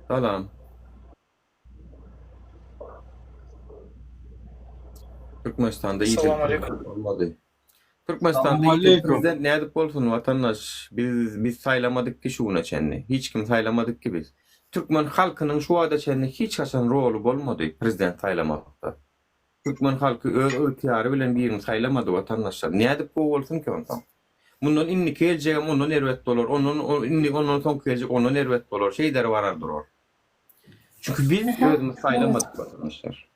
Salam. Türkmenistanda ýiten prezident bolmady. Türkmenistanda ýiten prezident nädip bolsun watandaş? Biz biz saýlamadyk ki şu güne çenli. Hiç kim saýlamadyk ki biz. Türkmen halkynyň şu wagta çenli hiç haçan roly bolmady prezident saýlamakda. Türkmen halky öz ygtyýary bilen birini saýlamady watandaşlar. Nädip gowy bolsun ki onsoň? Mundan indiki geljegem ondan erbet bolar, ondan indi ondan soňky geljek ondan erbet bolar, şeýder barar durar. Çünki biz özümiz saýlamadyk watandaşlar.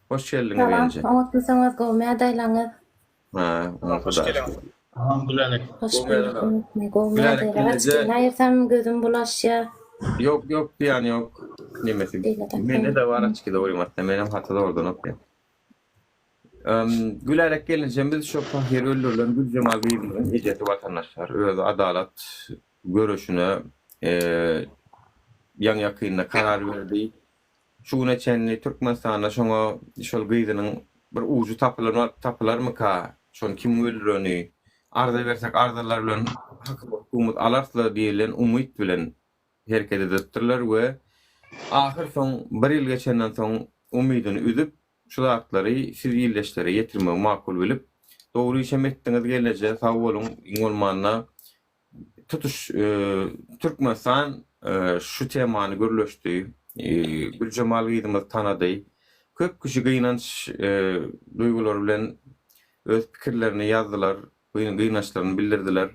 Hoş geldiňiz Salam, gelje. oňatmysyňyz, gowy mädaýlaňyz? Ha, oňa Hoş Hudaý geliň. şükür. Salam Gülälek. Hoş Gowy bulduk, mädaýlaň. oňatmy, gowy Gülälek mädaýlar. gelneje. Açyk aýyrsam gözüm bulaşýar. Ýok, ýok diýýän ýok. Nemesi. Beýle-de. Mende-de bar açyk dogrymy aýtsam, menem haty zordan okýan. Gülälek gelnejemiz şo pahyr öldürilen Güljemal gyzymyzyň ejesi watandaşlar. Özi adalat göreşine ýaňy-ýakynda karar berdi. Şu güne çenli Türkmenistanda şoňa şol gyzynyň bir ujy tapylarmyka, şony kimiň öldüreni, arza bersek arzalar bilen hak-hukugymyzy alarys-la diýlen umyt bilen hereket edipdirler we ahyr soň bir ýyl geçenden soň umydyny üzüp şu zatlary siz ildeşlere ýetirmegi makul bilip dogry işem etdiňiz gelneje sag boluň iň bolmanda tutuş Türkmenistan şu temany gürleşdi Güljemal gyzymyz tanady köp kişi gynanç duýgulary bilen öz pikirlerini ýazdylar gynançlaryny bildirdiler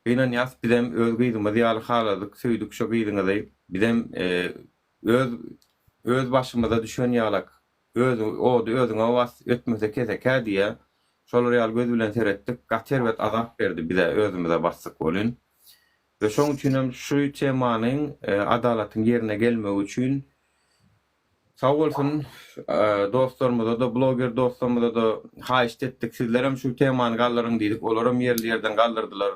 Gynanýas bizem öz gyzymyz ýaly haladyk söýdük şo gyzyňyzy bizem öz öz başymyza düşen ýalak öz ody özüňe bas ötmese kesekä diýä şolar ýaly göz bilen seretdik gaty erbet azap berdi bize özümize basdyk welin we şoň üçinem şu temanyň adalatyň ýerine gelmegi üçin Sag bolsun dostlarymyzada bloger dostlarymyzada haýyşt etdik sizlerem şu temany galdyryň diýdik olaram ýerli ýerden galdyrdylar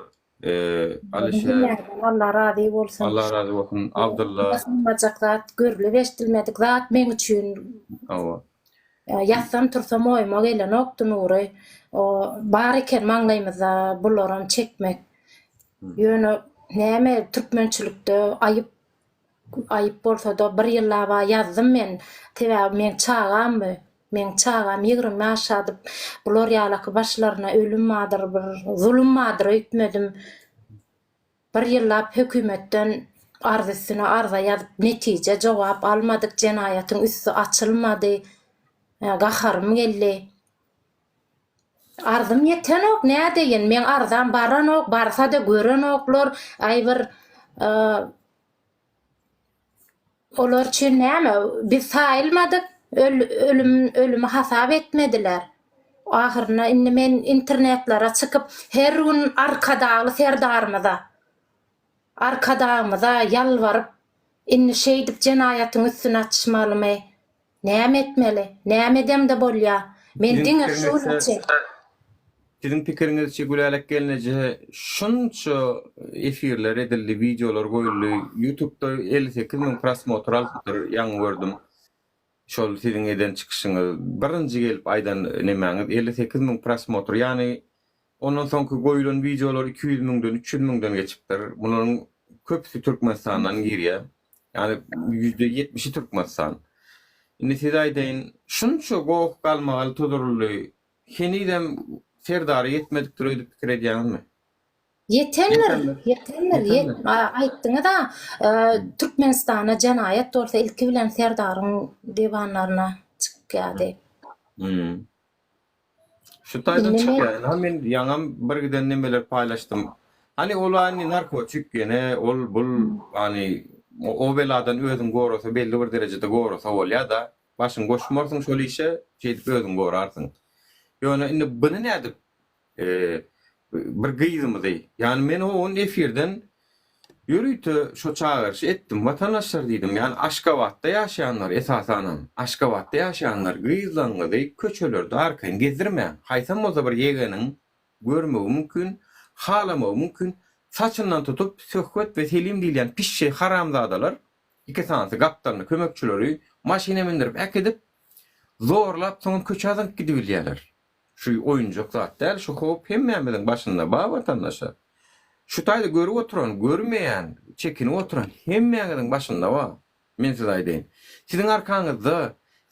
Alyşer Hemmäňizden Allah razy bolsun. Allah razy bolsun Abdylla. Synmajak zat görlüp eşdilmedik zat meň üçin. Hawa. Ýatsam tursam oýuma gelenokdy Nury. O bar eken maňlaýymyzda bularam çekmek. Ýöne näme türkmençilikde aýyp Aýyp bolsada bir ýyllaba ýazdym men. Sebäbi meň çagam bu. Meň çagam 20 ýaşadyp bular ýalaky başlaryna ölüm bardyr bir zulum bardyr öýtmedim. Bir ýyllap hökümetden arz üstüne arza ýazyp netije jogap almadyk jenaýatyň üsti açylmady. Gaharym geldi. Arzym ýetenok nädeýin meň arzam baranok barsada görenoklar aý bir olar üçin näme biz saýylmadyk ölüm ölümi hasap etmediler ahyrynda indi men internetlere çykyp her gün Arkadagly Serdarymyza Arkadagymyza ýalbaryp indi şeýdip jenaýatyň üstüni açmalymy Näme etmeli? Näme edemde bolýa? Men Siziň diňe şu pikiriňizçe, gün üçin. Siziň pikiriňizçe Gülälek gelneje şunça efirler edildi, wideolar goýuldy, ýutubda 58 müň prosmotr alypdyr, ýaňy gördüm. Şol siziň eden çykyşyňyz, birinji gelip aýdan nemäňiz 58 müň prosmotr, ýagny Ondan soňky goýulan wideolar 200 müňden, 300 müňden geçipdir. Bularyň köpüsi Türkmenistandan girýär. Ýagny ýüzde ýetmişi Türkmenistan. Indi size aýdaýyn, şunça goh-galmagal tuzuryldy, henizem Serdara ýetmedikdir öýdüp pikir edýäňizmi? Ýetendir, Ýetendir. ýetendir. Ýet, Ýetendir. aýtdyňyz-a, Türkmenistanda jenaýat bolsa ilki bilen Serdaryň diwanlaryna çykýar diýip. Hmm. Şu taýdan Indi men çykýar. Ynha men ýaňam bir giden nemeler paýlaşdym. Hany ol hany narkotik ýene ol bul hany o beladan özüň gorasa belli bir derejede gorasa bolýada. Başyňy goşmarsyň şol işe şeýdip özüňi gorarsyň. Ýöne indi buny nädip bir gyzymyzy, ýagny men o gün efirden ýörite şo çagyryşy etdim, watandaşlar diýdim, ýagny Aşgabatda ýaşaýanlar, esasanam, Aşgabatda ýaşaýanlar gyzlaryňyzy köçelerde arkaýyn gezdirmäň, haýsam bolsa bir ýegeniň görmegi mümkin, halamagy mümkin, saçyndan tutup Söhbet we Selim diýilýän pişşeý haramzadalar, iki sanysy gapdalynda kömekçileri maşyna mindirip äkidip, zorlap soňam köçä zyňyp gidibilýärler. Şu oýunjak zat däl, şu howp hemmämiziň başynda bar watandaşlar. Şu taýda görüp oturan, görmeýän, çekinip oturan hemmäňiziň başynda bar. Men size aýdaýyn. Siziň arkaňyzda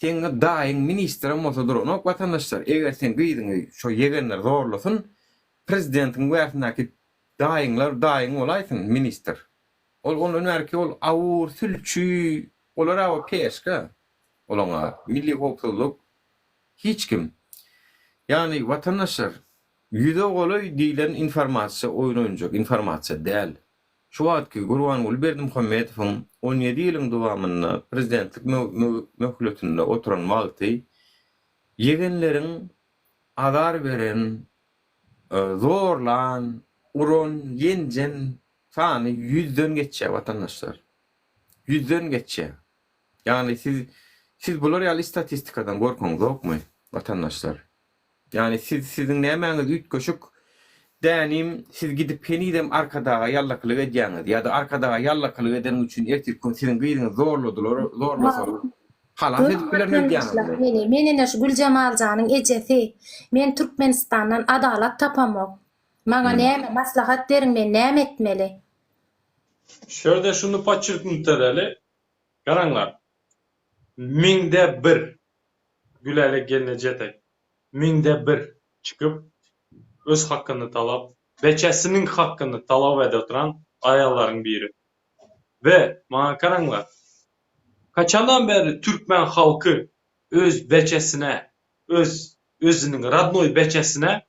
seň daýyň ministrem bolsa duranok watandaşlar. Eger seň gyzyňy şo ýegenler zorlasyn, prezidentiň güwäsindäki daýyňlar daýyň bolaýsyn ministr. Ol ondan bärki ol awur, sülçi, olar-a o peşka. Olaňa milli howpsuzlyk hiç kim. Ýagny watandaşlar ýüze golaý diýlen informasiýa oýun oýunjak informasiýa däl. Şu wagtky Gurbanguly Berdimuhamedowyň 17 ýylyň dowamynda prezidentlik möhletinde oturan wagty ýegenleriň azar beren, zorlan, uran, ýenjen sany ýüzden geçýär watandaşlar. Ýüzden geçýär. Ýagny siz siz bular ýaly statistikadan gorkaňyzokmy watandaşlar? Ýagny siz siziň nämäňiz üýtgeşik dänim siz gidip henizem Arkadaga ýallakylyk edýäňiz ýa-da Arkadaga ýallakylyk edeniň üçin ertirki gün siziň gyzyňyzy zorladylar zorlasalar halas edip bilerin öýdýäňizmi? Meni men ine şu Güljemaljanyň ejesi men Türkmenistandan adalat tapamok maňa näme maslahat beriň men näme etmeli? Şu ýerde şuny podçerknut edeli. Garaňlar, müňde bir Gülälek gelnejetek müňde bir çykyp, öz hakyny talap, beçesiniň hakyny talap edip oturan aýallaryň biri. We maňa garaňlar, haçandan bäri türkmen halky öz beçesine, öz özüniň rodnoý beçesine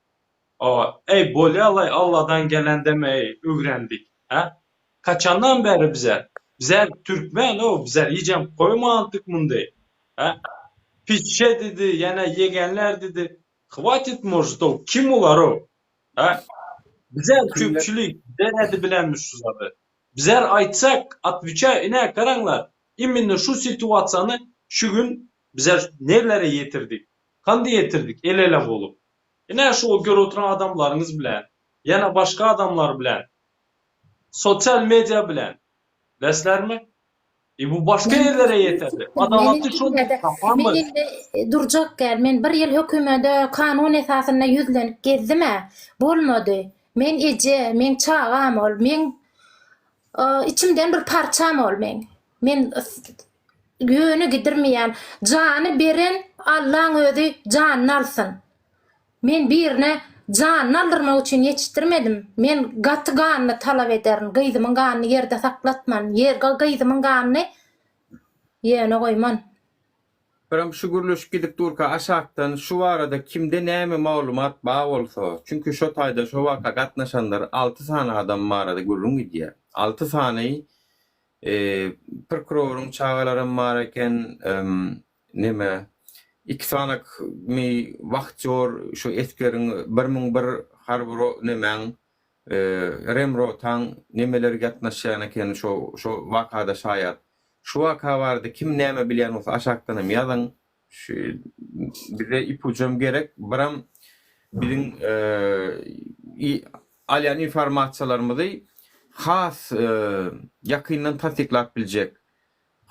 Eý bolýalaý Alladan gelen demeýi öwrendik hä? Haçandan bäri bize bizler türkmen ow bizler hijem koýmandyk munday hä? Piçe didi ýene ýegenler didi hwatit možit ow kim olar ow hä? Bizler köpçülik bizler edibilenmiz şu zady bizler aýtsak otweçaýu ine garaňlar imенно şu situasiýany şu gün bizler nerlere ýetirdik kandy ýetirdik el ele bolup Ine şu görüp oturan adamlaryňyz bilen, ýene başga adamlar bilen, sosial media bilen, bilesizlermi? E bu başga ýerlere ýeterdi. Adalaty şol tapanmyz. Men indi durjak däl. Men bir ýyl hökümede kanun esasynda ýüzlenip gezdim-ä. Bolmady. Men eje, meň çagam ol, meň içimden bir parçam ol meň. Men ýöne gidirmeýän. Jany beren Allaň özi janyny alsyn. Men birine janyny aldyrmak üçin ýetişdirmedim. Men gaty ganyny talap ederin. Gyzymyň ganyny ýerde saklatman. Ýer gyzymyň ganyny ýöne goýman. Birem şu gürleşip gidip durka aşakdan şu barada kimde näme maglumat ba bolsa, çünki şo taýda şo waka gatnaşanlar alty sany adam barada gürrüň gidýär. Alty sany Prokuroryň çagalaram bar eken, neme, iki sanakmy wahtýor şu esgeriň 1001 harby nemäň, remrotaň nemeleri gatnaşýan eken şo şo wakada şaýat. Şu waka barada kim näme bilýän bolsa aşakdanam ýazyň. Şu bize ipucam gerek. Biram biziň alýan informasiýalarymyzy has ýakyndan tassyklap biljek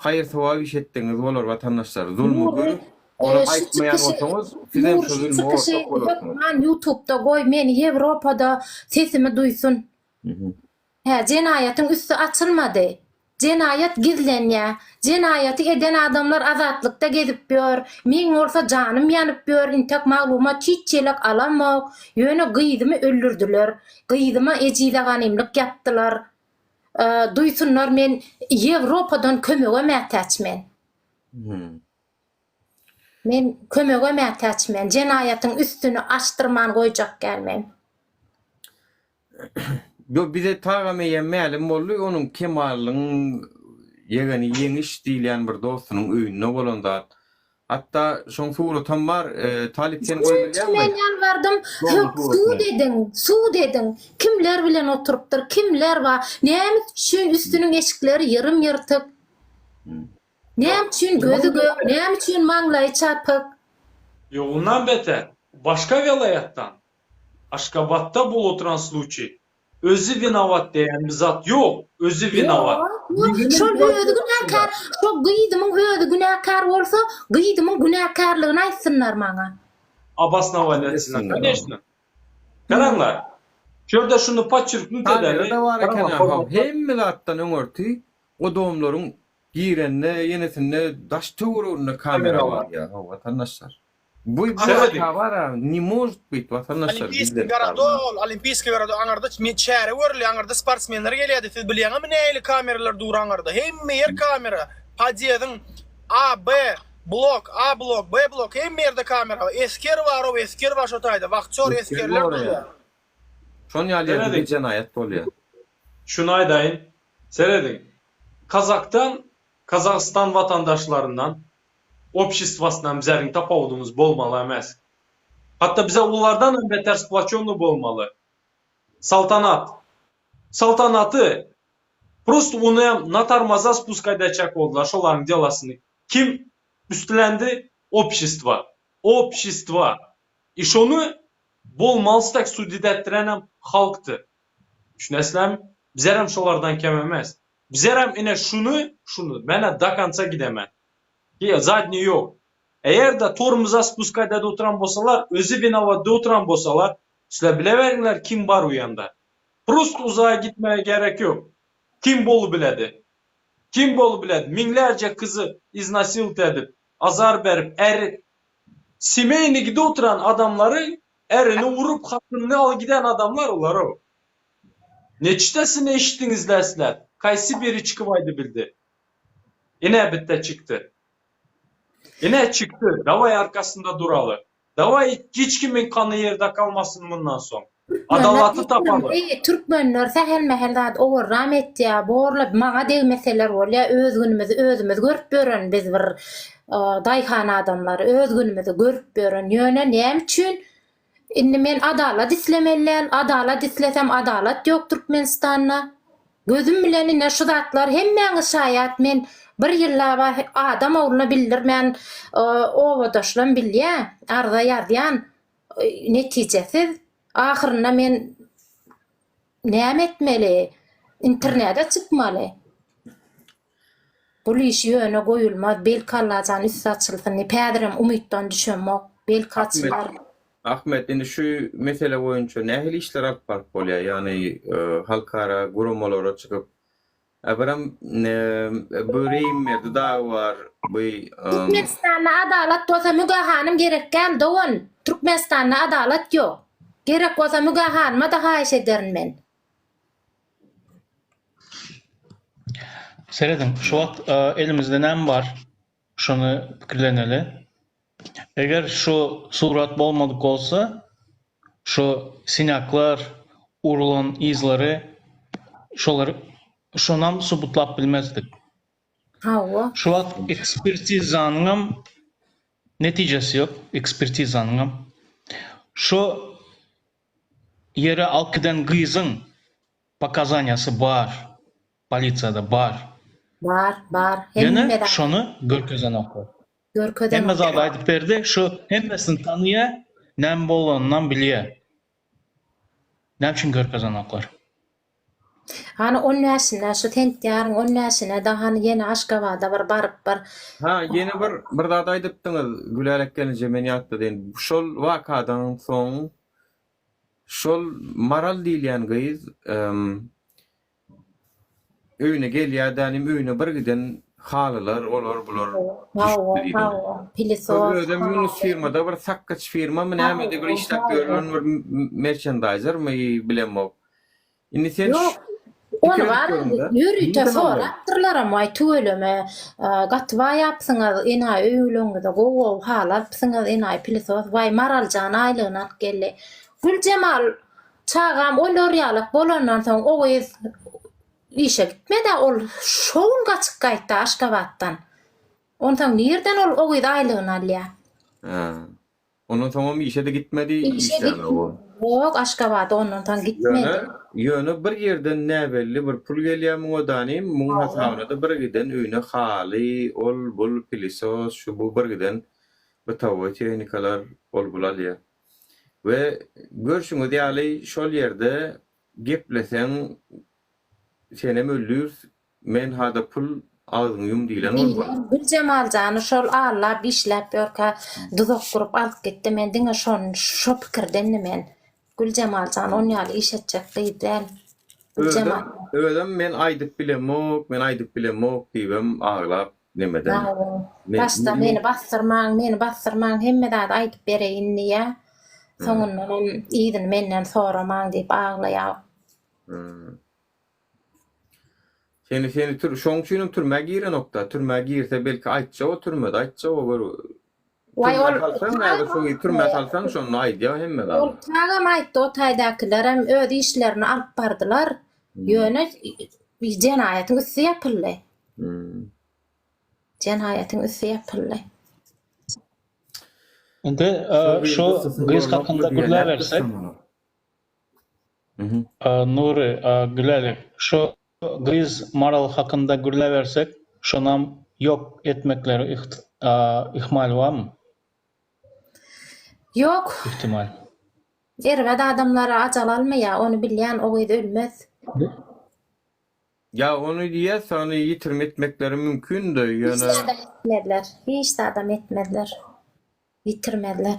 haýyr-sogap iş etdigiňiz bolar watandaşlar. Zulmy görüp, ony aýtmaýan bolsaňyz, sizem şu zulma ortak bolarsyňyz. Hökman ýutubda goý meni Ýewropada sesimi duýsun. Hä, jenaýatyň üsti açylmady. Jenaýat gizlenýä. Jenaýaty eden adamlar azatlykda gezip ýör. Meň bolsa janym ýanyp ýör, intek maglumat hiç ýelek alamok. Ýöne gyzymy öldürdiler. Gyzyma ejizeganymlyk ýapdylar. Duýsunlar men Ýewropadan kömege mätäç men. Men kömege mätäç men. Jenaýatyň üstüni açdyrman goýjak däl men. Ýok bize tagam eýýäm mälim boldy, onuň Kemalyň ýegeni Ýeňiş diýilýän bir dostunyň öýünde bolan zat. Hatda şoň suratam bar, Talyp sen goýup bilýäňmi? Men ýalbardym, hök sud ediň, sud ediň. Kimler bilen oturypdyr, kimler bar, näme üçin üstüniň eşikleri ýyrym-ýyrtyk? Näme üçin gözi gök, näme üçin maňlaýy çapyk? Ýok ondan beter, başga welaýatdan Aşgabatda bolup oturan sluçiý. Özi winowat diýen bir zat ýok. Özi winowat. Ýok, şol özi günäkär, şo gyzymyň özi günäkär bolsa, gyzymyň Şu ýerde şuny podçerknut edeli. Kamera-da bar eken ha, hemme zatdan öňürti o domlaryň girende ýenesinde daş töwereginde kamera bar ýa watandaşlar. Bu bu waka bar-a, ne может быть watandaşlar Olimpiýskiý gizlenip gorodok galmaz. ol, Olimpiýskiý gorodok aňyrda çäre görülýär, aňyrda sportsmenler gelýärdi, siz bilýäňizmi nähili kameralar dur aňyrda, hemme ýer kamera, podýezdiň A, B, blok, A blok, B blok, hemme ýerde kamera bar, esger bar-ow, esger bar şo taýda, wahtýor Esger esgerler goraýar. durýar. Şon ýaly ýerde Serediň. bir jenaýat bolýar. Şuny aýdaýyn, serediň, Kazakdan, Kazagystan watandaşlaryndan Obşestwasyndan bizäriň tapawudymyz bolmaly emes. Hatda bize olardanam beter sploçennyý bolmaly. Saltanat. Saltanaty prosto onyam na tormoza spuskать etjek boldular şolaryň delasyny. Kim üstlendi? Obşestwa. Obşestwa. I şony bolmalysy dek sudit etdirenem halkdy. Düşünesizlermi? Bizerem şolardan kem emes. Bizerem ine şuny, şuny menä do konca gidemen. Ýa zadniý ýok. Eger-de tormoza spuskать edip oturan bolsalar, özi winowat de oturan bolsalar, sizler bileweriňler kim bar u ýanda. Prosto uzaga gitmäge gerek ýok. Kim bolubiledi? Kim bolubiledi? Müňlerce gyzy iznasilit edip, azar berip, äri semeýnigide oturan adamlary ärini urup, hatynyny alyp giden adamlar olar-ow. Neçdesini eşitdiňizler sizler? Kaýsy biri çykyp aýdybildi? Ine bitte çykdy. Ine çykdy. Daway arkasynda duraly. Daway hiç kimiň gany ýerde galmasyn mundan soň. Adalaty tapaly. Eý türkmenler sähel-mähel zat owarram etýä borla maňa degmeseler bolýa öz günümizi özümiz görüp ýören biz bir daýhan adamlary öz günümizi görüp ýören ýöne näme üçin Indi men adalat islemeli däl, adalat islesem adalat ýok Türkmenistanda. Gözüm bilen ine şu zatlar hemmäňiz şaýat men bir ýyllaba adam ogluna bildirmän obadaşlam bilýä arza ýazýan netijesiz ahyrynda men näme etmeli internede çykmaly. Bul iş ýöne goýulmaz belki Allajan üsti açylsyn diýip häzirem umytdan düşemok belki açylar. Ahmet indi şu mesele boýunça nähili işler alyp baryp bolýar ýagny halkara guramalara çykyp birem bu Reýimberdi dagy bar bu Türkmenistanda adalat bolsa Müge hanym gerek däl dogan Türkmenistanda adalat ýok gerek bolsa Müge hanymada haýyş ederin men. Serediň, şu wagt elimizde näme bar? Şony pikirleneli. Eger şu surat bolmadyk bolsa, şu sinaklar, urulan yzlary şolary şonam subutlap bilmezdik. Hawa. Şu wagt ekspertizanyňam netijesi ýok, ekspertizanyňam. Şu Ýere alyp giden gyzyň pokazaniýasy bar, polisiýada bar. Bar, bar. Ýöne Hemme zat. şony görkezenoklar. Görkezenoklar. Hemme zady aýdyp berdi, şu hemmesini tanyýa, näme bolanynam bilýä. Näme üçin görkezenoklar? Hany on bäşinde, şu sentýaryň on bäşine-de hany ýene Aşgabada bir baryp bir. Ha, ýene bir bir zat aýdypdyňyz, Gülälek gelneje men ýatladyn. Şol wakadan soň şol Maral diýilýän gyz öýüne gelýär dänim öýüne bir giden halylar olar bular Hawa, düşüpdi diýdiňiz. hawa, pilesos, Özem Ýunus firmada bir sakgyç firmamy nämedi bir işläp ýören bir merçendaýzermi bilemok. Indi sen Ýok, ony bar ýörite sorapdyrlaram, waý tüweleme, gaty baýapsyňyz, enaýy öý-ulyňyza gowy-gowy haly alypsyňyz, enaýy pilesos, waý Maraljan aýlygyny alyp geldi. Güljemal çagam olar ýalak bolandan soň o gyz işe gitmedi-ä, ol şo gün gaçyp gaýtdy Aşgabatdan. Onsoň nirden ol o gyz aýlygyny alýar? Hä. Ondan soňam işe-de gitmedi, Işe işlänok o. Ýok, Aşgabada ondan soň gitmedi. Ýöne, ýöne bir ýerden näbelli bir pul gelýär muňa danym, muň hasabyna-da bir giden öýüne haly, ol-bul, pilesos, şu-bu bir giden bytowoý tehnikalar, ol-bul alýar. We görşüňiz ýaly şol ýerde gepleseň senem öldürs, Men hada pul agzyňy ýum diýlen bolmaly. Diýlen Güljemal jany şol allap işläp ýörkä duzak gurup alyp gitdi men diňe şony şo pikirdendim men. Güljemaljan on ýaly iş etjek gyz däl. Özem, Güljemal. özem men aýdyp bilemok, men aýdyp bilemok diýibem aglap nemeden. Men, Başda men, meni basdyrmaň, meni basdyrmaň, hemme zady aýdyp bereýin diýýär. Soňundanam yzyny menden soramaň diýip aglaýar. Hmm. Seni seni tür şoň üçinem türmä girenokda. Türmä girse belki aýtjak o türmede aýtjak o gör. Waý Türmä ol salsaň häzir şo gyzy türmä salsaň şonda aýdýar hemme Ol zady. tagam aýtdy o taýdakylarem öz işlerini alyp bardylar. Ýöne jenaýatyň üsti ýapyldy. Hmm. Jenaýatyň üsti ýapyldy. Indi Şo gyz şo gyssasyny gyz görmek hakynda bolýar, gürläp nädip bersek. gyssaň ony? Mhm. Nury, Gülälek, şo gyz Maral hakynda gürläbersek, şonam ýok etmekleri ihmal barmy? Ýok. Ihtimal. Erbet adamlara ajal almaýar, ony bilýän, o gyz ölmez. Ýa ony diýýäs, ony ýitirim etmekleri mümkin-de, Hiç ýöne. zadam etmezler. Hiç zadam etmezler. Ýitirmezler.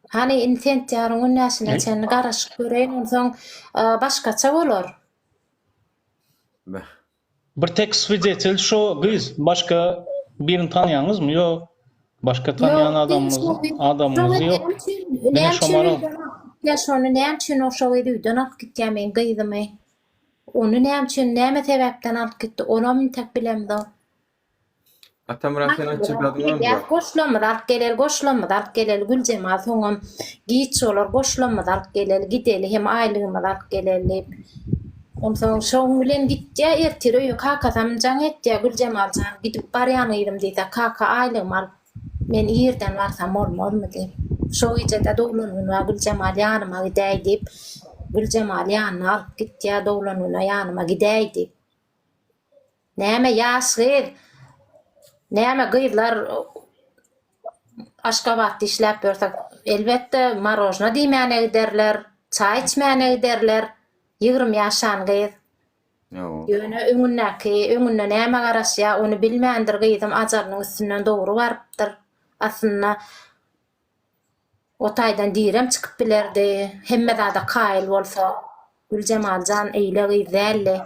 Hany indi sentýabryň on bäşine çenli garaşyp göreýin, onsoň başgaça bolar. Beh. Bir tek swidetel şo gyz, başga birini tanaýaňyzmy? Ýok. Başga tanaýan adamymyz adamyňyz ýok. Diňe şo Maral. Ýa şony näme üçin o şo gyzy öýden alyp gitýär meň gyzymy? Ony näme üçin, näme sebäpden alyp gitdi, onam intek bilemzok. Atamyrat sen aýtjak zadyň barmy? Gelýäs goşlamyzy alyp geleli goşlamyzy alyp geleli Güljemal soňam giç bolar goşlamyzy alyp geleli gideli hem aýlygymyzy alyp geleli diýip. Onsoň şoň bilen gitýä ertir öýe kakasam jaň etýä Güljemaljan gidip barýan gyzym diýse kaka aýlygymy alyp men irden barsam bolmazmy diýip. Şo gijede doglan gün bar Güljemal ýanyma gidäý diýip Güljemal ýanyna alyp gitýä doglan güne ýanyma gidäý diýip. Näme ýaş gyz näme gyzlar Aşgabatda işläp ýörse elbetde marožna diýmäne giderler, çaý içmäne giderler. 20 ýaşan gyz. Ýöne öňündäki, öňünde näme garaşýar, ony bilmändir gyzym ajalynyň üstünden dogry barypdyr. Aslynda o taýdan direm çykyp bilerdi, hemme zada kaýyl bolsa. Güljemaljan eýle gyz däldi.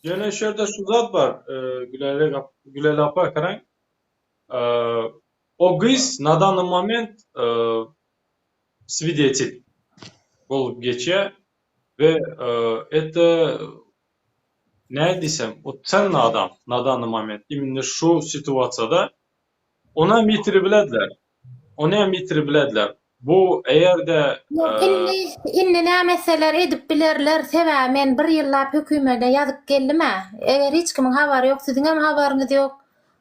Ýöne şu ýerde şu zat bar, Gülälek Gülälek apa garaň. O gyz na danny moment swidetel bolup geçýär we это näme diýsem, o cenny adam na danny moment imенно şu situasiýada Onam ýitiribilediler. Onam ýitiribilediler. Bu eger-de. Ýok, indi, indi näme etseler edip bilerler, sebäbi men bir ýyllap hökümede ýazyp geldim-ä. Eger hiç kimiň habary ýok, siziňem habaryňyz ýok.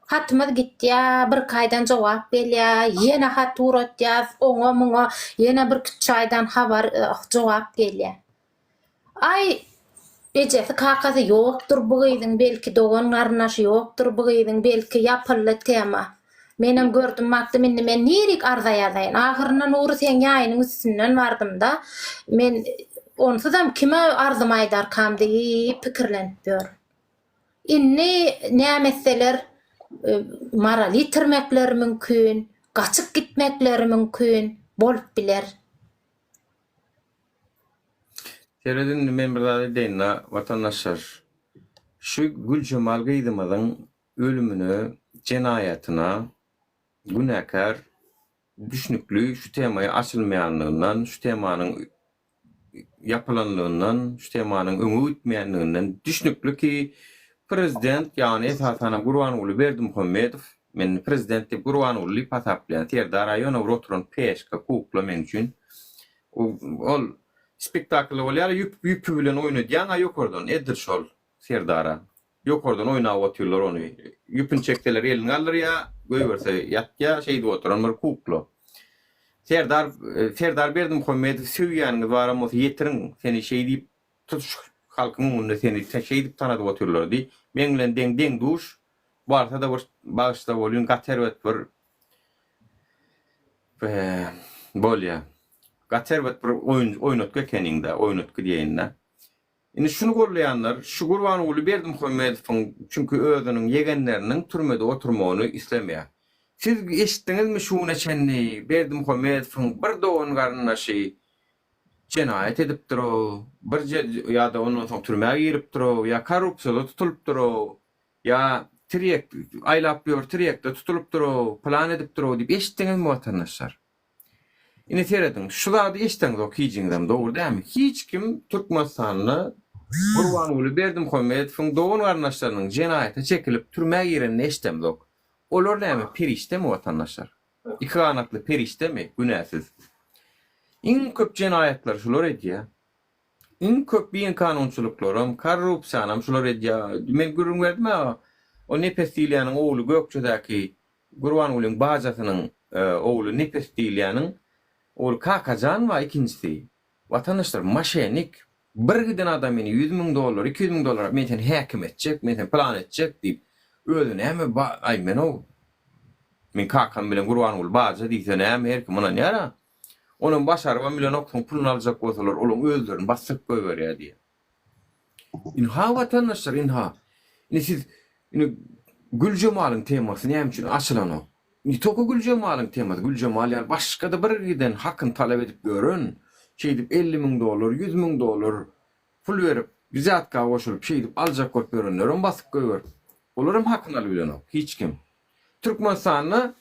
Hatymyz gitýä, birki aýdan jogap gelýä, ýene hat ugratýas, oňa, muňa, ýene birküç aýdan habar, jogap gelýä. Aý, ejesi kakasy ýokdur bu gyzyň belki dogan garyndaşy ýokdur bu gyzyň belki ýapyldy tema. Menem gördüm bakdym indi men nirik arza ýazaýyn. Ahyrynda Nury seň ýaýynyň üstünden bardymda men onsuzam kime arzymy aýdarkam diýip pikirlenip ýörün. Indi näme etseler moral ýitirmekleri mümkin, gaçyp gitmekleri mümkin bolup biler. Seret indi men bir zat edeýin-de, watandaşlar. Şu Güljemal gyzymyzyň ölümine, jenaýatyna günäkär düşnükli şu temaýa açylmaýanlygyndan, şu temanyň ýapylanlygyndan, şu temanyň öňe gitmeýänliginden düşnükli ki, prezident, ýagny esasanam Gurbanguly Berdimuhamedow, men prezident diýip Gurbanguly diýip hasaplaýan, Serdar-a ýöne bir oturan peşka, kukla meň üçin. Ol spektaklda bolýar, ýüp ýüpi bilen oýnadýaň-a ýokardan, edil şol Serdara. Ýokardan oýnap otyrlar ony. Ýüpüni çekseler elini galdyrýar, goýberse ýatýar, şeýdip oturan bir kukla. Serdar Serdar Berdimuhamedowy söýýäniňiz baram bolsa ýetiriň, seni şeý diýip tutuş halkyň öňünde seni şeýdip tanadyp otyrlar diý. Meň bilen deň deň-duş, barsa-da bir bagyşla bolýun gaty erbet bir Bolýa. Gaty erbet bir oýun oýnatgy ekeniňdä, oýnatgy diýeýin-dä. Indi şuny gollaýanlar şu Gurbanguly Berdimuhamedowyň çünki özüniň ýegenleriniň türmede oturmagyny islemeýär. Siz eşitdiňizmi şu güne çenli Berdimuhamedowyň bir dogan garyndaşy jenaýat edipdir-ow, bir ýa-da ondan soň türmä giripdir-ow, ýa korrupsiýada tutulypdyr-ow, ýa tirýek aýlap ýör tirýekde tutulypdyr-ow, pylan edipdir-ow diýip eşitdiňizmi watandaşlar? Ine serediň, şu zady eşdeňzok hijiňizem, dogry dälmi? Hiç kim Türkmenistanda Gurbanguly Berdimuhamedowyň dogan-garyndaşlarynyň jenaýata çekilip türmä girenini eşdemzok. Olar näme perişdemi watandaşlar? Iki ganatly perişdemi günäsiz? Iň köp jenaýatlary şular edýär. Iň köp bikanunçylyklaram, korrupsiýanam şular edýär. Men gürrüň berdim-ä, o Nepes diýilýäniň ogly Gökjedäki Gurbangulyň bajasynyň ogly Nepes diýilýäniň ogly Kakajan bar ikinjisi. Watandaşlar maşennik. Bir giden adam meni 100 mün dollar, 200 mün dollar men seni häkim etjek, men seni plan etjek diýip, özi näme ba aý men o men kakam bilen Gurbanguly baja diýse näme her kim ynanýar-a. Onam başarybam bilenok soň puluny aljak bolsalar olaň özlerini basdyryp goýberýär diýýär. Ynha watandaşlar ynha. Indi siz indi Güljemalyň temasy näme üçin açylanok? Ne tolko Güljemalyň temasy, Güljemal ýaly başga-da bir giden hakyny talap edip ýören, şeýdip 50 mün dollar, 100 mün dollar pul berip, wzýatka goşulyp şeýdip aljak bolup ýörenlerem basyp goýberip. Olaram hakyny alyp bilenok hiç kim. Türkmenistanda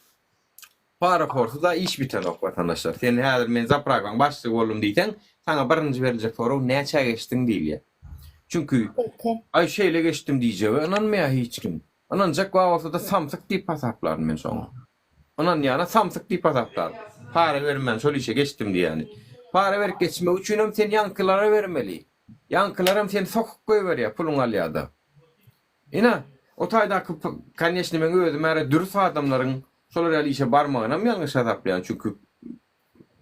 Parahorsyz-a iş bitenok watandaşlar. Sen häzir men zapravkaň başlygy boldum diýseň, saňa birinji beriljek sorag näçä geçdiň diýilýär. Çünki aý şeýle geçdim diýjege ynanmaýar hiç kim. Ynanjak bar bolsa-da samsyk diýip hasaplaryn men şoňa. Ynanýana samsyk diýip hasaplaryn. Para bermän şol işe geçdim diýýäni. Para berip geçmek üçinem sen ýaňkylara bermeli. Ýaňkylaram seni sokup goýberýär puluňy alýar-da. Ine, o taýdaky koneçni meň özüm äre dürüs adamlaryň şolar ýaly işe barmagynam ýalňyş hasaplaýan, çünki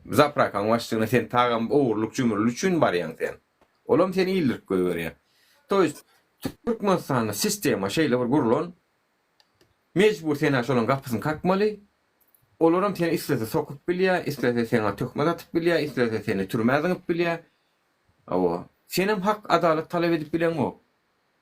zaprakaň başlygyna sen tagam ogurlyk jümrüli üçin barýaň sen. Olam seni ildirip goýberýär. To ýest Türkmenistanda sistema şeýle bir gurlan, mejbur sen-ä şolaň gapysyny kakmaly, olaram seni islese sokup bilýär, islese seňa töhmet atyp bilýär, islese seni türmä zyňyp bilýär. Hawa, senem hak adalat talap edip bileňok.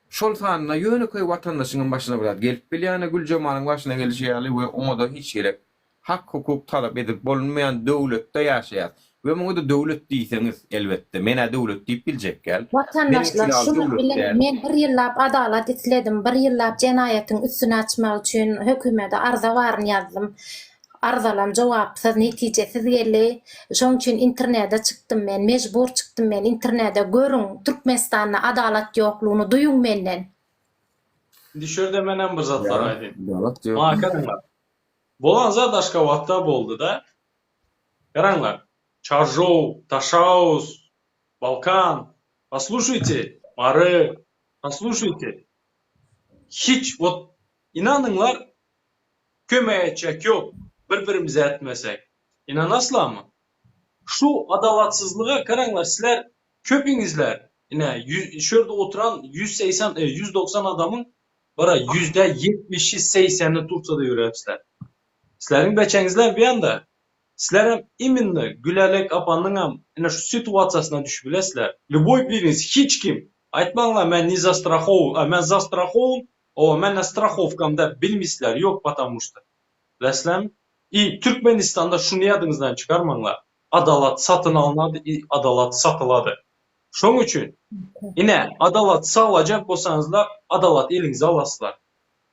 Şol sanda ýönekeý watandaşyňam başyna bir zat gelip bilýänä Güljemalyň başyna gelişi ýaly we oňada hiç gerek hak-hukuk talap edilip bolunmaýan döwletde ýaşaýas we muňada döwlet diýseňiz elbetde menä döwlet diýip biljek däl. Meniň üçin Watandaşlar al şuny döwlet biliň däl. men bir ýyllap adalat isledim bir ýyllap jenaýatyň üstüni açmak üçin hökümede arza baryny ýazdym Arzalam jogapsyz, netijesiz geldi. Şoň üçin internede çykdym men, mejbur çykdym men internede. Görüň, Türkmenistanda adalat ýoklugyny duýuň menden. Indi şu ýerde menem bir zatlar Ýa, aýdaýyn. adalat ýok. Maňa garaňlar. Bolan zat Aşgabatda boldy-da. Garaňlar. Çarjow, Taşauz, Balkan, послушайте, Mary, послушайте. Hiç, wot, ynanyňlar, Kömek etjek ýok, bir-birimize etmesek. Ynanaslarmy? Şu adalatsyzlyga garaňlar sizler köpiňizler ine şu ýerde oturan 180 190 adamyň bara ýüzde ýetmişi segseni Tursiýada ýöräpsizler. Sizleriň beçeňizler bu ýanda. Sizlerem iminno Gülälek apanyňam ine şu situasiýasyna düşüp bilesizler. Lýuboý biriňiz hiç kim aýtmaňlar men ne zastrahowan men zastrahowan Owa mende strahowkamda bilmisler ýok patamu şta. Bileslem i Türkmenistanda şuny ýadyňyzdan çykarmaňlar adalat satyn alynady i adalat satylady. Şoň üçin ine adalat saglajak bolsaňyzlar adalat eliňize alaslar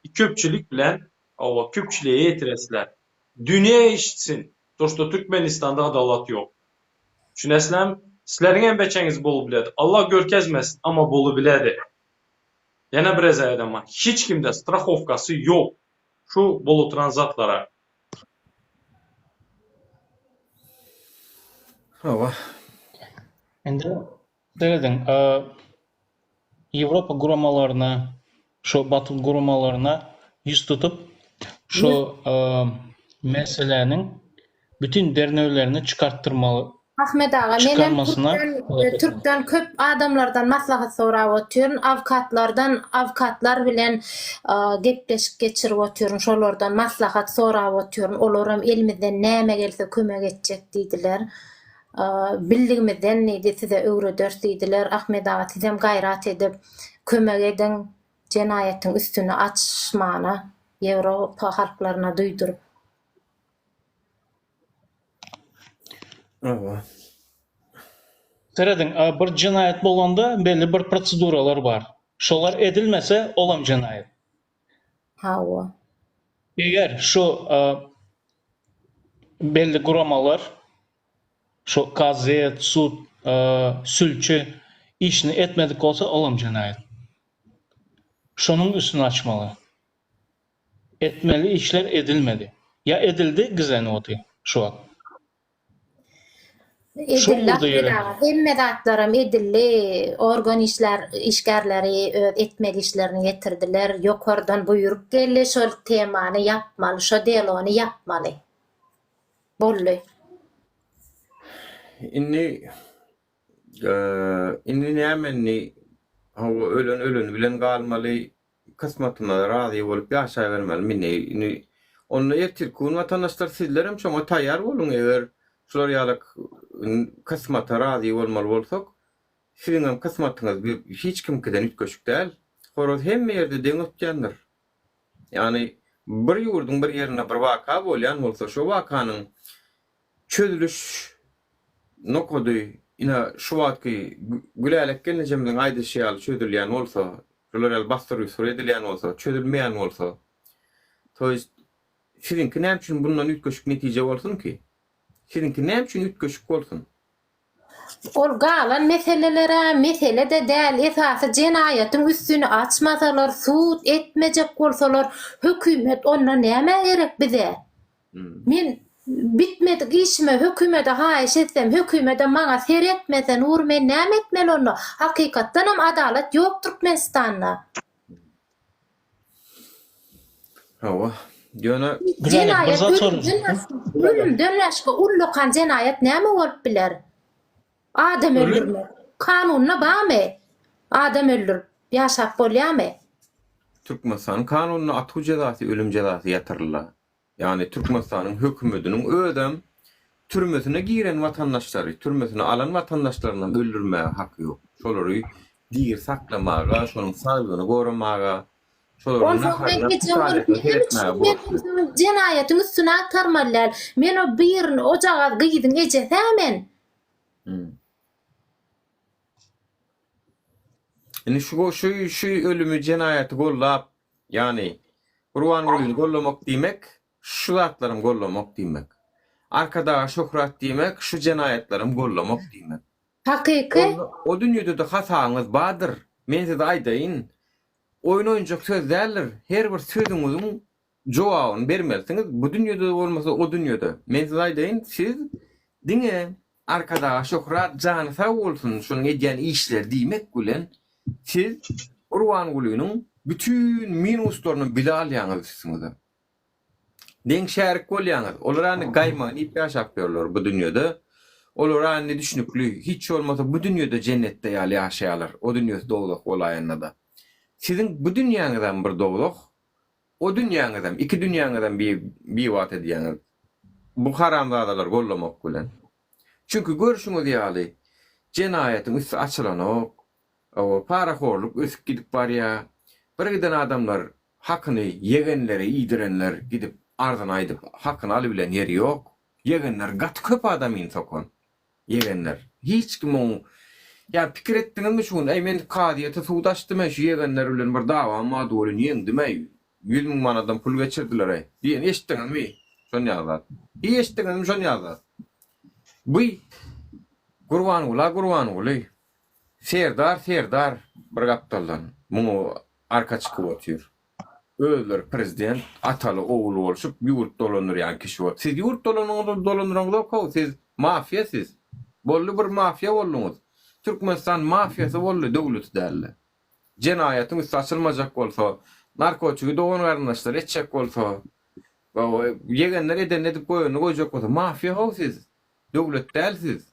i köpçülik bilen owa köpçülige ýetiresler. Dünýe eşitsin to şto Türkmenistanda adalat ýok. Düşüneslem sizleriňem beçeňiz bolubiledi Allah görkezmesin amma bolubiledi. Ýene bir gezek aýdaman, hiç kimde strahowkasy ýok şu bolup oturan zatlara. Hawa. Indi serediň, Ýewropa guramalaryna, şu batyl guramalaryna ýüz tutup, şu meseläniň bütin dernewlerini çykartdyrmaly Ahmet aga menem çykarmasyna türkden talap etmeli. türkden köp adamlardan maslahat sorap otyryn awkatlardan awkatlar bilen gepleşik geçirip otyryn şolardan maslahat sorap otyryn olaram elimizden näme gelse kömek etjek diýdiler bildigimizden diýdi size öwrederis diýdiler Ahmet aga sizem gaýrat edip kömek ediň jenaýatyň üstüni açmana ýewropa halklaryna duýduryp. Hawa. Serediň, bir jenaýat bolanda belli bir proseduralar bar. Şolar edilmese, olam jenaýat. Hawa. Eger şu belli guramalar, şu kazyýet, sud, sülçi işini etmedik bolsa, olam jenaýat. Şonuň üstüni açmaly. Etmeli işler edilmedi. Ýa edildi gizlenip otyr şu wagt. Şu Edildi ugurda Ahmet ýöremek. aga, hemme zatlaram edildi. Organ işlär işgärleri öz etmeli işlerini ýetirdiler. Ýokardan buýruk geldi, şol temany ýapmaly, şo delony ýapmaly. Boldy. Indi indi näme indi hawa ölen öleni bilen galmaly kysmatymyza razy bolup ýaşabermeli mine indi onda ertirki gün watandaşlar sizlerem şoňa taýýar boluň eger şular ýaly kysmata razy bolmaly bolsak siziňem kysmatyňyz bir hiç kimkiden üýtgeşik däl horaz hemme ýerde deň ötýändir ýagny bir ýurduň bir ýerinde bir waka bolýan bolsa şo wakanyň Çözüliş nokady ine şu wagtky Gülälek gelnejemiziň aýdyşy ýaly çözülýän bolsa, şular ýaly bassyr-ýusur edilýän bolsa, çözülmeýän bolsa, to ýest siziňki näme üçin bundan üýtgeşik netije bolsun ki? Siziňki näme üçin üýtgeşik bolsun? Ol galan meseleler-ä mesele-de däl, esasy jenaýatyň üstüni açmasalar, sud etmejek bolsalar, hökümet onda nämä gerek bize? Men bitmedik işime hökümede haýyş etsem, hökümedem maňa seretmese, Nury men näme etmeli onda? Hakykatdanam adalat ýok Türkmenistanda. Hawa. Ýöne Gülälek bir Jenaýat zat ölümden sorajak. başga, ölümden başga ullakan jenaýat näme bolup biler? Adam Ölüm. öldürmek. Kanunda barmy? Adam öldürip ýaşap bolýarmy? Türkmenistanyň kanunynda atuw jezasy, ölüm jezasy ýatyryldy. Ýagny Türkmenistanyň hökümediniň özem türmesine giren watandaşlary, türmesine alan watandaşlarynam öldürmäge haky ýok. Şolary diri saklamaga, şonuň saglygyny goramaga, şolaryň Onsoň men naharyna, ejem bolup putanesine näme seretmäge üçin men borçly. onsoň jenaýatyň üstüni agtarmaly däl. Men o birini ojagaz gyzyň ejesi-ä men. Indi şu şu şu ölümi jenaýaty gollap, Ýagny, Gurbangulyny gollamak diýmek, şu zatlaram gollamak diýmek. Arkadaga şöhrat diýmek, şu jenaýatlaram gollamak diýmek. Hakyky. Onda o dünýede-de hasabyňyz bardyr. Men size aýdaýyn, oýun oýunjak söz däldir. Her bir sözüňiziň jogabyny bermelisiňiz. Bu dünýede-de bolmasa, o dünýede. Men size aýdaýyn, siz diňe Arkadaga şöhrat jany sag bolsun şonuň edýän işleri diýmek bilen siz Gurbangulynyň bütin minuslaryny bile alýaňyz üstüňize. Deň şärik bolýaňyz. Olar indi gaýmagyny iýip ýaşap ýörler bu dünýede. Olara indi düşnükli hiç bolmasa bu dünýede jennetde ýaly ýaşaýarlar. O dünýesi dowzah bolaýanda-da. Siziň bu dünýäňizem bir dowzah. O dünýäňizem, iki dünýäňizem bibat edýäňiz. Bu haramzadalary gollamak bilen. Çünki görşüňiz ýaly, jenaýatyň üsti açylanok, hawa, parahorluk ösüp gidip barýar. Bir giden adamlar hakyny ýegenlere iýdirenler gidip arzyny aýdyp hakyny alybilen ýeri ýok. Ýegenler gaty köp adamyny sokan. Ýegenler. Hiç kim oň Ýa pikir etdiňizmi şu gün, äý men kazyýete sud açdym-äý şu ýegenler bilen bir dawam bardy welin ýeňdim-äý, 100 müň manatdan pul geçirdiler-äý diýeni eşitdiňizmi şon ýaly zat? Hiý eşitdiňizmi şon ýaly zat? Bu Gurbanguly-a Gurbanguly, Serdar Serdar bir gapdaldan muňa arka çykyp otyr. Özleri prezident, ataly ogul bolşup ýurt dolandyrýan kişi bolup. Siz ýurt dolandyraňyzok-how, siz mafiýa siz. Boldy bir mafiýa bolduňyz. Türkmenistan mafiýasy boldy, döwleti dälde. Jenaýatyň üsti açylmajak bolsa, narkotigi dogan-garyndaşlar etjek bolsa, ýegenler edenini edip goýanyny goýjak bolsa, mafiýa-how siz. Döwlet däl siz.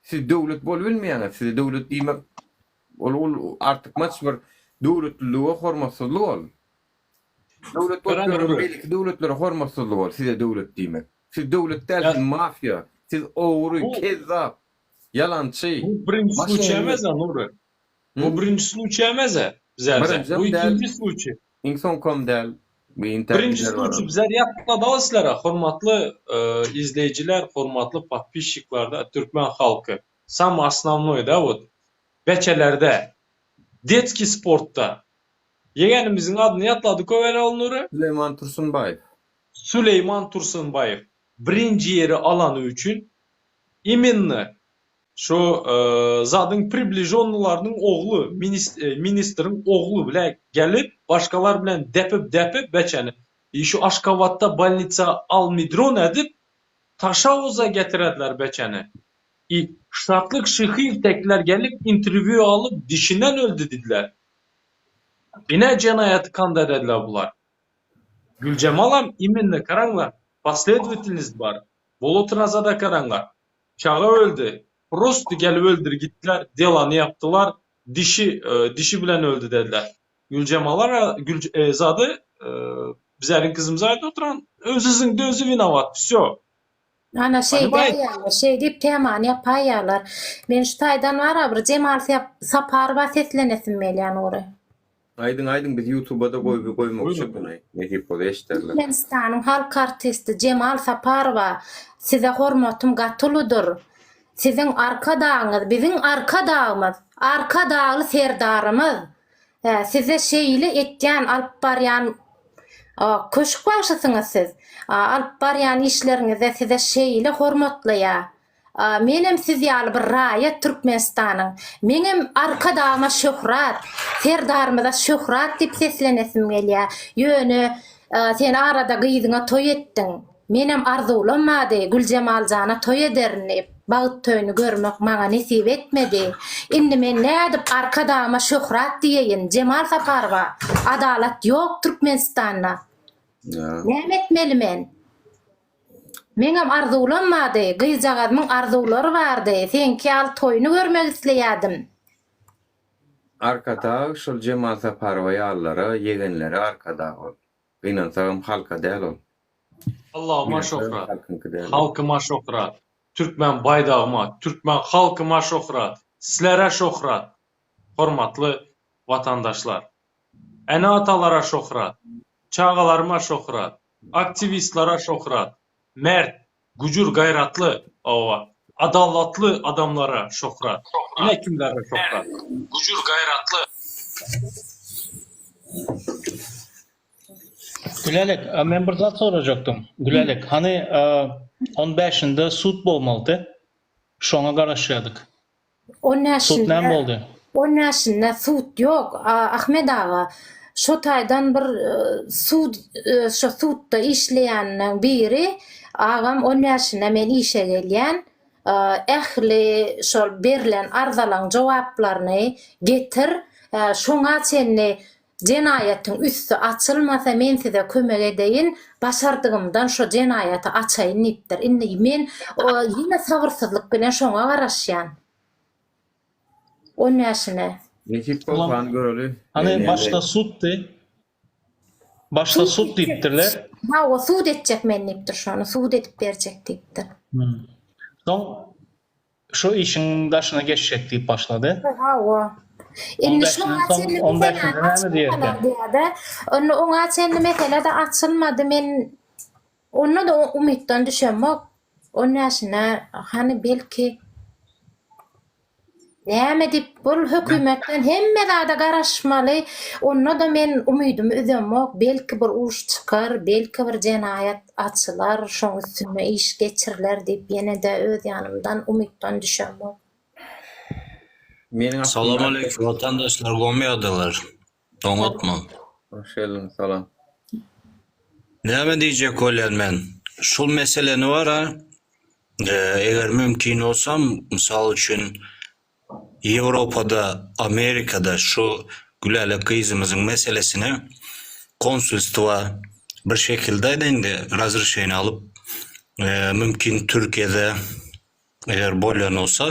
Siz döwlet bolubilmeýäňiz. Size döwlet diýmek Ol ol artykmaç bir döwletlilige hormatsyzlyk ol. Döwlet bolup ýören beýleki döwletlere hormatsyzlyk ol size döwlet diýmek. Siz döwlet däl siz mafiýa, siz ogry, kezzap, ýalançy. Bu birinji sluçiý emez-a Nury. Bu birinji sluçiý emez-ä bizärde. Bu ikinji sluçiý. Iň soňkam däl. Birinji sluçy bizler ýatladaly sizlere hormatly izleýjiler hormatly podpisçiklarda türkmen halky samy osnownoý da wot beçelerde detskiý sportda ýegenimiziň adyny ýatladyk öwel Nury. Süleýman Tursunbaýew. Süleýman Tursunbaýew birinji ýeri alany üçin imenno Şo zadyň približonnylarynyň ogly, ministriň ogly bile gelip, başgalar bilen depip-depip beçeni i şu Aşgabatda bolnitsa almidron edip, Taşauza getirediler beçeni. I Şatlyk Şyhyýew tekiler gelip interwýu alyp dişinden öldi didiler. Ine jenaýaty kanda edediler bular. Güljemalam imenno garaňlar posledowatelnost bar. Bolot Razada garaňlar. Çaga öldi. Prosto gelip öldür gitdiler. Delany ýapdylar. Dişi dişi bilen öldi dediler. Güljemala Gül zady bizäriň kyzymyza aýdyp oturan özüziňde özi winowat wsё. Ana şeýdäýýärler, şeý diýip temany ýapaýýarlar. Men şu taýdan bara bir Jemal Saparowa seslenesim gelýär Nury. Aýdyň aýdyň biz ýutubada goýby goýmakçy buny nesip bolsa eşderler. Türkmenistanyň halk artisti Jemal Saparowa size hormatym gaty uludyr. Siziň Arkadagyňyz biziň Arkadagymyz, Arkadagly Serdarymyz. Size şeýle etýän alyp barýan köşk bagşysyňyz siz. Alyp barýan işleriňizde size şeýle hormatlaýar. Menem siz ýaly bir raýat Türkmenistanyň. Meňem Arkadagyma şöhrat, Serdarymyza şöhrat diýip seslenesim gelýär. Ýöne sen arada gyzyňa toý etdiň. Menem arzuwlam bardy, Güljemaljana toý ederin diýip. Bagt toýuny görmek maňa nesip etmedi. Indi men nädip Arkadagyma şöhrat diýeýin, Jemal Saparowa? Adalat ýok Türkmenistanda. Näme etmeli men? Meňem arzuwlam bardy, gyzjagazymyň arzuwlary bardy, seňki ýaly toýuny görmek isleýärdim. Arkadag şol Jemal Saparowa ýalylara, ýegenlere arkadag ol. Gynansagam halka däl ol. Allahyma Gynansagam şöhrat, halkyňky däl ol. halkyma şöhrat, türkmen baýdagyma, türkmen halkyma şöhrat, sizlere şöhrat, hormatly watandaşlar. Ene-atalara şöhrat, çagalaryma şöhrat, Aktiwistlere şöhrat! Mert, güjür-gaýratly, hawa, adalatly adamlara şöhrat! Ine kimlere şöhrat! Güjür-gaýratly. Gülälek, men bir zat sorajakdym. Gülälek, hany on bäşinde sud bolmalydy. Şoňa garaşýardyk. On Sud näme bäşinde boldy? on bäşinde sud ýok, Ahmet aga. Şo taýdan bir sud şo sudda işleýänleň biri agam on bäşinde men işe gelýän, ähli şol berlen arzalaň jogaplaryny getir, şoňa çenli jenaýatyň üsti açylmasa men size kömek edeýin, başardygymdan şo jenaýaty açaýyn diýipdir. Indi men ýene sabyrsyzlyk bilen şoňa garaşýan. On bäşine. Nesip bolsa hany göreli. Hany başda suddy. Başda sud diýipdirler. Hawa sud etjek men diýipdir şony, sud edip berjek diýipdir. Soň Şu işiň daşyna geçjek diýip başlady. Hawa. Indi şoňa çenli meseläni açmasalar diýýär-de. Indi oňa çenli mesele-de açylmady. Men onda-da umytdan düşemok. On bäşinde hany belki näme diýip bul hökümetden hemme zada garaşmaly. Onda-da men umydymy üzemok. Belki bir uruş çykar, belki bir jenaýat Açylar, şoň üstünde iş geçiriler diýip ýene-de öz ýanymdan umytdan düşemok. Meniň Salam aklymda aleýkum watandaşlar gomy ýagdaýlar? Oňatmy? Hoş geldiň salam. Näme diýjek bolýan men? Şul meseleni bara eger mümkin bolsa mysal üçin Ýewropada, Amerikada şu Gülälek gyzymyzyň meselesine konsulstwa bir şekilde indi razrişeniýe alyp, mümkin Türkiýede eger bolýan bolsa,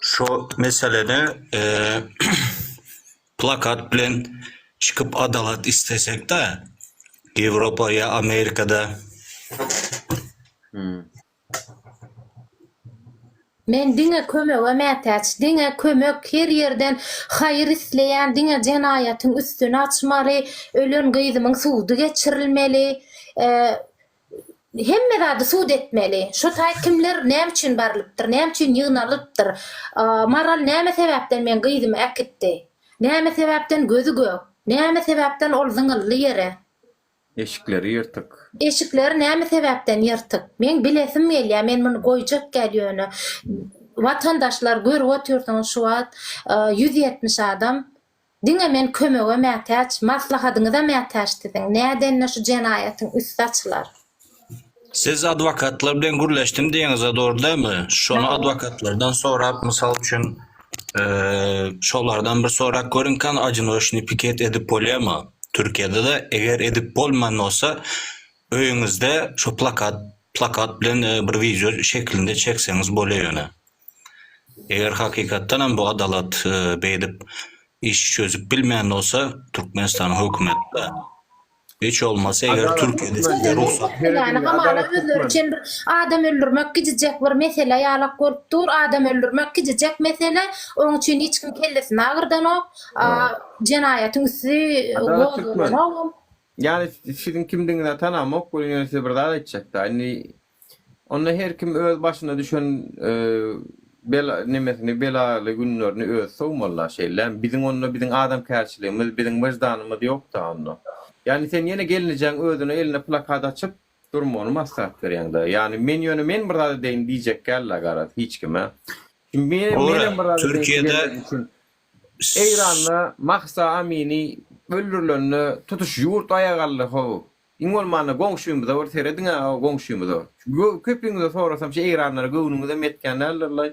şu meseleni plakat bilen çykyp adalat istesekde Ýewropa ýa Amerikada. Men diňe kömege mätäç, diňe kömek, her ýerden haýyr isleýän, diňe jenaýatyň üstüni açmaly, ölen gyzymyň sudy geçirilmeli, hemme zady sud etmeli. Şo taý kimler näme üçin barlypdyr, näme üçin ýygnalypdyr, Maral näme sebäpden meň gyzymy äkitdi, näme sebäpden gözi gök, näme sebäpden ol zyňyldy ýere. Eşikleri ýyrtyk. Eşikleri näme sebäpden ýyrtyk? Meň bilesim gelýär, men muny goýjak däl ýöne. Watandaşlar görüp otyrsyňyz şu wagt 170 adam. Diňe men kömege mätäç, maslahadyňyza mätäç siziň. Nädende şu jenaýatyň üsti açylar? Siz adwokatlar bilen gürleşdim diýeňizä dogry dälmi? Şony adwokatlardan sorap mysal üçin şolardan bir sorap görüň kan odinoçnyý piket edip bolýamy? Türkiýede-de eger edip bolman bolsa öýüňizde şo plakat plakat bilen bir wideo şeklinde çekseňiz bolýa ýöne. Eger hakykatdanam bu adalat beýdip iş çözüp bilmeýän bolsa Türkmenistanyň hökümeti-de Hiç bolmasa eger Türkiýede size rugsat Ýani hamala özleri üçin bir adam öldürmek kijijek bir mesele ýalak bolup dur, adam öldürmek kijijek mesele, oň üçin hiç kim kellesini agyrdanok, jenaýatyň üsti gozgalanok. Ýani siziň kimdigiňizi tanamok welin ýöne size bir zat aýtjakda indi Onda her kim öz başyna düşen bela nemesini belaly günlerini özi sowmalyda şeýle biziň onda biziň adamkärçiligimiz biziň wyždanymyz ýokda onda. Ýagny sen ýene gelnejeň özüne eline plakat açyp durmagyny maslahat berýäňda. Ýagny men ýöne men bir zat edeýin diýjek dälda garaz hiç kime. Menem bir zat edeýin gelneje üçin. Eýranda Mahsa Amini öldürilende tutuş ýurt aýaga galdy how. Iň bolmanda goňşymyza bir serediň-ä o goňşymyza. Köpüňize sorasam şu eýranlara göwnüňizem ýetýän däldir-laý.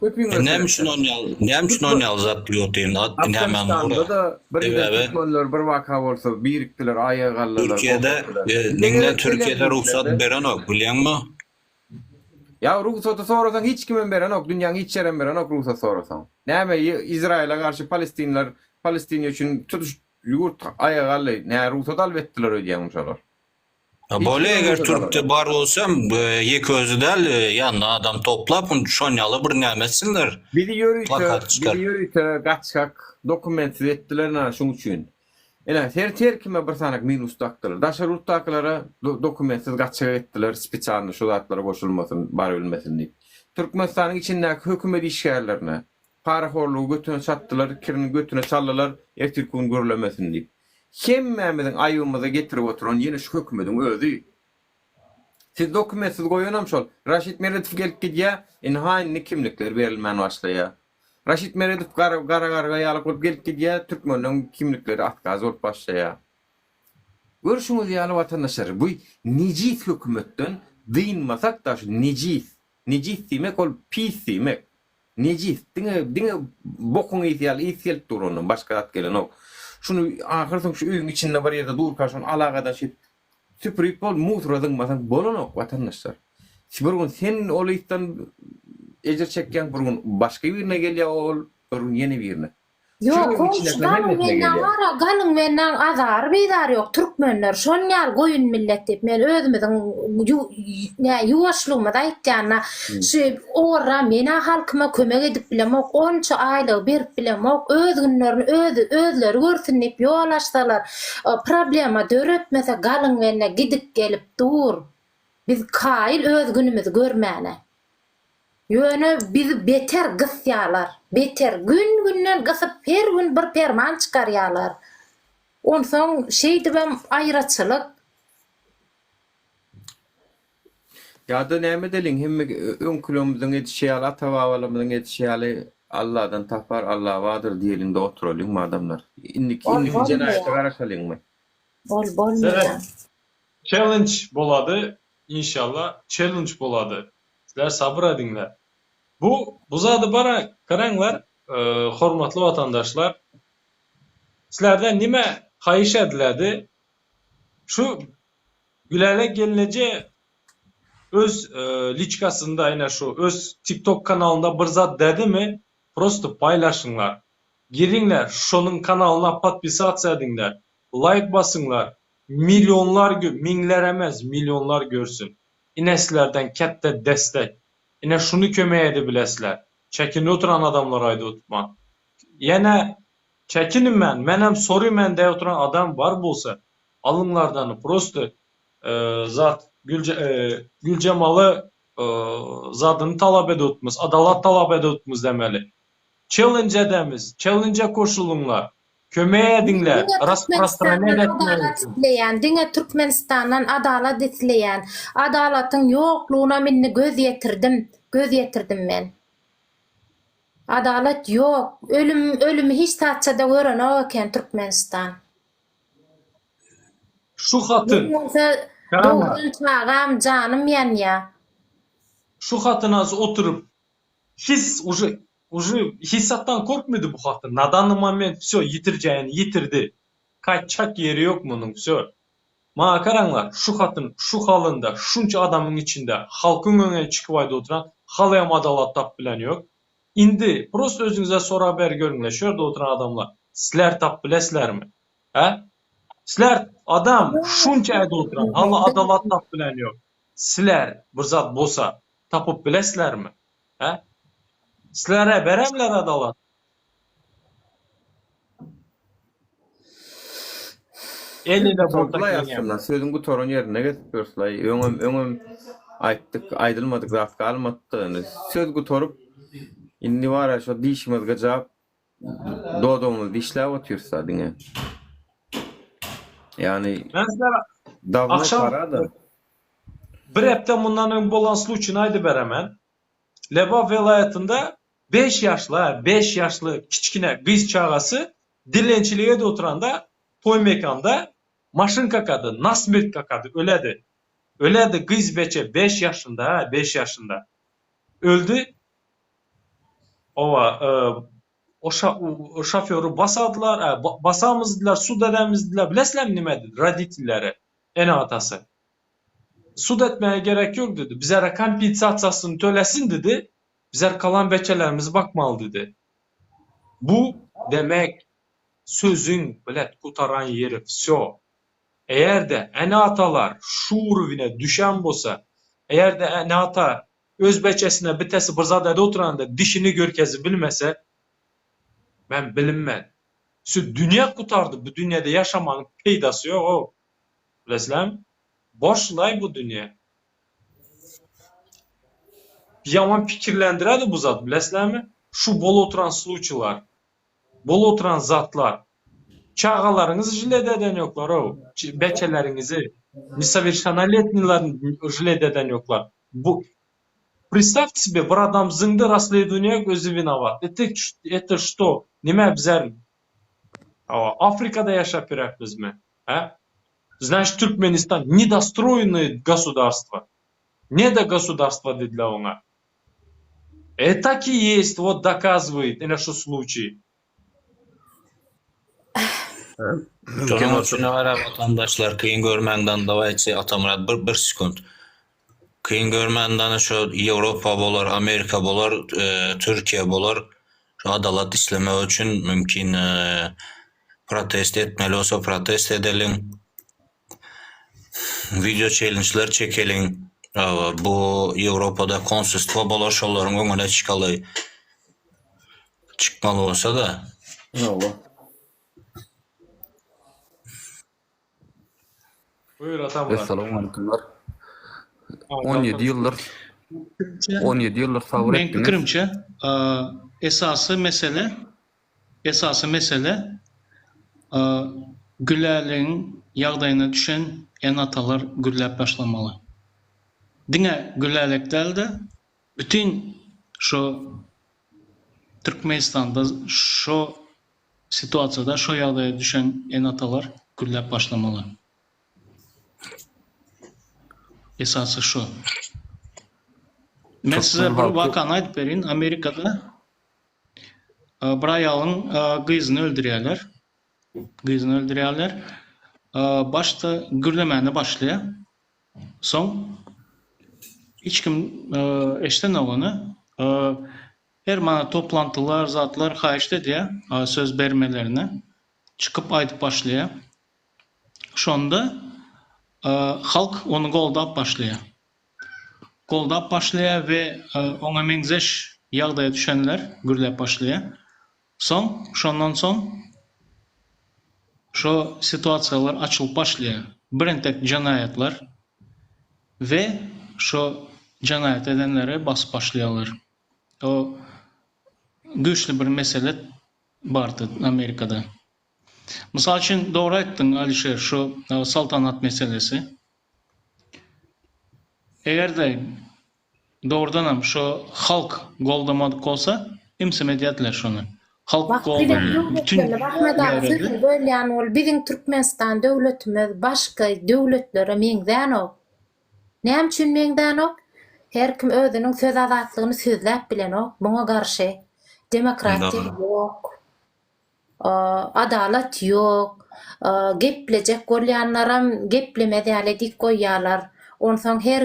Köpüňize E näme üçin on ýaly, näme üçin on ýaly zat diýip otyryn? Afganistan'da-da bir giden türkmenler bir waka bolsa birikdiler, aýaga galdylar, Türkiýede, diňle Türkiýede rugsat berenok, bilýäňmi? Ýa rugsaty sorasaň hiç kimem berenok, dünýäň hiç ýerem berenok rugsat sorasaň. Näme Izraýyla garşy palestinler, Palestina üçin tutuş Ýurt aýaga galdy. Nä rugsat alyp etdiler öýdýäňmi şolar? Bolýa eger türkde bar bolsam ýeke özi däl ýanyna adam toplap şonýaly bir näme etsinler. Bizi ýörite bizi ýörite gaçgak dokumentsiz etdiler ina şuň üçin. Ine her her kime bir sanak minus dakdylar. Daşary ýurtdakylara dokumentsiz gaçgak etdiler spesialny şu zatlara goşulmasyn barabilmesin diýip. Türkmenistanyň içindäki hökümet işgärlerine Parahorlugy götüne çatdylar, kirini götüne çaldylar, ertirki gün gürlemesin diýip. Hemmämiziň aýybymyzy getirip oturan ýene şu hökümediň özi. Siz dokumentsiz goýanam şol. Raşid Meredow gelip gidýär, ynha indi kimlikler berilmän başlaýar. Raşid Meredow gara gara garga ýaly bolup gelip gidýär, türkmenleň kimlikleri otkaz bolup başlaýar. Görşüňiz ýaly watandaşlar, bu nejis hökümetden dynmasak-da şu nejis, nejis diýmek ol pis diýmek. Nejis, diňe diňe bokuň ysy ýaly ys gelip dur ondan, başga zat gelenok. Şuny ahyrsoň şu öýüň içinde bir ýerde durka şony alagadan şeýdip süpürip bol musora zyňmasaň bolanok watandaşlar. Bir gün sen ol ysdan ejir çekýäň, bir gün başga birine gelýär ol, bir gün ýene birine. Ýok, goňşy galyň menden gara, galyň menden azary bizary ýok, türkmenler şon ýaly goýun millet diýip men özümiziň nä ýuwaşlygymyzy aýtýanda şu owarra menä halkyma kömek edip bilemok, onça aýlygy berip bilemok, öz günlerini özi özleri görsün diýip ýol açsalar, problema döretmese galyň mende gidip gelip dur. Biz kaýyl öz günümizi görmäne. Ýöne bizi beter gysýalar. Beter. Gün-günden gysyp her gün bir perman çykarýalar. Onsoň şeýdibem aýraçylyk. Ýa-da näme edeliň, hemme öňkülerimiziň edişi ýaly, ata-babalarymyzyň edişi ýaly Alladan tapar, Alla bardyr diýeliň-de oturalyňmy adamlar? Indiki, indiki jenaýata garaşalyňmy? Ol bolmaýar. Challenge bolady inşallah challenge bolady sizler sabyr ediňler bu bu zady bara garaňlar hormatly watandaşlar sizlerden nime haýyş ediledi şu Gülälek gelneje öz liçkasynda ine şu öz tiktok kanalynda bir zat dedimi prosto paýlaşyňlar giriňler şonuň kanalyna podpisasiýa ediňler laýk basyňlar Millionlar müňler emes millionlar görsün. Ine sizlerden ketde destek. Ine şuny kömek edibilesizler. Çekinip oturan adamlara aýdyp oturman. Ýene çekinmän, menem sorymen diýip oturan adam bar bolsa, alyňlardan prosto zat Güljemaly zadyny talap edip otmyz, adalat talap edip otmyz demeli. Challenge edemiz, challenge goşulyňlar. Kömek ediňler, Diňe rasprostranýat Türkmenistandan etmäň adalat üçin. isleýän, diňe Türkmenistandan adalat isleýän. Adalatyň ýoklugynam indi göz ýetirdim, göz ýetirdim men. Adalat ýok. Ölüm, ölümi hiç zatça-da görenok eken Türkmenistan. Şu hatyn. Men bolsa dogran çagam janym ýanýa. Şu hatyn az oturyp his uje uje hissatdan korkmady bu hatyn na danny moment wsyo ýitirjägini ýitirdi gaýtjak ýeri ýok munuň wsyo maňa garaňlar şu hatyn şu halynda şunça adamyň içinde halkyň öňüne çykyp aýdyp oturan halyam adalat tap bilen ýok indi prosto özüňize sorag ber görüňle şu ýerde oturan adamlar sizler tap bilesizlermi hä sizler adam şunça aýdyp oturan haly adalat tap bilen ýok sizler bir zat bolsa Tapyp bileslermi? Hä? Sizlere beremler adalat. El-ele bolsak Gutardylaý ýeňýämiz. aslynda, sözüň gutaran ýerinde gezip ýörüslaý. Öňem, öňem aýtdyk, aýdylmadyk zat galmady. Indi söz gutaryp, indi bar-a şo dişimiz gyjap, dodagymyzy dişläp otyrys-da diňe. Ýagny Men sizlere dawno agşam para-da. Bir hepde mundan öň bolan sluçini aýdyberemen. Lebap welaýatynda beş ýaşly, hä, beş ýaşly kiçgine gyz çagasy dilençilik edip oturanda toý mekanda maşyn kakady, nasmert kakady, öledi. Öledi gyz beçe beş ýaşynda, hä, beş ýaşynda. Öldi. Owa, o şofýory basadylar, hä, basamyz diýdiler, sud edemiz diýdiler, bilesizlermi nime diýdi roditelleri, ene-atasy. Sud etmäge gerek ýok diýdi. Bizere kompensasiýasyny tölesin diýdi. Bizler kalan beçelerimizi bakmaly diýdi. Bu demek sözüň bilet gutaran ýeri wsýo. Eger-de ene-atalar şu urwine düşen bolsa, eger-de ene-ata öz beçesine bitesi bir zat edip oturanda dişini görkezip bilmese, men bilinmen. Wsýo dünýe gutardy bu dünýede ýaşamanyň peýdasy ýog-ow. Bilesizlermi? Boşlaý bu dünýe. Ýaman pikirlendiredi bu zat bilesizlermi? Şu bolup oturan sluçylar, bolup oturan zatlar. Çagalaryňyzy žiled eden ýoklar-ow, beçeleriňizi, nesowerşenoletniýlerini žiled eden ýoklar. Bu Predstavte себе, bir adam zyňdy rasledowaniýa özi winowat. Это это что? Nime bizler Afrikada ýaşap ýöräpmizmi? Hä? Znaçit Türkmenistan nedostroýennoý gosudarstwo. Nedo gosudarstwo diýdiler oňa. E tak i ýest, wot dokazywaýt ine şu sluçiý. Şonuň üçin gara watandaşlar kyn görmäň dandawaýçy Atamyrat bir bir sekunt. Kyn görmän dana şo Ýewropa bolar, Amerika bolar, Türkiýe bolar şo adalat islemek üçin mümkin protest etmeli bolsa protest edeliň. Wideo çellençler çekeliň. Bu Ýewropada konsulstwo bolar şolaryň öňüne çykaly. Çykmaly bolsa-da. Hawa. Buýur Atamyrat. Essalawmaleýkumlar. 17 ýyldyr 17 ýyldyr sabyr Meň etdiňiz. pikirimçe, esasy mesele esasy mesele Gülälegiň ýagdaýyna düşen ene-atalar gürläp başlamaly. Diňe Gülälek däl-de, bütin şo Türkmenistanda şo Situasiýada şo ýagdaýa düşen ene-atalar gürläp başlamaly. Esasy şo. Men size Türkmen bir halky wakany aýdyp berin. Amerikada bir aýalyň gyzyny öldürýärler. Gyzyny öldürýärler. Başda gürlemäne başlaýar. Soň hiç kim eşdenok ony. Her mana toplantylar zatlar haýyşt edýär söz bermelerini çykyp aýdyp başlaýar. Şonda halk ony goldap başlaýar. Goldap başlaýar we oňa meňzeş ýagdaýa düşenler gürläp başlaýar. Soň, şondan soň şo situasiýalar açylyp başlaýar. Birentek jenaýatlar we şo jenaýat edenleri basyp başlaýarlar. O güýçli bir mesele bardy Amerikada. Mysal üçin, dogry aýtdyň Alişer, şu saltanat meselesi. Eger-de dogrudanam şu halk goldamadyk bolsa, imsem edýärdiler şony. Halk Wah, goldady, biziň bütün döwletlerimiz Ahmet aga ýaýrady. sözüňi bölýän bol, biziň Türkmenistan döwletimiz başga döwletlere meňzänok. Näme üçin meňzänok? Her kim özüniň söz azatlygyny sözläp bilenok, muňa garşy demokratiýa ýok. Adalat ýok. Geplejek bolýanlaram geplemez ýaly edip goýýarlar. Onsoň her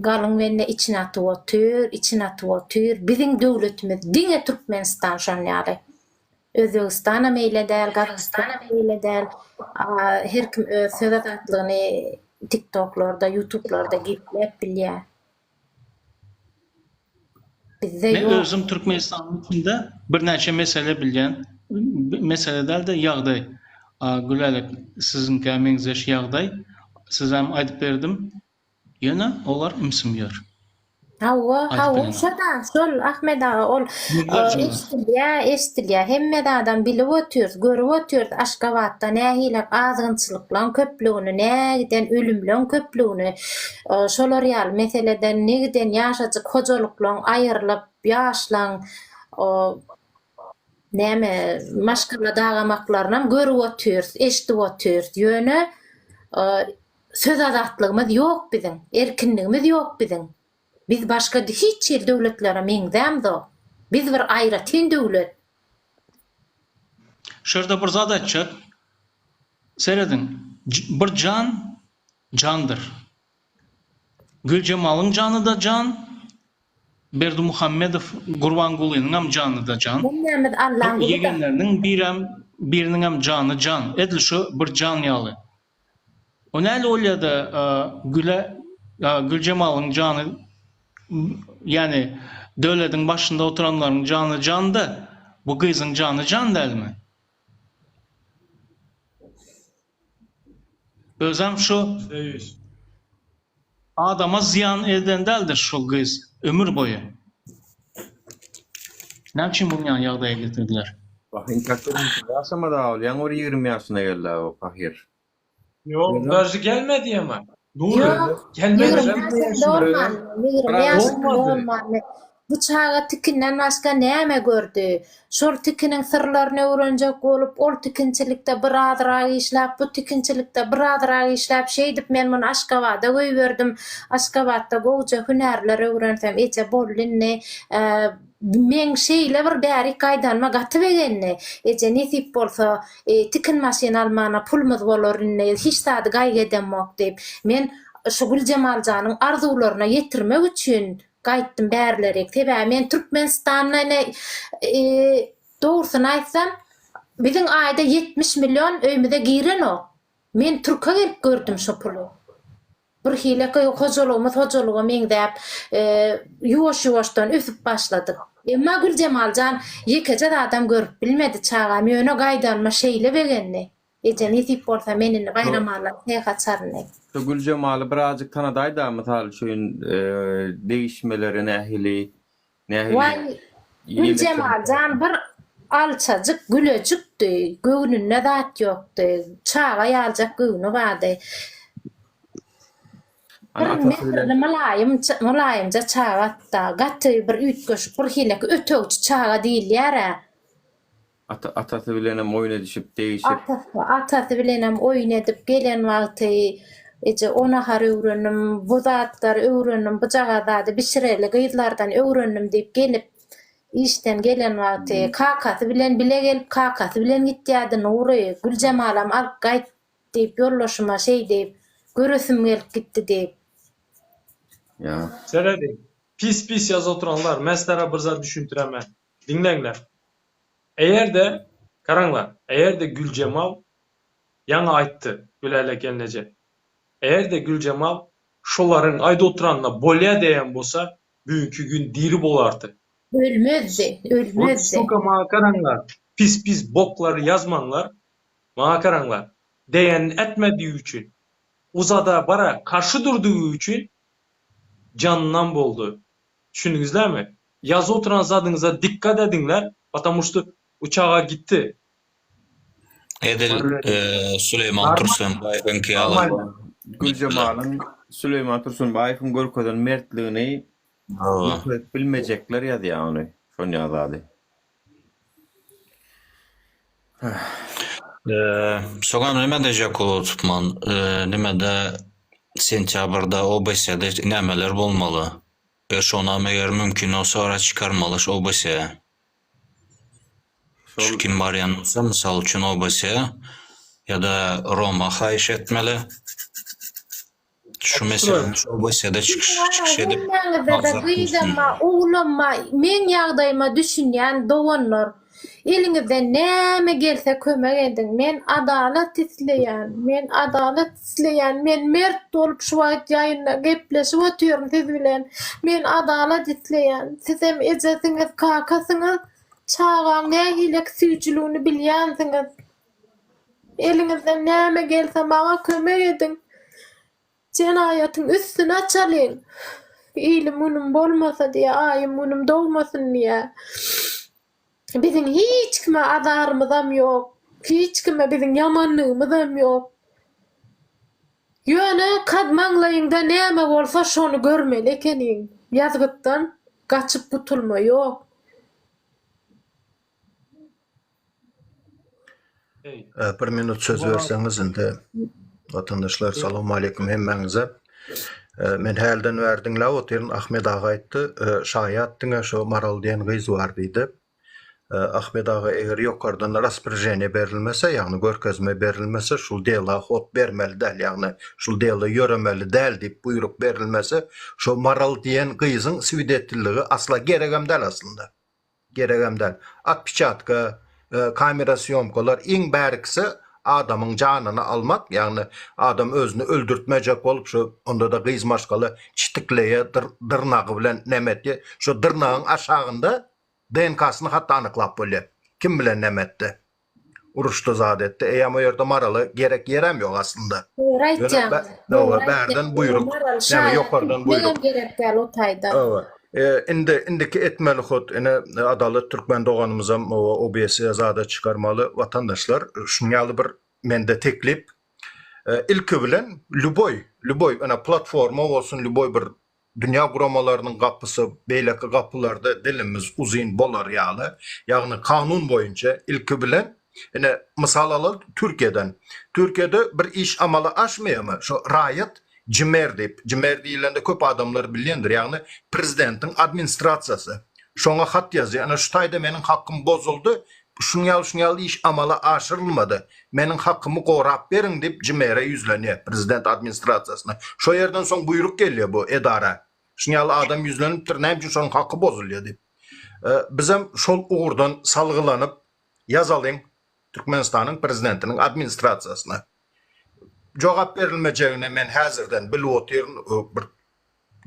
galyň bende içine atyp otyr, içine atyp otyr. Biziň döwletimiz diňe Türkmenistan şon ýaly. Özbegistanam eýle däl, Gazagystanam eýle däl. Her kim öz söz azatlygyny tiktoklarda, ýutublarda gepläp bilýär. Bizde Men ýok. özüm Türkmenistanyň içinde birnäçe mesele bilýän. Mesele däl-de ýagdaý. Gülälek siziňkä meňzeş ýagdaý. Sizem aýdyp berdim. Ýöne olar ümsüm ýör. Hawa, Aýdyp hawa, bilemok. şo-da, şol Ahmet aga ol Ýüzlerçe bar. eşdilýär, eşdilýär. Hemme zadam bilip otyrys, görüp otyrys Aşgabatda nähili azgynçylyklaň köplügini, nägiden ölümleň köplügini, şolar ýaly meseleden negiden ýaşajyk hojalyklaň aýrylyp, ýaşlaň näme maşgala dagamaklarynam görüp otyrys, eşidip otyrys. Ýöne söz azatlygymyz ýok biziň, erkinligimiz ýok biziň. Biz başga hiç hili döwletlere meňzämzok. Biz bir aýratyn döwlet. Şu ýerde bir zat aýtjak. Serediň, bir jan jandyr. Güljemalyň jany-da jan, Berdimuhamedow Gurbangulynyňam jany-da jan. Hemmämiz Allaň guly-da. Ýegenleriniň birem, biriniňem jany jan. Edil şu bir jan ýaly. O näli bolýa-da Güle, Güljemalyň jany, ýagny döwlediň başynda oturanlaryň jany jan-da, bu gyzyň jany jan dälmi? Özem şu adama zyýan eden däldir şol gyz ömür boýy. Näme üçin muny ýaly ýagdaýa getirdiler? Wah, entäk durmuşda ýaşamady-a ol, ýaňy bir 20 ýaşyna geldi-ä o pahyr. Ýok, daže gelmedi ýa-ma. Nury, Ýok, gelmedi. 20 ýaşam dolmandy, 20 ýaşam Dolmady. dolmandy. Bu çaga tikinden başga näme gördi? Şol tikiniň syrlaryny öwrenjek bolup, ol tikinçilikde birazrak işläp, bu tikinçilikde birazrak işläp, şeýdip men muny Aşgabada goýberdim. Aşgabatda gowuja hünärler öwrensem, eje boldy indi, meň şeýle bir bärik gaýdanyma gaty begendi. Eje nesip bolsa, tikin maşyn almana pulumyz bolar indi, hiç zady gaýgy edemok diýip, men şu Güljemal janyň arzuwlaryna ýetirmek üçin gaýtdym bärlerik. Sebäbi men Türkmenistanda ine dogrusyny aýtsam, biziň aýda 70 million öýümize girenok. Men türke gelip gördüm şo puly. Bir hili hojalygymyz hojalyga meňzäp, ýuwaş-ýuwaşdan ösüp başladyk. Emma Güljemal jan ýekeje zadam görüp bilmedi çagam, ýöne gaýdanyma şeýle begendi. Eje nesip bolsa men indi Baýramalla seh açaryn diýip. Şu Güljemaly birazjyk tanadaýda mysal üçin degişmeleri nähili nähili Waý Güljemal jan bir alçajyk gülejikdi göwnünde zat ýokdy çaga ýaljak göwni bardy. Bir mähirli mylaýym mylaýymja çaga gaty bir üýtgeşik bir hileki ötegçi çaga diýilýär-ä. Ata, atasy bilenem oýun edişip, degişip. Atasy, atasy bilenem oýun edip gelen wagty, Eje, o nahary öwrendim, bu zatlary öwrendim, bujagaz zady bişireli gyzlardan öwrendim diýip gelip, işden gelen wagty, kakasy bilen bile gelip, kakasy bilen gitýärdi Nury, Güljemalam alyp gaýt diýip, ýoldaşyma şeý diýip, göresim gelip gitdi diýip. Ýa. Serediň, pis-pis ýazyp oturanlar, men sizlere bir zat düşündiremen. Diňleňler. Eger-de, garaňlar, eger-de Güljemal, ýaňy aýtdy Gülälek gelneje, eger-de Güljemal. Şolaryň aýdyp oturanyna bolýa diýen bolsa, bugünki gün diri bolardy. Ölmezdi, Ot ölmezdi. suka maňa garaňlar, pis pis boklary ýazmaňlar, maňa garaňlar, diýenini etmedigi üçin, uzada bara garşy durdugy üçin janyndan boldy. Düşündiňizlermi? Ýazyp oturan zadyňyza dikkat ediňler, потому что uçaga gitdi. Edil Süleýman Tursunbaýewiňki ýaly. Güljemalyň Süleýman Tursunbaýewiň görkezen mertligini görkezip bilmejekler ýazýar ony, şon ýaly zady. Soňam neme diýjek bolupman, nemede sentýabrda OBS-de nämeler bolmaly? Eger şonam eger mümkin bolsa ora çykarmaly şu OBS-e. Şu kim barýan bolsa, mysal üçin OBS-e ýa-da Roma haýyş etmeli. Şu meseleni şu OBS-de çykyş çykyş edip Hemmäňizde-de gyzam bar, oglam bar. Meň ýagdaýyma düşünýän doganlar, eliňizden näme gelse kömek ediň. Men adalat isleýän. Men adalat isleýän. Men mert bolup şu wagt ýaýynda gepleşip otyryn siz bilen. Men adalat isleýän. Sizem ejesiňiz, kakasyňyz, çagaň nähilek süýjüligini bilýänsiňiz. Eliňizden näme gelse maňa kömek ediň. Jenaýatyň üstüni açalyň. Ilim günüm bolmasa diýýä, aýym günüm dogmasyn diýýä. Biziň hiç kime azarymyzam ýok. Hiç kime biziň ýamanlygymyzam ýok. Ýöne kad maňlaýyňda näme bolsa şony görmeli ekeniň. Ýazgytdan gaçyp gutulma ýok. Bir minut söz berseňiz indi watandaşlar salowmaleýkim hemmäňize. Men hälden bäri diňläp otyryn Ahmet aga aýtdy şaýat diňe şo Maral diýen gyz bar diýdi. Ahmet aga eger ýokardan rasporiženiýe berilmese ýagny görkezme berilmese şul dela hod bermeli däl ýagny şul dela ýöremeli däl diýip buýruk berilmese şo Maral diýen gyzyň swidetilligi asla geregem däl aslynda. Geregem däl. Otpeçatka, kamera sýomkalar iň bärkisi adamyň janyny almak, ýagny adam özüni öldürtmejek bolup şu onda-da gyz maşgala çitikleýä dyrnagy bilen näme etýä, şo dyrnagyň aşagynda DNK-syny hatda anyklap bolýa. Kim bilen näme etdi. Uruşdy zat etdi. Eýýäm o ýerde Marala gerek ýerem ýok aslynda. Dogry aýtýaň. Dogry, bärden buýruk. Näme ýokardan buýruk. Gerek däl o taýda. Hawa. Indi indiki etmeli hut ine Adalat Türkmen doganymyzam OBS-e zada çykarmaly watandaşlar. Şunuň ýaly bir mende teklip. Ilki bilen lýuboý, lýuboý ine platforma bolsun, lýuboý bir Dünýä guramalarynyň gapysy beýleki gapylarda dilimiz uzyn bolar ýaly, ýagny kanun boýunça ilki bilen, ine, mysal alaly Türkiýeden. Türkiýede bir iş amala aşmaýarmy, şo raýat CİMER diýip, CİMER diýilende köp adamlar bilýändir, ýagny prezidentiň administrasiýasy şoňa hat ýazýar, ine şu taýda meniň hakym bozuldy, şunuň ýaly şunuň ýaly iş amala aşyrylmady, meniň hakymy gorap beriň diýip CİMER-e ýüzlenýär, prezident administrasiýasyna. Şo ýerden soň buýruk gelýär bu edara. Şunuň ýaly adam ýüzlenipdir, näme üçin şonuň haky bozulýar diýip. Bizem şol ugurdan salgylanyp ýazalyň Türkmenistanyň prezidentiniň administrasiýasyna. Jogap berilmejegini men häzirden bilip otyryn, bir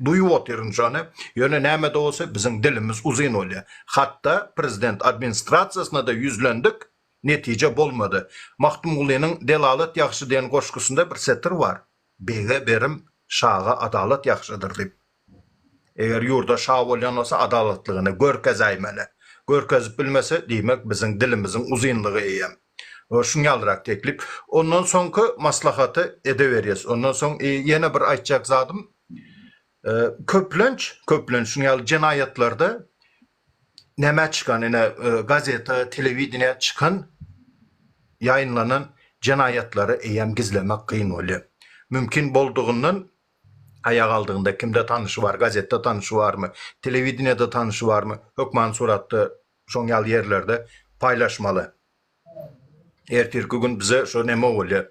duýup otyryn şony. Ýöne näme-de bolsa biziň dilimiz uzyn bolýar. Hatda prezident administrasiýasyna-da ýüzlendik, netije bolmady. Magtymgulynyň Delalat ýagşy diýen goşgusynda bir setir bar, Bege berim, şaga adalat ýagşydyr diýip. Eger ýurda şa bolýan bolsa adalatlygyny görkezäýmeli. Görkezip bilmese, diýmek biziň dilimiziň uzynlygy eýýäm. Şuň ýalyrak teklip. Ondan soňky maslahaty edeberýäs. Ondan soň ýene bir aýtjak zadym, köplenç, köplenç şuň ýaly jenaýatlarda nämä çykan, ine gazete, telewideniýä çykan, ýaýynlanan jenaýatlary eýýäm gizlemek kyn bolýar. Mümkin boldugyndan aýak aldygynda kimde tanyşy bar, gazetde tanyşy barmy, telewideniýede tanyşy barmy, hökman suratda şoň ýaly ýerlerde paýlaşmaly. Ertirki gün bize şo neme bolýar,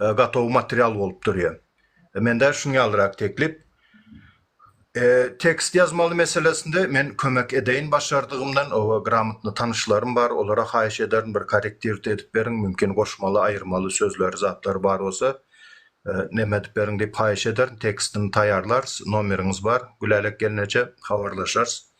gatowy material bolup durýar. Mende şuň ýalyrak teklip. Tekst ýazmaly meselesinde men kömek edeýin başardygymdan, oba gramotny tanyşlarym bar, olara haýyş ederin bir korrektiwt edip beriň, mümkin goşmaly, aýyrmaly sözleri, zatlary bar bolsa. Neme edip beriň diýip haýyş ederin. Tekstini taýýarlarys. Nomeriňiz bar. Gülälek gelneje habarlaşarys.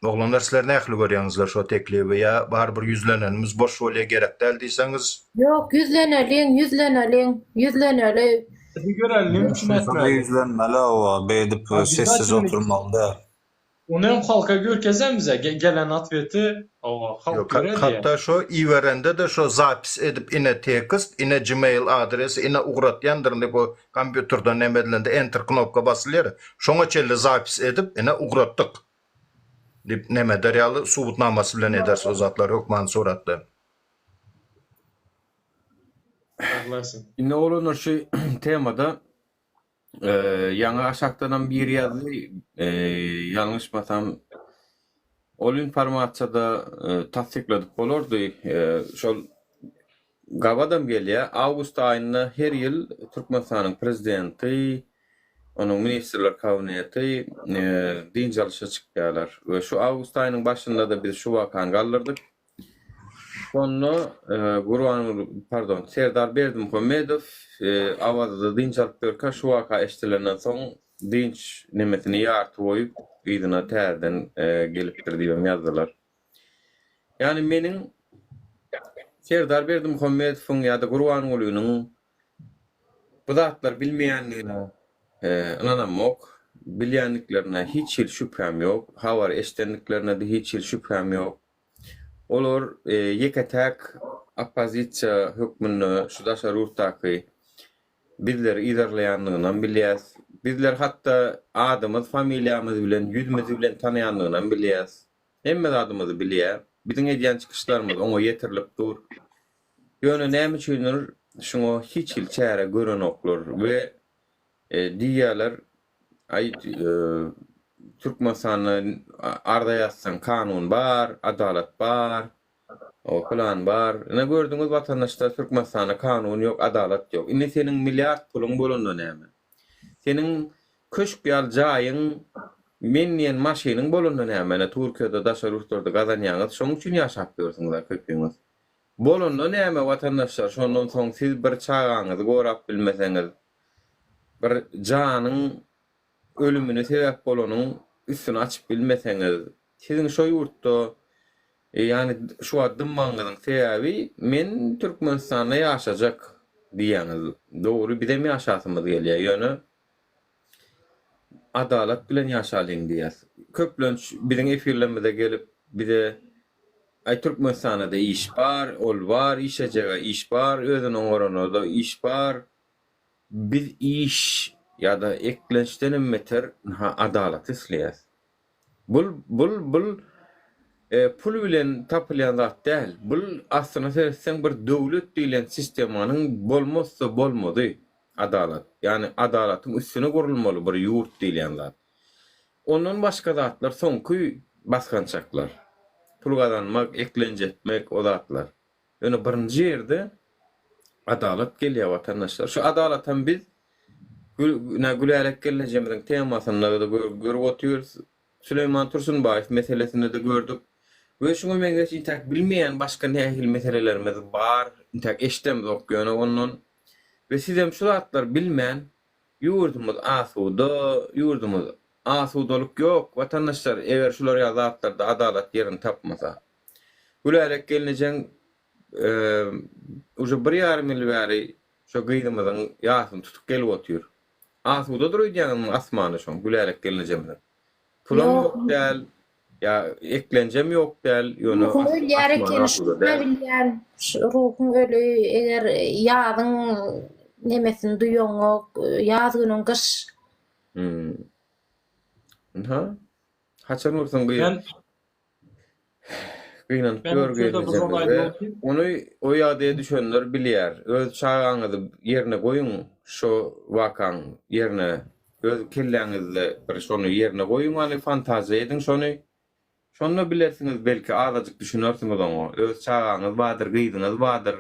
Oglanlar sizler nähili görýäňizler şo teklibi ýa barybir ýüzlenenimiz boş bolýa gerek däl diýseňiz. Ýok ýüzleneliň ýüzleneliň ýüzleneli. Hadi göreli näme üçin Şonda etmeli. ýüzlenmeli hawa beýdip sessiz Obязательно oturmaly däl. Ony hem halka görkezemize gelen otweti hawa halk Ýok görer diýä. hatda şo iberende-de şo zapis edip ine tekst ine gmail adresi ine ugratýandyryn diýip o kompýuterden neme edilende enter knopka basylýar şoňa çenli zapis edip ine ugratdyk Diýip neme eder ýaly subutnamasy bilen ederis o zatlary hökmany suratda. Saglasyn. Indi oglanlar şu temada ýaňy aşakdanam biri ýazdy ýalňyşmasam ol informasiýada tassykladyp bolardy şol Gabadam gelýär. Awgust aýynda her ýyl Türkmenistanyň Prezidenti, onuň Ministrler Kabineti dynç alyşa çykýarlar we şu awgust aýynyň başynda-da biz şu wakany galdyrdyk. Şonda Gurbanguly, pardon, Serdar Berdimuhamedow Awazada dynç alyp ýörkä şu waka eşidilenden soň dynç nemesini ýarty goýup, yzyna täzeden gelipdir diýibem ýazdylar. Ýagny meniň Serdar Berdimuhamedowyň ýa-da Gurbangulynyň bu zatlary bilmeýändigine ynanamok. Bilýändiklerine hiç hili şübhäm ýok. Habary eşidendiklerine-de hiç hili şübhäm ýok. Olar ýeke-täk oppozisiýa hökmünde şu daşary ýurtdaky bizleri yzarlaýandygynam bilýäs. Bizleri hatda adymyz, familiýamyz bilen, ýüzümiz bilen tanaýandygynam bilýäs. Hemme zadymyzy bilýär. Biziň edýän çykyşlarymyz oňa ýetirilip dur. Ýöne näme üçindir şuňa hiç hili çäre görenoklar we diýýärler, aý Türkmenistanda arza ýazsaň kanun bar, adalat bar, o pylan bar. Ine gördüňiz watandaşlar Türkmenistanda kanun ýok, adalat ýok. Indi seniň milliard puluň bolanda näme? Seniň köşk ýaly jaýyň, men diýen maşynyň bolanda näme, ine Türkiýede, daşary ýurtlarda gazanýaňyz, şoň üçin ýaşap ýörsüňiz-ä köpüňiz. Bolanda näme watandaşlar, şondan soň siz bir çagaňyzy gorap bilmeseňiz, bir janyň ölümine sebäp bolanyň üstüni açyp bilmeseňiz, siziň şo ýurtda Ýagny şu wagt dymmagyňyzyň sebäbi men Türkmenistanda ýaşajak diýýäňiz. Dogry bizem ýaşasymyz gelýär ýöne adalat bilen ýaşalyň diýýäs. Köplenç biziň efirlerimize gelip bize aý Türkmenistanda-da iş bar, ol bar, işlejege iş bar, özüni oňarana-da iş bar. Biz iş ýa-da eklençdenem beter ynha adalaty isleýäs. Bul bul bul pul bilen tapylýan zat däl. Bul aslyna seretseň bir döwlet diýlen sistemanyň bolmazsa bolmazy adalat. Ýagny adalatyň üstüne gurulmaly bir ýurt diýilýän zat. Ondan başga zatlar soňky basgançaklar. Pul gazanmak, eklenç etmek o zatlar. Ýöne birinji ýerde adalat gelýär watandaşlar. Şu adalatam biz Gülälek gelnejemiziň temasynda-da görüp otyrys. Süleýman Tursunbaýew meselesinde-de gördük. We şuňa meňzeş intäk bilmeýän başga nähili meselelerimiz bar, intäk eşidemzok ýöne ondan. We sizem şu zatlary bilmän ýurdumyz asuda, ýurdumyz asudalyk ýok watandaşlar eger şular ýaly zatlarda adalat ýerini tapmasa. Gülälek gelnejeň uje bir ýarym ýyl bäri şo gyzymyzyň ýasyny tutup gelip otyr. Asudadyr öýdýäňizmi asmany şoň Gülälek gelnejemiziň. Pulam ýok däl, ýa eklenjem ýok däl, ýöne Ruhuň ölýär asmany ekeni asuda şuny däl. bilýän. Ruhuň öli eger ýazyň nemesini duýaňok, ýaz günüň gyş. Ynha, haçan görseň gyz. Men Gynanyp Men ýör bu ýerde bir zat gelnejemize. aýdyp otyr. Ony o ýagdaýa düşenler bilýär. Öz çagaňyzy ýerine goýuň şo wakaň ýerine. Öz kelläňizde bir şony ýerine goýuň hany fantaziýa ediň şony. Şonda bilersiňiz belki azajyk düşünersiňiz oňa. Öz çagaňyz bardyr, gyzyňyz bardyr,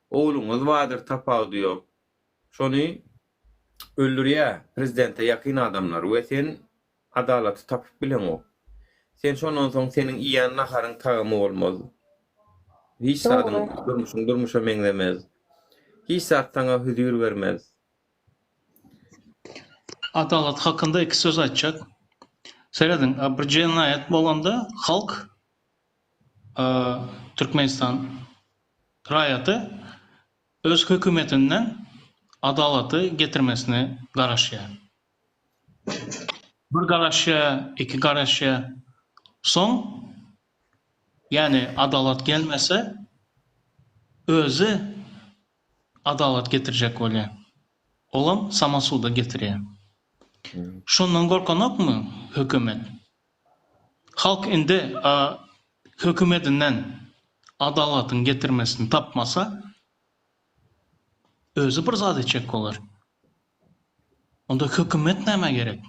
ogluňyz bardyr tapawudy ýok. Şony öldürýär prezidente ýakyn adamlar we sen Adalaty tapyp bileňok. Sen şondan soň seniň iýen naharyň tagamy bolmaz. Hiç zadyň, Dogry. durmuşyň durmuşa meňzemez. Hiç zat saňa hüzür bermez. Adalat hakynda iki söz aýtjak. Serediň, bir jenaýat bolanda halk Türkmenistan raýaty öz hökümetinden adalaty getirmesine garaşýar. Bir garaşýar, iki garaşýar. Soň ýani adalat gelmese özi adalat getirjek bolýar. Olam samosuda getirýär. Şondan gorkanokmy hökümet? Halk indi hökümetinden adalatyň getirmesini tapmasa, özi bir zat etjek bolar. Onda hökümet nämä gerek?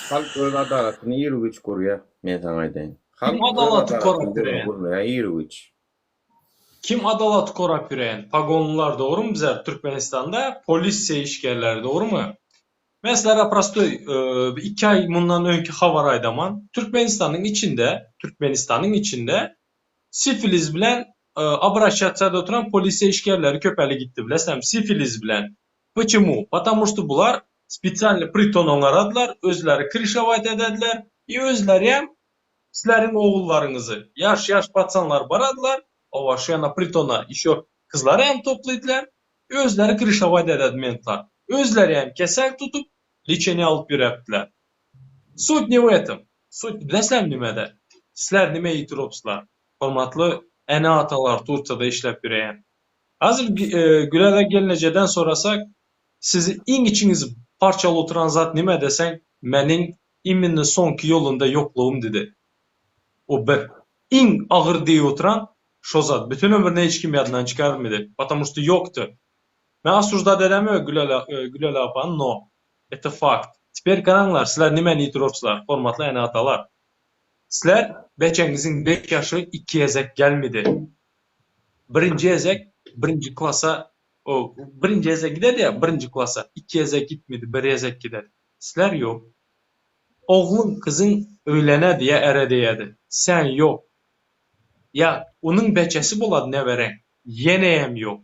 Halk öz adalatyny iru-giç gurýar, men saňa aýdaýyn. Halk Kim öz adalaty adalatyny korap ýöreýän? gurmaýar iru-giç. Kim adalaty korap ýöreýän? Pagonlylar dogrymy bizler Türkmenistanda polisiýa işgärleri dogrymy? Men sizlere prostoý bir iki aý mundan öňki habar aýdaman. Türkmenistanyň içinde Türkmenistanyň içinde sifiliz bilen obraşatsiýada oturan polisiýa işgärleri köpeli gitdi bilesizlermi sifiliz bilen. Poçemu? Potamu şto bular spesialny priton oňaradylar, özleri kryşowat edediler i özlerem Sizleriň ogullaryňyzy, ýaş-ýaş pacanlar baradylar, oba şu ýana pritona işo kyzlary hem toplydylar, özleri kryşowat ededi mentlar. Özleri hem kesel tutup, leçeniýe alyp ýörepdiler. Sut ne w etim? Sut bilesizlermi nimede? Sizler nime ýitiropsizlar, hormatly ene-atalar Tursiýada işläp ýöreýän. Hazir Gülälek gelnejeden sorasak, sizi iň içiňizi parçaly oturan zat nime deseň, meniň Imенно soňky ýolunda ýoklugym didi. O bir. Iň agyr diýip oturan şo zat. Bütin ömrüne hiç kim ýadyndan çykarmady. Потому что ýokdy. Men osуждать edemok Gülälek apany, no это fakt. Teper garaňlar, sizler nimeni ýitiropsylar, hormatly ene-atalar. Sizler beçeňiziň beş ýaşy iki gezek gelmedi. Birinji gezek birinji klasa o birinji gezek gidedi ýa birinji klasa iki gezek gitmedi, bir gezek gidedi. Sizler ýok. Ogluň, gyzyň öýlenedi ýa ere diýedi. Sen ýok. Ýa onuň beçesi bolady nebereň. Ýeneýem ýok.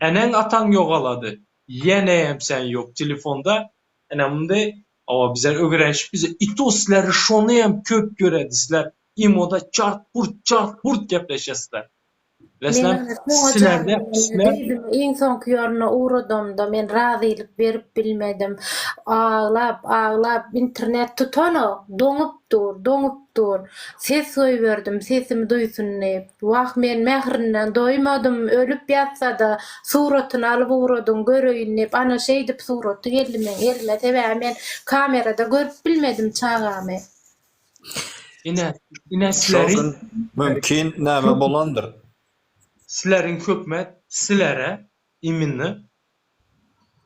Eneň ataň ýogalady. Ýeneýem sen ýok. Telefonda ene munday hawa bizler ögrenişip bize i to sizleri şonyýam köp göredi sizler imoda çart purt çart purt gepleşesizler. Men ony soňa jaýlamaly. Gyzymy iň soňky ýoluna ugradamda men razylyk berip bilmedim. Aglap, aglap internet tutanok, doňup dur, doňup dur. Ses goýberdim, sesimi duýsun diýip. Wah, men mährinden doýmadym, ölüp ýatsa-da, suratyny alyp ugradyň, göreýin diýip, ana şeýdip suraty geldi meň elime, sebäbi men kamerada görüp bilmedim çagamy. Ine, ine Şol sizleriň gün mümkin näme bolandyr? Sizleriň hökümet sizlere iminni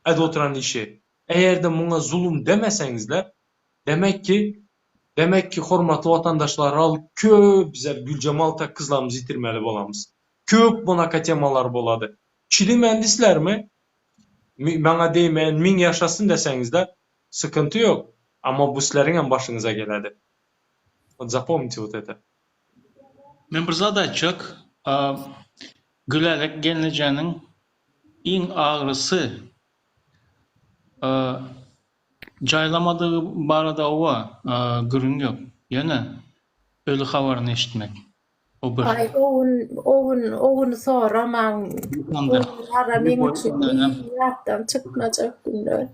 edip oturan işi. Eger-de muňa zulum demeseňizler, demek ki, demek ki hormatly watandaşlar al köp bizler Güljemal tak kyzlarymyzy ýitirmeli bolamyz. Köp bunaka temalar bolady. Çilimendislermi? Maňa degmeýän miň ýaşasyn deseňizler, Sykynty ýok, amma bu sizleriňem başyňyza geledi. Vot zapomnite vot это. Men bir zat aýtjak, Gülälek gelnejäniň iň agrysy jaýlamadygy barada owa gürrüň ýok, ýöne öli habaryny eşitmek. O bir. Aý o gün o gün o güni soramaň. O gün ara meň üçin ýatdan çykmajak günler.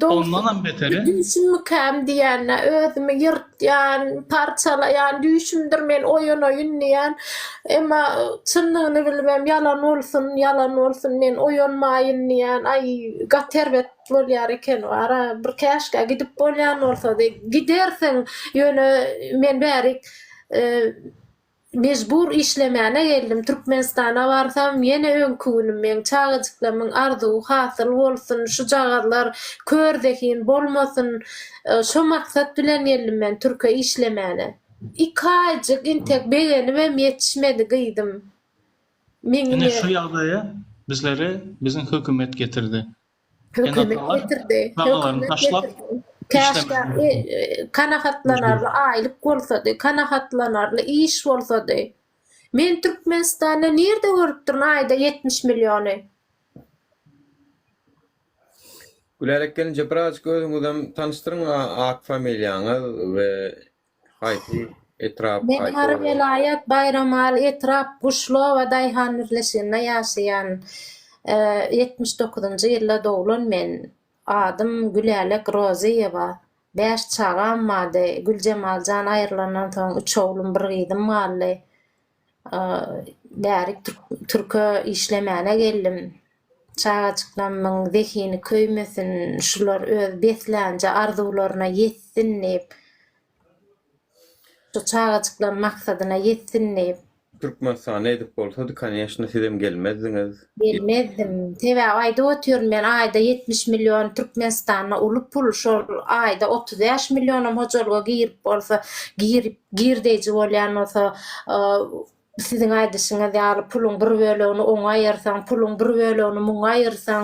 Ondanam beteri. Düýşümmikäm diýýän-dä, özümi ýyrtýan, parçalaýan, düýşümdir men oýanaýyn diýýän. Emma çyndygyny bilibem ýalan bolsun, ýalan bolsun men oýanmaýyn diýýän. Aý gaty erbet bolýar eken wara bir käşgä gidip bolýan bolsady. Gidersiň, ýöne men bärik mejbur işlemäne geldim. Türkmenistana barsam ýene öňki günüm meň çagajyklarymyň arzuwy hasyl bolsun, şujagazlar kör zehin bolmasyn şo maksat bilen geldim men türke işlemäne. Iki aýjyk intek begenibem ýetişmedi gyzym. Meň Ine şu ýagdaýa bizleri biziň hökümet getirdi. Hökümet Ene-atalar getirdi. çagalaryny Hökümet taşlap getirdi. Käşgä kanagatlanarly aýlyk bolsady, kanagatlanarly iş bolsady. Men Türkmenistanda nirde görüpdirin aýda 70 milliony? Gülälek gelinje birazjyk özüňizem tanyşdyryň at familiýaňyz we haýsy etrap Men haýsy Mary oba? welaýat Baýramaly etrap Guşlowa daýhan birleşiginde ýaşaýan. 79-njy ýylda doglan men. Adym Gülälek Rozyýewa. Bäş çagam bardy. Güljemaljan aýrylandan soň üç oglum bir gyzym galdy. Bärik türke işlemäne geldim. Çagajyklarymyň zehini köýmesin, şular öz beslänje arzuwlaryna ýetsin diýip, şu çagajyklaryň maksadyna ýetsin diýip. Türkmenistanda edip bolsady koneşno sizem gelmezdiňiz. Gelmezdim. Sebäbi aýdyp otyryn men aýda 70 million Türkmenistanda uly pul şol aýda 35 millionam hojalyga girip bolsa girip girdeýji bolýan bolsa siziň aýdyşyňyz ýaly puluň bir bölegini oňa aýyrsaň puluň bir bölegini muňa aýyrsaň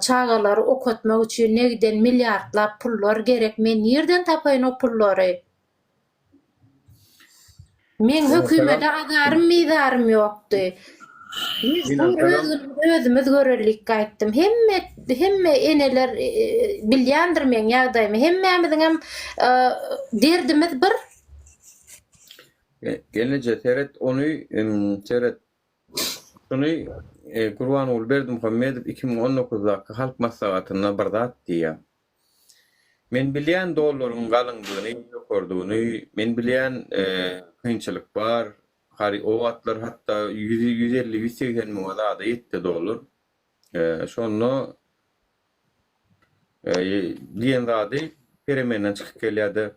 çagalary okatmak üçin ne giden milliardlap pullar gerek men nirden tapaýyn o pullary. Meň hökümede azarym-bizarym ýokdy. Mejbur öz günümizi özümiz göreliik gaýtdym. Hemme hemme eneler bilýändir meň ýagdaýymy. Hemmämiziňem derdimiz bir. Gelneje seret ony seret şuny Gurbanguly Berdimuhamedow 2019daky Halk Maslahatynda bir zat diýýär. Men bilýän dollaryň galyňdygyny, ýokardygyny, men bilýän kynçylyk bar, hary o wagtlar hatda 150, 180 müňe zada ýetdi dollar. Şonda diýen zady peremenden çykyp gelýärdi.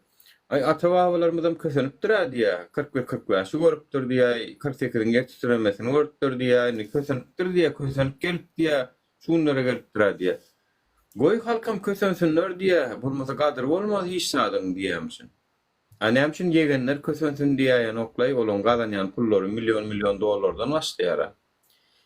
Aý ata-babalarymyzam kösenipdir-ä diýýär, 41, 45-i görüpdir diýýär, 48-iň ýer titremesini görüpdir diýýär, indi kösenipdir diýýär, kösenip gelip diýýär, şu günlere gelipdir-ä diýýär. Goý halkam kösensinler diýýä, bolmasa gadyry bolmaz hiç zadyň diýýämişin. A näme üçin ýegenler kösensin diýäýenoklaý, olaň gazanýan pullary million million dollardan başlaýara.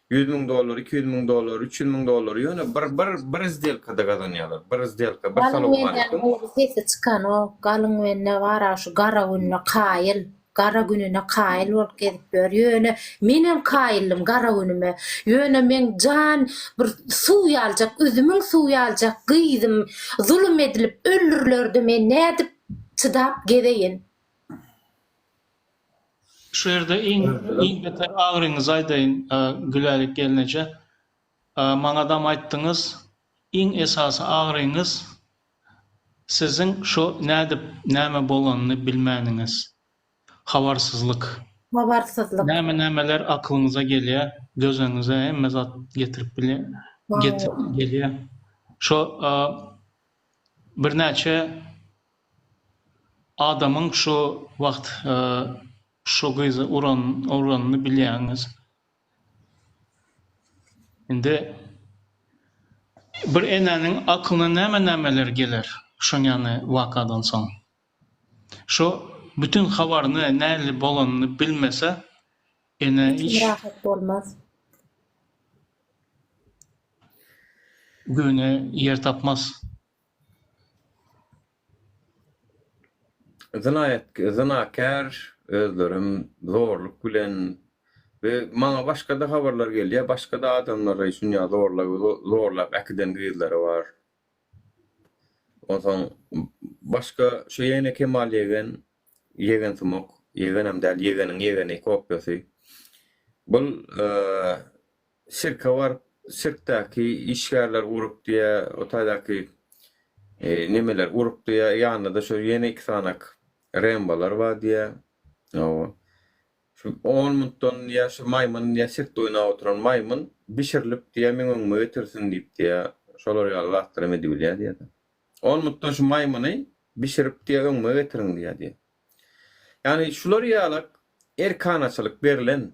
100 müň dollar, 200 müň dollar, 300 müň dollar ýöne bir bir bir sdelkada gazanýalar. Bir sdelka, bir Galyň salowmaleýkim. bendäniň gowy sesi çykanok, galyň bende bara şu gara gününe kaýyl. Gara gününe kaýyl bolup gezip ýör. Ýöne menem kaýyldym gara günüme. Ýöne meň jan bir suw ýaljak, üzümiň suwy ýaljak gyzym zulum edilip öldürilerde men nädip çydap gezeýin? Şu ýerde iň iň beter agyryňyzy aýdaýyn Gülälek gelneje. Maňadam aýtdyňyz, iň esasy agyryňyz Siziň şo nädip näme bolanyny bilmäniňiz. Habarsyzlyk. Habarsyzlyk. Näme nämeler akylyňyza gelýä, gözüňize hemme zat getirip bilýä, getirip gelýä. Şo birnäçe adamyň şo wagt şo gyzy uran uranyny bilýäňiz. Indi bir enäniň akylyna näme-nämeler geler şoň ýaly wakadan soň. Şo bütin habaryny nähili bolanyny bilmese ene Hiç hiç rahat bolmaz. Göwne ýer tapmaz. Zynaýat zynakär özlerem zorluk bilen we maňa başgada habarlar gelýär başgada adamlary şunýa zorlap zorlap äkiden gyzlary bar. Onsoň başga şu ýene Kemal ýegen ýegen sumak ýegenem däl ýegeniň ýegeni kopýasy. Bul Sirke baryp, sirkdäki işgärler urup diýýä, o taýdaky nemeler urup diýýä, ýanynda-da şo ýene iki sanak rembalar bar diýýä. Hawa. Şu on minutdan diýýä, şu maýmyn diýýä, sirkde oýnap oturan maýmyn bişirilip diýýä, meň öňüme getirsin diýip diýýä, şolar ýaly zatlaram edibilýär diýýä-de. On minutdan şu maýmyny bişirip diýýä, öňüme getiriň diýýä diýýä. Ýagny şular ýalak erkanaçylyk berlen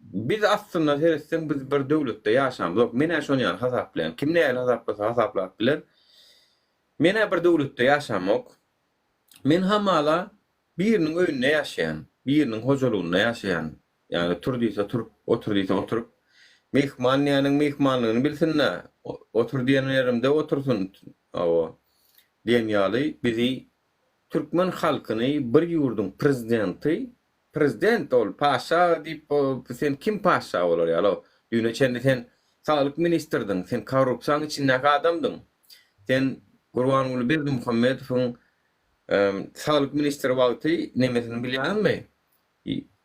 Biz aslynda seretseň biz bir döwletde ýaşamzok. Men-ä şony ýaly hasaplaýan. Kim nähili hasaplasa hasaplap biler. Men-ä bir döwletde ýaşamok. Men hamala biriniň öýünde ýaşaýan, biriniň hojalygynda ýaşaýan. Ýagny tur diýse turup, otur diýse oturyp. Myhman diýeniň myhmanlygyny bilsin-dä. Otur diýen ýerimde otursyn. Hawa. Diýen ýaly bizi türkmen halkyny bir ýurduň prezidenti prezident ol paşa diýip sen kim paşa bolar ýaly düýne çenli sen saglyk ministrdiň sen korrupsiýaň içindäki adamdyň sen Gurbanguly Berdimuhamedowyň saglyk ministri wagty nemesini bilýäňizmi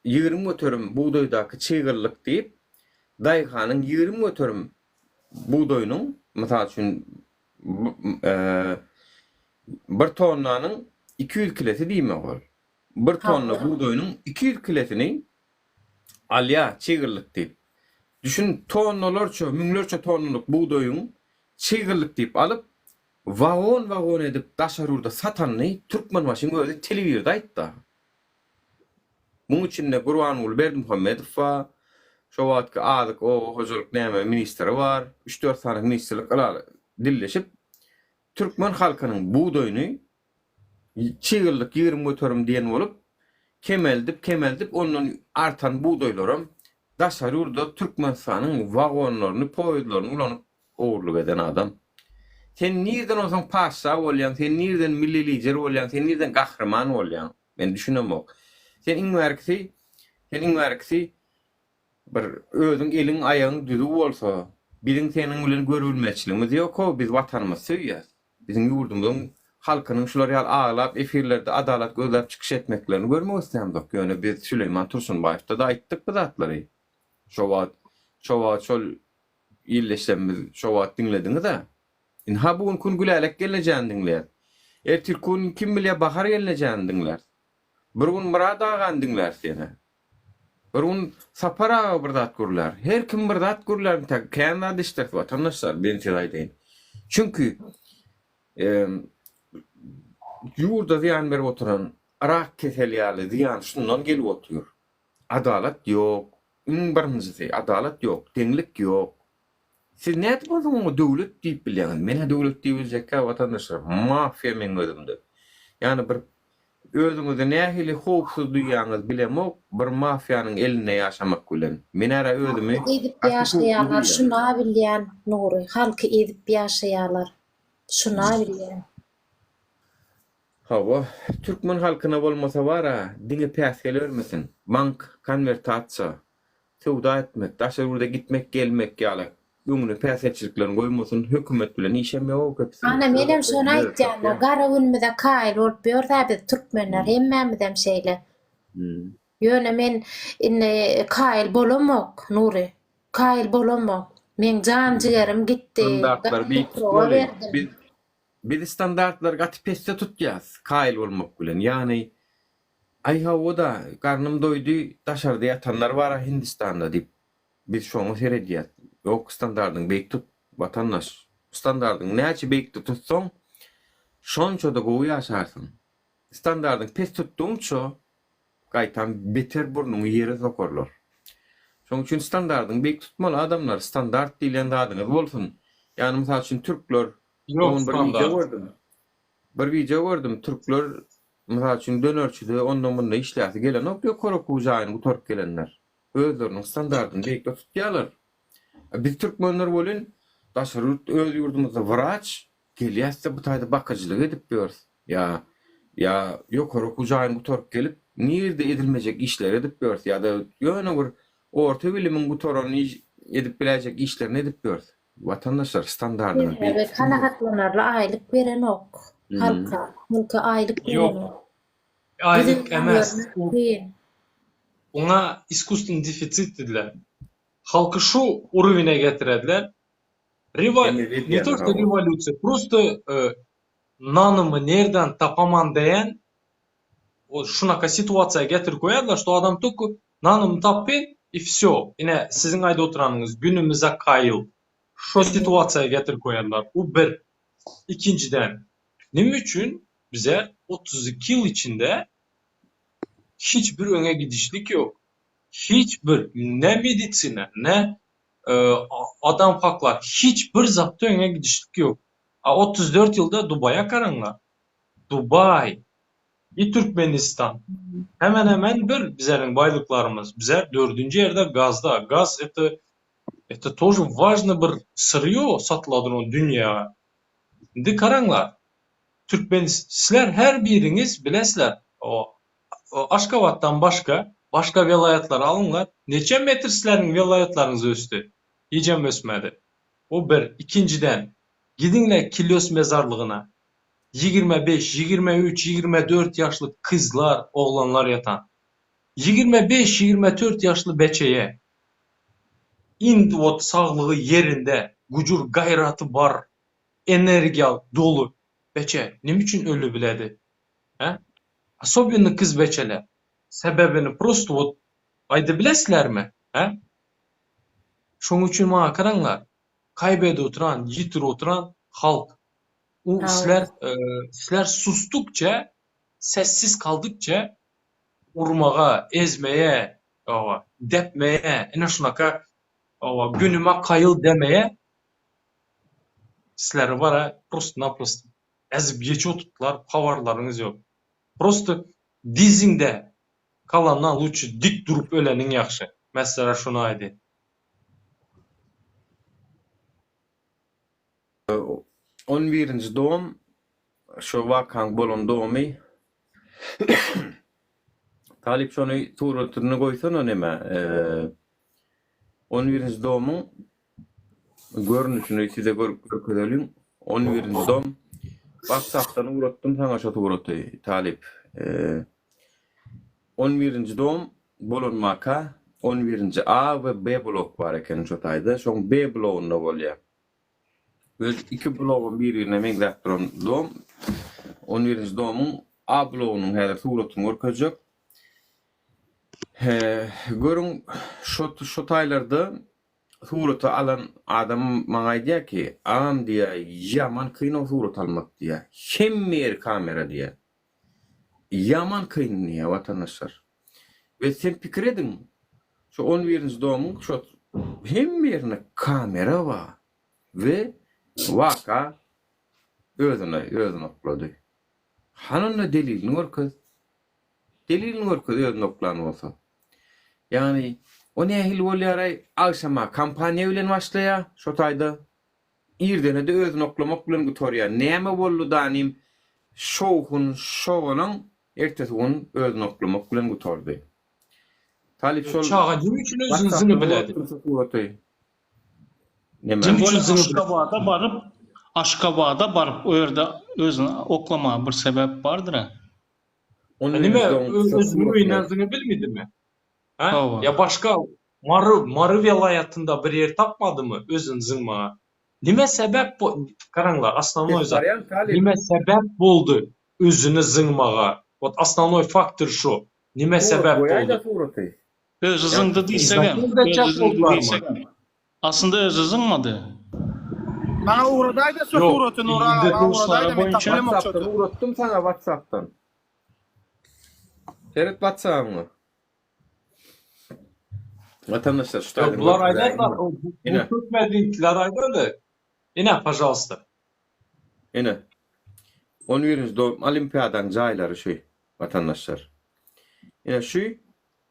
20% bugdaýdaky çygyrlyk diýip daýhanyň 20% bugdaýynyň mysal üçin Bir tonnanyň 200 kilesi diýmek ol. Bir tonna bugdaýynyň 200 kilesini alýar çygyrlyk diýip. Düşün, tonnalarça, müňlerçe tonnalyk bugdaýyň çygyrlyk diýip alyp, wagon-wagon edip daşary ýurda satanyny Türkmenbaşyň özi telewizorda aýtdy. Muň içinde Gurbanguly Berdimuhamedow bar, şo wagtky azyk, oba hojalyk näme ministri bar, üç-dört sany ministrlik dilleşip, türkmen halkynyň bugdaýyny çig ýyllyk 20% diýen bolup, kemeldip, kemeldip, ondan artan bugdaýlaram daşary ýurda Türkmenistanyň wagonlaryny, poýezdlaryny ulanyp ogurlyk eden adam. Sen nirden onsoň patyşa bolýaň, sen nirden milli lider bolýaň, sen nirden gahryman bolýaň? Men düşünemok. Sen iň bärkisi, sen iň bärkisi bir özüň eliň aýagyň düzüw bolsa, biziň seniň bilen görübilmezçiligimiz ýok-ow, biz watanymyzy söýýäs. Biziň ýurdumyzyň halkynyň şular ýaly aglap efirlerde adalat gözläp çykyş etmeklerini görmek islämzok. Ýöne biz Süleýman Tursunbaýewde-de aýtdyk bu zatlary. Şo wagt, şo wagt şol illeşlemimiz şo wagt diňlediňiz-ä. Ynha bu gün Gülälek gelnejäni diňläris. Ertirki gün kim bilýär Bahar gelnejäni diňläris. Bir gün Myrat agany diňläris ýene. Bir gün Sapar aga bir zat gürlär. Her kim bir zat gürlär intäk kän zat eşideris watandaşlar men size aýdaýyn. Çünki ýurda zyýan berip oturan rak keseli ýaly zyýan şundan gelip otyr. Adalat ýok. Iň birinjisi adalat ýok, deňlik ýok. Siz nädip onsoň oňa döwlet diýip bilýäňiz? Men-ä döwlet diýip biljekkä watandaşlar, mafiýa meň gözümde. Ýagny bir özüňizi nähili howpsuz duýýaňyz bilemok, bir mafiýanyň elinde ýaşamak bilen. Men-ä özümi Halky ezip gaty howply ýaşaýarlar, duýýan. şuna bilýän Nury, halky ezip ýaşaýarlar, şuna bilýän. Hawa, türkmen halkyna bolmasa bar-a, diňe päsgel bermesin. Bank, konwertasiýa, söwda etmek, daşary ýurda gitmek gelmek ýaly öňüne päsgelçiliklerini goýmasyn, hökümet bilen işem ýok köpüsiniň. Ana menem şony aýtýanda gara günümize kaýyl bolup ýörüs-ä biz türkmenler hemmämizem şeýle. Ýöne men indi kaýyl bolamok Nury. Kaýyl bolamok. Meň jan jigerim gitdi. Standartlary Gara beýik topraga tutmaly. berdim. Biz biz standartlary gaty pesde tutýas kaýyl bolmak bilen. Ýagny Aý hawa-da, garnym doýdy, daşarda ýatanlar bar-a Hindistanda diýip, biz şoňa seredýäs. Ýok, standardyňy beýik tut, watandaş. Standardyňy näçe beýikde tutsaň, şonça-da gowy ýaşarsyň. Standardyňy pes tutdugyňça, gaýtam beter burnuňy ýere sokarlar. Şonuň üçin standardyňy beýik tutmaly adamlar, standart diýlen zadyňyz bolsun. Ýagny, mysal üçin, türkler, Ýok bir wideo standart. gördüm. Bir wideo gördüm, türkler Mysal üçin dönerçide onda-munda işläsi gelenok ýokary okuw jaýyny gutaryp gelenler. Özleriniň standartyny beýikde tutýarlar. Biz türkmenler welin daşary ýurt öz ýurdumyzda wraç gelýäs-de bu taýda bakyjylyk edip ýörüs. Ýa ýa ýokary okuw jaýyny gutaryp gelip nirde edilmejek işleri edip ýörüs ýa-da ýöne bir orta bilimiň gutaran edip biläýjek işlerini edip ýörüs. Watandaşlar standardyňyz beýik Sebäbi tutun. kanagatlanarly aýlyk berenok halka. Halka aýlyk Ýok. berenok. Aýlyk Güzeran emes. görmek kyn. Oňa iskusstweniý defisit diýdiler. Halky şu uruwine getirediler. Rewo Emir ne edýärler to что hawa. rewolýusiýa, prosto nanymy nerden tapaman diýen o şunaka situasiýa getirip goýarlar, şto adam tolko nanymy tapyn i wsýo. Ine siziň aýdyp oturanyňyz günümize kaýyl. Şo situasiýa getirip goýarlar. Bu bir. Ikinjiden, nime üçin bize 32 ýyl içinde hiç bir öňe gidişlik ýok. Hiç bir ne medisina, ne adam haklar, hiç bir zatda öňe gidişlik ýok. A 34 ýylda Dubaýa garaňlar. Dubaý i Türkmenistan. Hemen hemen bir bizleriň baýlyklarymyz. Bizler dördünji ýerde gazda. Gaz это это тоже важный bir syrýo satyladyr o dünýäge. Indi garaňlar. Türkmen sizler her biriňiz bilesizler o Aşgabatdan başga başga welaýatlary alyňlar neçe metr sizleriň welaýatlaryňyz ösdi? Hijem ösmedi. O bir. Ikinjiden gidiňle Kilyos mezarlygyna 25, 23, 24 ýaşly kyzlar, oglanlar ýatan. 25, 24 ýaşly beçeýe indi wot saglygy ýerinde, gujur gaýraty bar, energiýa doly beçe neme üçin öli biledi? Hä? Osobenno kyz beçeler. Sebäbini prosto wot aýdybilesizlermi? Hä? Şoň üçin maňa garaňlar, kaýbede oturan, ýitir oturan halk. U sizler sizler susdukça, sessiz kaldykça urmaga, ezmeye, hawa, depmeye, ine şunaka, hawa, günüme kaýyl demeye sizleri bara prosto-naprosto ezip geçip oturtdylar, habarlaryňyz ýok. Prosto diziňde galandan luçi dik durup öleniň ýagşy. Men sizlere şuny aýdyn. On birinji dom, şo wakaň bolan domy. Talyp şony suratyny goýsana neme, on birinji domyň görnüşini size görkezeliň. On birinji dom. Whatsappdan ugratdym saňa şo suraty, Talyp. On birinji dom bolan waka, on birinji A we B blok bar eken şo taýda. Şoň B blogunda bolýar. Öz iki blogam bir-birine meňzäp duran dom. On birinji domyň A blogynyň häzir suratyny görkezjek. Görüň, şo şo taýlarda surata alan adam maňa aýdýar ki, agam diýýär, ýaman kyn o surat almak diýýär. Hemme ýeri kamera diýýär. Ýaman kyn diýýär watandaşlar. We sen pikir ediň, şo on birinji domyň şo hemme ýerinde kamera bar we waka özüne özüni oklady. Hany onda delilini görkez. Delilini görkez özüni oklan bolsa. Ýagny o nähili bolýaraý agşama kompaniýa bilen başlaýar şo taýda. Irdenede özüni oklamak bilen gutarýar. Näme boldy danym şowhun şogalaň ertesi gün özüni oklamak bilen gutardy. Talyp şol Çaga neme üçin özüni zyňy biledi? Suraty. Neme? Kim bolýa Aşgabada baryp Aşgabada baryp o ýerde özüni oklamaga bir sebäp bardyra. Nime özüniň öýünden zyňy bilmedimi? Hä? Ýa başga Mary, Mary welaýatynda bir ýer tapmadymy özüni zyňmaga? Nime sebäp bo, garaňlar, osnownoý zat, nime sebäp boldy özüni zyňmaga? Wot osnownoý faktor şu. Nime sebäp boldy? Özi zyňdy diýsegem, özi zyňdy diýsegem. Aslynda özi zyňmady. Maňa ugradaýda şu suraty Nury aga, maňa ugradaýda men tapylamok şo Whatsappdan ugratdym saňa whatsappdan. Seret whatsappyňa. Watandaşlar şu taýdan Bular aýdarlar, bu türkmenliler aýdardy. Ine, pažalsta. Ine. On birinji dom olimpiadaň jaýlary şu, watandaşlar. Ine şu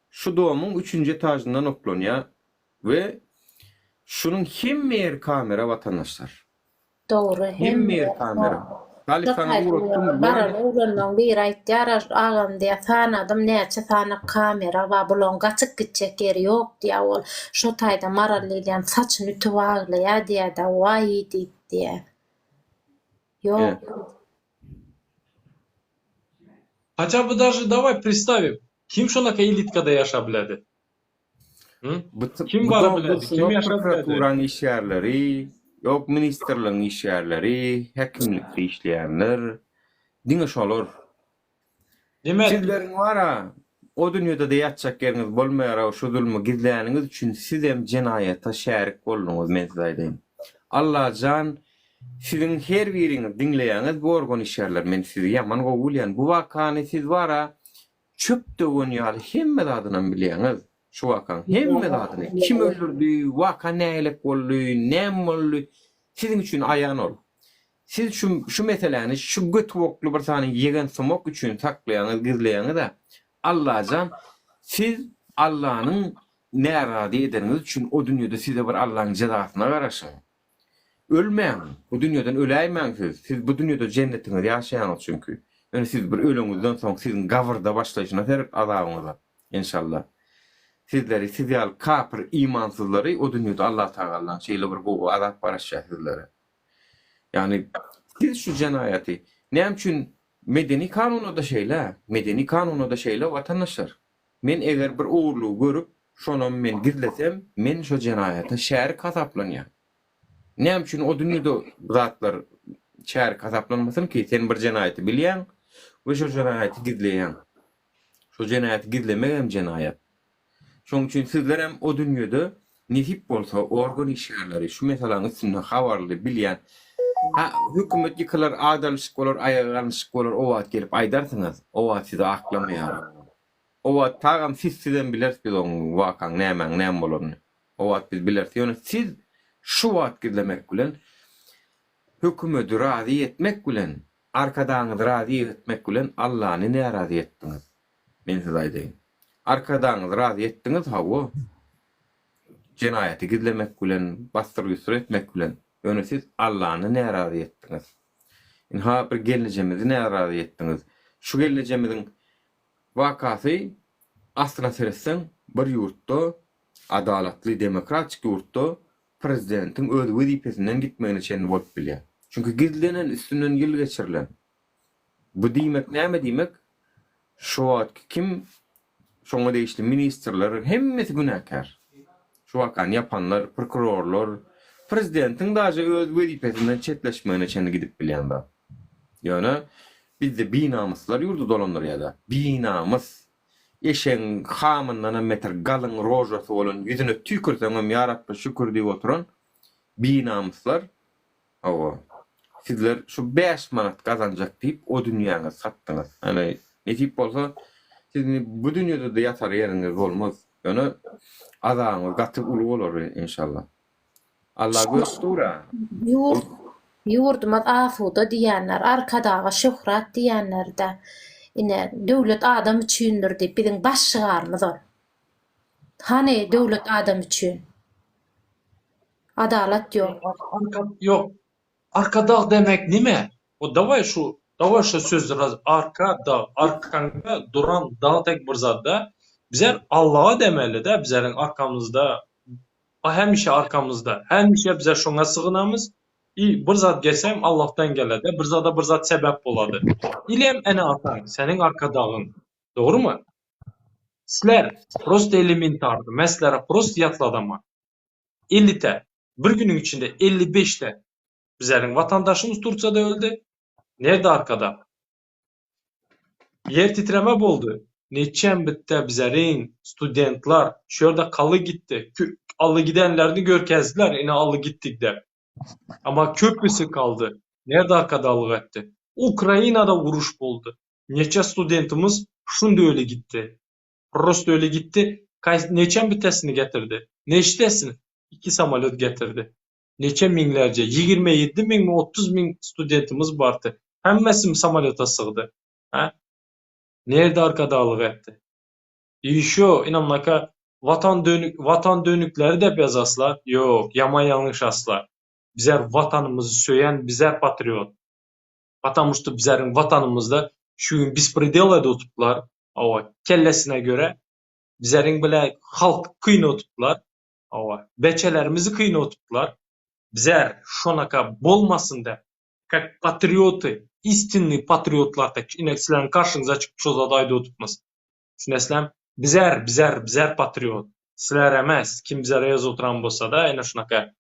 şu domyň üçünji etažyndan oklanýar we şunuň hemme ýeri kamera watandaşlar. Dogry hemme ýeri kamera. Talyp saňa ugratdym. Baran oglanlaň biri aýtýar agam diýýär sanadym näçe sany kamera bar bulaň gaçyp gitjek ýeri ýok diýýär ol şo taýda Maral diýilýän saçyny ütüp aglaýar diýýärde waý diýip diýýär. Ýok. Haça by daže daway pristavim kim şonaka elitkada ýaşa biledi. Bu Kim bara biledi, kim ýaşap biledi? Prokuraturanyň işgärleri, ýok ministrligiň işgärleri, häkimlikde işleýänler, diňe şolar. Diýmek, Sizleriň bar-a, o dünýede-de ýatjak ýeriňiz bolmaýar-ow, şu zulmy gizläniňiz üçin sizem jenaýata şärik bolduňyz, men size aýdaýyn. Allajan siziň her biriňiz diňleýäňiz bu organ işgärleri, men sizi ýaman gowy bilýän, bu wakany siz bar-a Çöp döwen ýaly hemme zadynam bilýäňiz şu wakaň hemme zadyny kim öldürdi waka nägilek boldy näme boldy siziň üçin aýan ol siz şu şu meseläni şu göti bokly bir sany ýegen sumak üçin saklaýaňyz gizleýäňizä Allajan siz Allanyň närazy edeniňiz üçin o dünýede size bir Allaň jezasyna garaşyň. Ölmäň, bu dünýeden öläýmäň siz. Siz bu dünýede jennetiňizi ýaşaýaňyz çünki. Ýöne siz bir öleňizden soň siziň gabyrda başlaýşyna seret azabyňyza. Enşalla. Sizleri, siz ýaly kapyr imansyzlary o dünýede Allatagallaň şeýle bir gowy azap garaşýar sizlere. Ýagny siz şu jenaýaty näme üçin medeni kanunda-da şeýle, medeni kanunda-da şeýle watandaşlar. Men eger bir ogurlygy görüp, şonam men gizlesem, men şo jenaýata şärik hasaplanýan. Näme üçin o dünýede bu zatlar şärik hasaplanmasyn ki, sen bir jenaýaty bilýäň we şo jenaýaty gizleýäň. Şo jenaýaty gizlemek hem jenaýat. Şonuň üçin sizlerem o dünýede nesip bolsa organ işgärleri şu meseläniň üstünde habarly bilýän ha hökümet ýykylar agdarylyşyk bolar aýaga galnyşyk bolar o wagt gelip aýdarsyňyz o wagt sizi aklamaýaryn. O wagt tagam sizsizem bileris biz oň wakaň nämäň näme bolanyny. O wagt biz bileris. Ýöne siz şu wagt gizlemek bilen hökümedi razy etmek bilen Arkadagyňyzy razy etmek bilen Allany närazy etdiňiz. Men size aýdaýyn. Arkadagyňyzy razy etdiňiz hawa. Jenaýaty gizlemek bilen, bassyr-ýussur etmek bilen. Ýöne siz Allany närazy etdiňiz. Ynha bir gelnejemizi närazy etdiňiz. Şu gelnejemiziň wakasy aslyna seretseň bir ýurtda adalatly demokratik ýurtda prezidentiň öz wezipesinden gitmegine çenli bolup bilýär. Çünki gizlenen üstünden ýyl geçirilen. Bu diýmek näme diýmek? Şu wagtky kim şoňa degişli ministrler hemmesi günäkär. Şu wakany ýapanlar, prokurorlar, prezidentiň daže öz wezipesinden çetleşmegine çenli gidip bilýän zat. Ýöne bizde binamyslar ýurdy dolandyrýada. Binamys. Eşegiň hamyndanam beter galyň rožasy bolan ýüzüne tüýkürseňem ýa Rabba şükür diýip oturan binamyslar hawa sizler şu bäş manat gazanjak diýip o dünýäňizi satdyňyz. Ýöne nesip bolsa siz indi bu dünýede-de ýatar ýeriňiz bolmaz. Ýöne azabyňyz gaty uly bolar enşalla. Alla görüp dur-a. Ýurt ýurdumyz asuda diýýänler, Arkadaga şöhrat diýýänler-de, ine, döwlet adam üçindir diýip, biziň baş şygarymyz ol. Hany döwlet adam üçin? Adalat ýok. Arka ýok. Arkadag demek nime? O daway şu daway şu söz raz arka dag arkaňda duran dag tek bir zatda bizler Allaha demeli-de bizleriň arkamyzda hemişe arkamyzda hemişe bizler şoňa sygynamyz i bir zat gelsem Allahdan gelede bir zada bir zat sebäp bolady. Ilem ene ataň seniň arkadagyň dogrymy? Sizler prosto elementarny men sizlere prosto ýatladaman Ellite bir günüň içinde 55 te bizleriň watandaşymyz Tursiýada öldi. Nerde arkada? Ýer titreme boldy. Neçem bitde bizleriň studentler şu ýerde kaly gitdi. Aly gidenlerini görkezdiler ine aly gitdik dep. Ama köpüsi kaldy. Nerde arkadalyk etdi? Ukrainada uruş boldy. Neçe studentimiz şunda öli gitdi. Prosto öli gitdi. Neçem bitesini getirdi? Neçdesini? Iki samolýot getirdi. Neçe müňlerce, 27 müňmi, 30 müň studentimiz bardy. Hemmesi samolýota sygdy. Hä? Nerde arkadaglyk etdi? Ýşo, inamnaka watan dönük, watan dönükleri dep ýazaslar. Ýok, ýaman ýalňyşaslar. Bizler watanymyzy söýen, bizler patriot. Потому что bizleriň watanymyzda şu gün bespredel edip oturdylar. Hawa, kellesine görä bizleriň bile halk kyn oturdylar. Hawa, beçelerimizi kyn oturdylar. Bizler şonaka bolmasyn dep, как patrioty, istinnyý patriotlar tek ine sizleriň karşyňyza çykyp şo zady aýdyp oturpmyz. Düşünesizlermi? Bizler, bizler, bizler patriot. Sizler emes, kim bizlere ýazyp oturan bolsa-da, ine şunaka.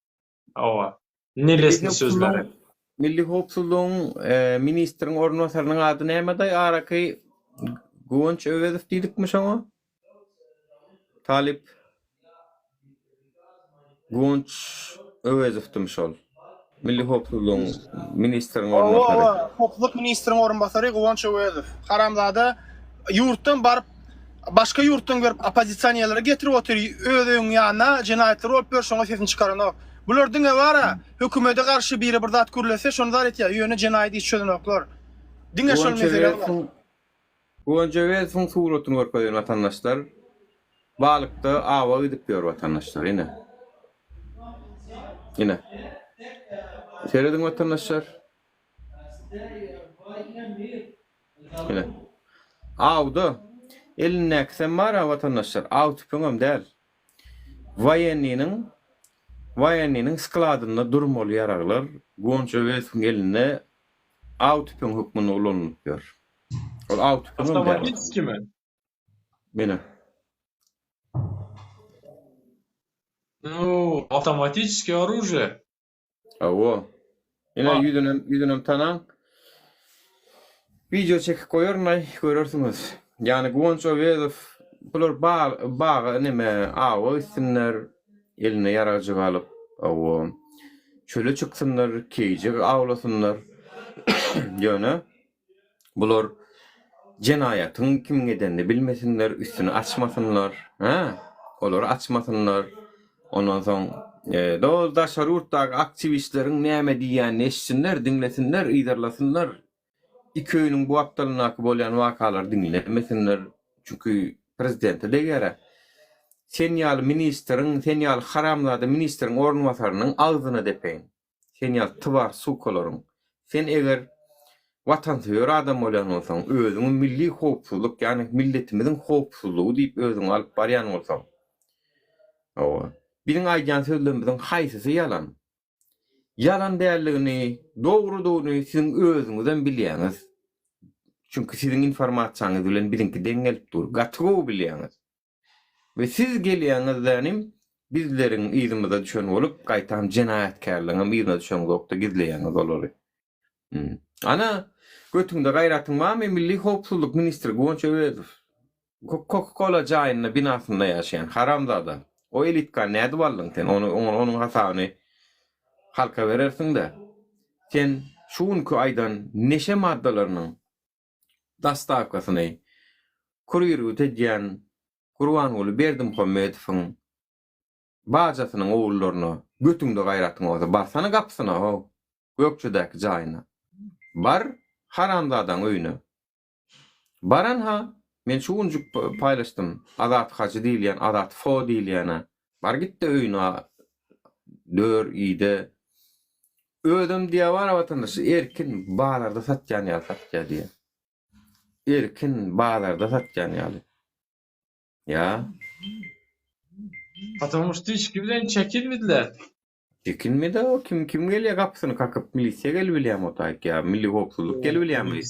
Hawa. Nelesni sözleri. Milli howpsuzlygyň ministriň orunbasarynyň ady nämedaý araky Guwanç Öwezow diýdikmi şoňa? Talyp Guwanç Öwezowdymy şol? Milli howpsuzlygyň ministriň orunbasary. Hawa, hawa, howpsuzlyk ministriň orunbasary Guwanç Öwezow. Haramzada ýurtdan baryp başga ýurtdan görüp oppozisionerleri getirip otyr öz öýüň ýanyna jenaýatlar bolup ýör şoňa sesini çykaranok. Bular diňe bara hökümede garşy biri bir zat gürlese şony zar etýär ýöne jenaýat iş çözenoklar. Diňe şol Guwanç mesele bar. Öwezowyň Guwanç Öwezowyň suratyny görkezen watandaşlar balykda awa gidip ýör watandaşlar ine. Ine. Serediň watandaşlar. Ine. Awda elindäkisem bar-a watandaşlar, aw tüpeňem däl. Woýennynyň woýennynyň skladynda durmaly ýaraglar Guwanç Öwezowyň elinde aw tüpeňi hökmünde ulanylyp ýör. Ol aw tüpeňem däl. Awtomatiskimi? Mene. Nu, awtomatiskiý oružie. Hawa. Ine ýüzünem ýüzünem tanaň. Wideo çekip goýaryn-aý, görersiňiz. Ýagny Guwanç Öwezow bular baga neme awa gitsinler, eline ýaragjyk alyp, hawa, çöle çyksynlar, keýijek awlasynlar. Ýöne Bular jenaýatyň kimiň edenini bilmesinler, üstüni açmasynlar, hä? Olary açmasynlar. Ondan soň doly daşary ýurtdaky aktiwistleriň näme diýýänini eşitsinler, diňlesinler, yzarlasynlar. Iki öýüniň bu gapdalyndaky bolýan wakalary diňlemesinler. Çünki prezidente degýär-ä. Sen ýaly ministriň, sen ýaly haramzada ministriň orunbasarynyň agzyna depeýin. Sen ýaly twar sukalaryň. Sen eger watansöýer adam bolýan bolsaň, özüňi milli howpsuzlyk, ýagny milletimiziň howpsuzlygy diýip özüňi alyp barýan bolsaň. Hawa. Biziň aýdýan sözlerimiziň haýsysy ýalan? Ýalan däldigini, dogrudygyny siziň özüňizem bilýäňiz. Çünki siziň informasiýaňyz bilen biziňki deň gelip dur. Gaty gowy bilýäňiz. We siz gelýäňiz dänim bizleriň yzymyza düşen bolup gaýtam jenaýatkärleňem yzyna düşeňzokda gizleýäňiz olary. Ana götüňde gaýratyň barmy milli howpsuzlyk ministri Guwanç Öwezow Coca Cola jaýynda binasynda ýaşaýan haramzada o elitkany nädip aldyň sen ony onuň hasabyny halka berersiňdä sen şu günki aýdan neşe maddalarynyň dostawkasyny kurirwit edýän Gurbanguly Berdimuhamedowyň bajasynyň ogullaryna götüňde gaýratyň bolsa barsana gapysyna how Gökjedäki jaýyna. Bar haramzadaň öýüne. Baran ha men şu günjük paýlaşdym Azat hajy diýilýän Azat fo diýilýäne bar gitde öýüne dör iýde Özem diýýär bar watandaş erkin bazarda satýan ýaly satýar diýýär. Erkin bazarda satýan ýaly. Ýa. Потому что hiç kimden çekinmediler. Çekinmedi o kim kim gelýär gapysyny kakyp milisiýa gelip bilýärmi o taýyk ýa milli howpsuzlyk gelip bilýärmi?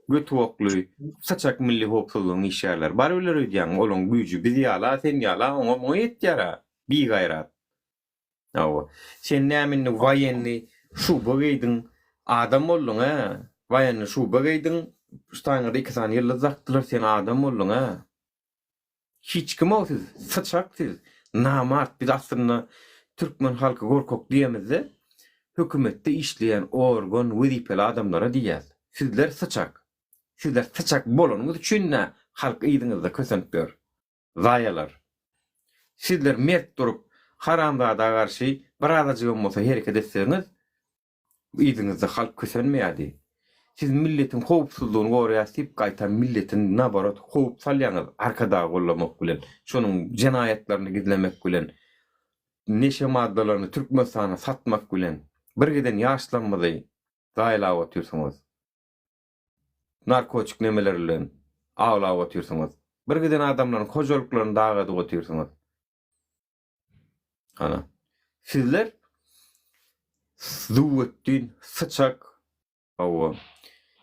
Göti bokly saçak milli howpsuzlygyň işgärleri bar biler öýdýäňmi olaň güýji biz ýala sen ýala oňa muňa ýetýärä bigaýrat. Hawa. Sen näme indi waýenni şuba geýdiň, adam bolduň hä? Waýenni şuba geýdiň, ştaňyňyza iki sany ýyldyz dakdylar, sen adam bolduň hä? Hiç kim-ow siz, syçak siz, namart, biz aslynda türkmen halky gorkak diýemizde, hökümetde işleýän organ, wezipeli adamlara diýýäs. Sizler syçak. Sizler syçak bolanyňyz üçin-dä halk yzyňyzda kösenip ýör. Zaýalar. Sizler mert durup haramzada garşy birazajygam bolsa hereket etseňiz yzyňyzda halk kösenmeýärdi. Siz milletiň howpsuzlygyny goraýas diýip gaýtam milletiň naborot howp salýaňyz Arkadagy gollamak bilen şonuň jenaýatlaryny gizlemek bilen neşe maddalaryny Türkmenistana satmak bilen birgiden ýaşlarymyzy zaýalap otyrsyňyz. Narkotik nemeler bilen awlap otyrsyňyz. Bir giden adamlaryň hojalyklaryny dagadyp otyrsyňyz. Ana. Sizler züwwetdin, syçak, hawa.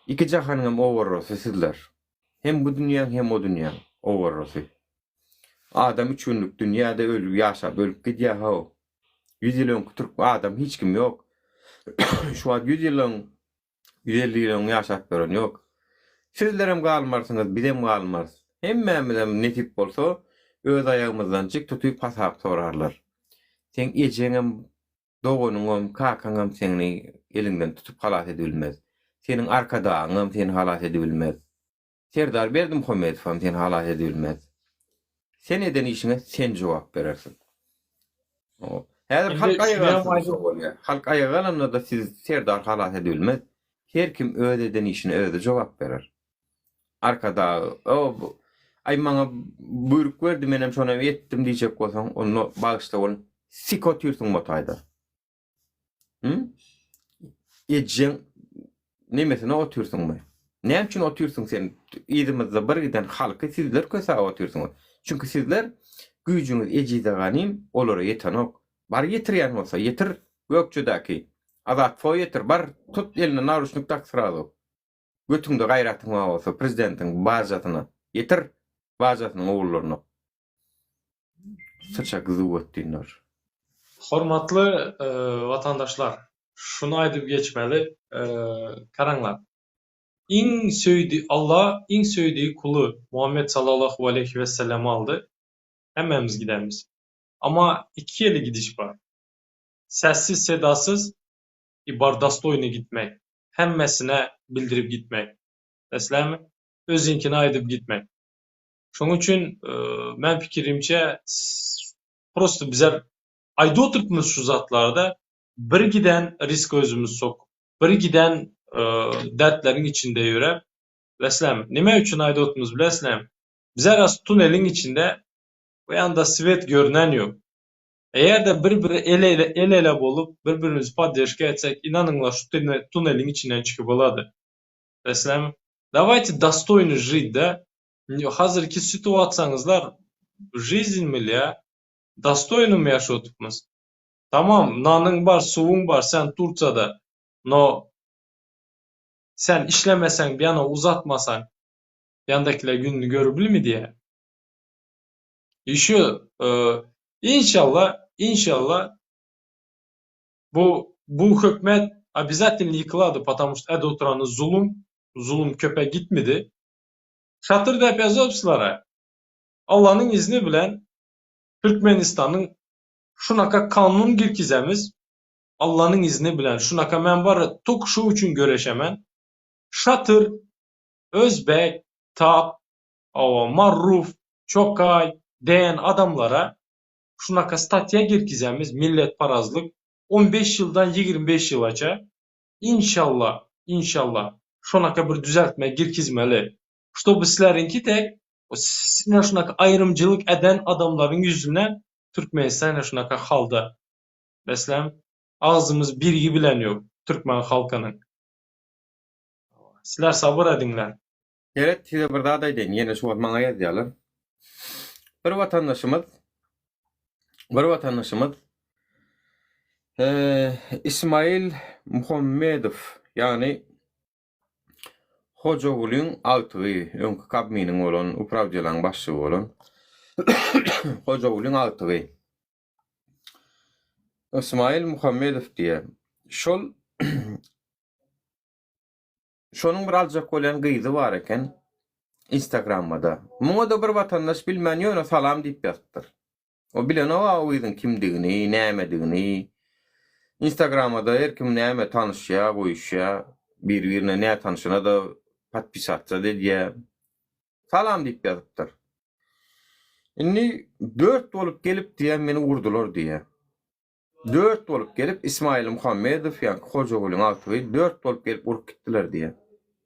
Iki jahanyňam owarrasy sizler. Hem bu dünýäň hem o dünýäň owarrasy. Adam üç günlük dünýäde ölüp ýaşap ölüp gidýär how. Ýüz ýyl öňki türk adam hiç kim ýok. Şu wagt ýüz ýylyň 150 ýyl öň ýaşap ýören ýok. Sizlerem galmarsyňyz, bizem galmarys. Hemmämizem nesip bolsa, öz aýagymyzdanjyk tutyp hasap sorarlar. Seň ejeňem, doganyňam, kakaňam seni eliňden tutup halas edibilmez. Seniň arkadagyňam seni halas edibilmez. Serdar Berdimuhamedowam seni halas edibilmez. Sen eden işiňe sen jogap berersiň. Häzir halk aýaga galsa bolýar. Halk aýaga galanda-da sizi Serdar halas edibilmez. Her kim öz eden işine özi jogap berer. Arkadag, o, aý maňa buýruk berdi menem şony etdim diýjek bolsaň, onda bagyşla bolun, sik otyrsyň bu taýda. Hü? Ejeň nemesine otyrsyňmy? Näme üçin otyrsyň sen? Yzymyzda bir giden halky sizler kösäp otyrsyňyz. Çünki sizler güýjüňiz ejize ganym olara ýetenok. Bar ýetirýän bolsa ýetir Gökjedäki Azat fo ýetir bar tut eline naruşnik tak srazu. Götüňde gaýratyň bar bolsa prezidentiň bajasyna ýetir bajasynyň ogullaryna. Syçak zuwwetdinler. Hormatly watandaşlar şuny aýdyp geçmeli garaňlar iň söýdi Allah iň söýdigi kuly Muhammet sallallahu aleýhi wesellemi aldy hemmämiz gidemiz amma ikili gidiş bar sessiz sedasyz i bar dostoýny gitmek hemmesine bildirip gitmek eslämi özüňkini aýdyp gitmek Şonuň üçin men pikirimçe prosto bizler aýdyp oturtmyz şu zatlarda bir giden risk özümiz sokup, bir giden dertleriň içinde ýöräp, bileslem, nime üçin aýdyp otyrmyz bileslem, bizler as tuneliň içinde bu ýanda swet görnen ýok. Eger-de bir-biri el-ele el-ele bolup, bir-birimizi podderžka etsek, inanyňlar şu tuneliň içinden çykyp bolady. Bileslem, dawayte dostoýny žit da, Hazirki situasiýaňyzlar жизнь mili ýa dostoýnymy ýaşap otypmyz. Tamam nanyň bar suwuň bar sen Tursiýada no sen işlemeseň bir ýana uzatmasaň ýandakiler gününi görübilmi diýä. Ýşo inşallah inşallah bu bu hökmet obязательно ýykylady потому что äde oturany zulum zulum köpe gitmedi. Şatyr dep ýazopslara. Allanyň izni bilen Türkmenistanyň şunaka kanun girkizemiz Allanyň izni bilen şunaka men bar tok şu üçin göreşemen Şatyr Özbek Tat hawa Marruf Çokay deýen adamlara şunaka statýa girkizemiz milletparazlyk on beş ýyldan 25 ýylaça Inşallah inşallah şonaka bir düzeltme girkizmeli ştoby sizleriňki tek ine şunaka aýrymcylyk eden adamlaryň ýüzünden Türkmenistan ine şunaka halda meselem agzymyz birigi bilen ýok türkmen halkynyň sizler sabyr ediňler. Seret size bir zat aýdaýyn ýene şu wagt maňa ýazýarlar. Bir watandaşymyz bir watandaşymyz Ismail Muhammedow ýagny Hojagulyň agtygy öňki Kabminiň bolan uprawdelaň başlygy bolan Hojagulyň agtygy Ismail Muhammedow diýýär. Şol Şonuň bir aljak bolýan gyzy bar eken Instagramada. Muňa-da bir watandaş bilmän ýöne salam diýip ýazypdyr. O bilenok-a o gyzyň kimdigini, nämedigini. Instagramada her kim näme tanyşýa, goýuşýa, bir-birine nätanyşyna-da podpisatsa-da edýä. Salam diýip ýazypdyr. Indi dört bolup gelip diýýä meni urdular diýýä. Dört bolup gelip Ismail Muhammedow ýaňky Hojagülüň agtygy dört bolup gelip urup gitdiler diýýär.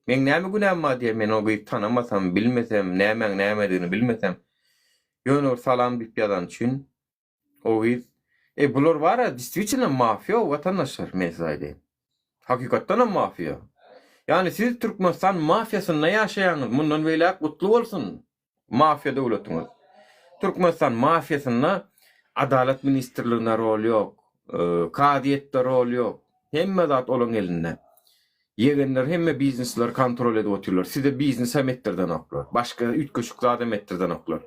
Meň näme günäm bar diýýär men o gyzy tanamasam, bilmesem, nämäň nämedigini bilmesem. Ýöne bir salam diýip ýazany üçin o gyz E bular bar-a distwitelno mafiýa watandaşlar men size aýdaýyn. Hakykatdanam mafiýa. Ýagny siz Türkmenistan mafiýasynda ýaşaýaňyz mundan beýläk gutly bolsun. Mafiýa döwletiňiz. Türkmenistan mafiýasynda Adalat ministrliginde rol ýok, kazyýetde rol ýok. Hemme zat olaň elinde. Ýegenler hemme biznesleri kontrol edip otyrlar. Size biznes hem etdirdenoklar. Başga üýtgeşik zat hem etdirdenoklar.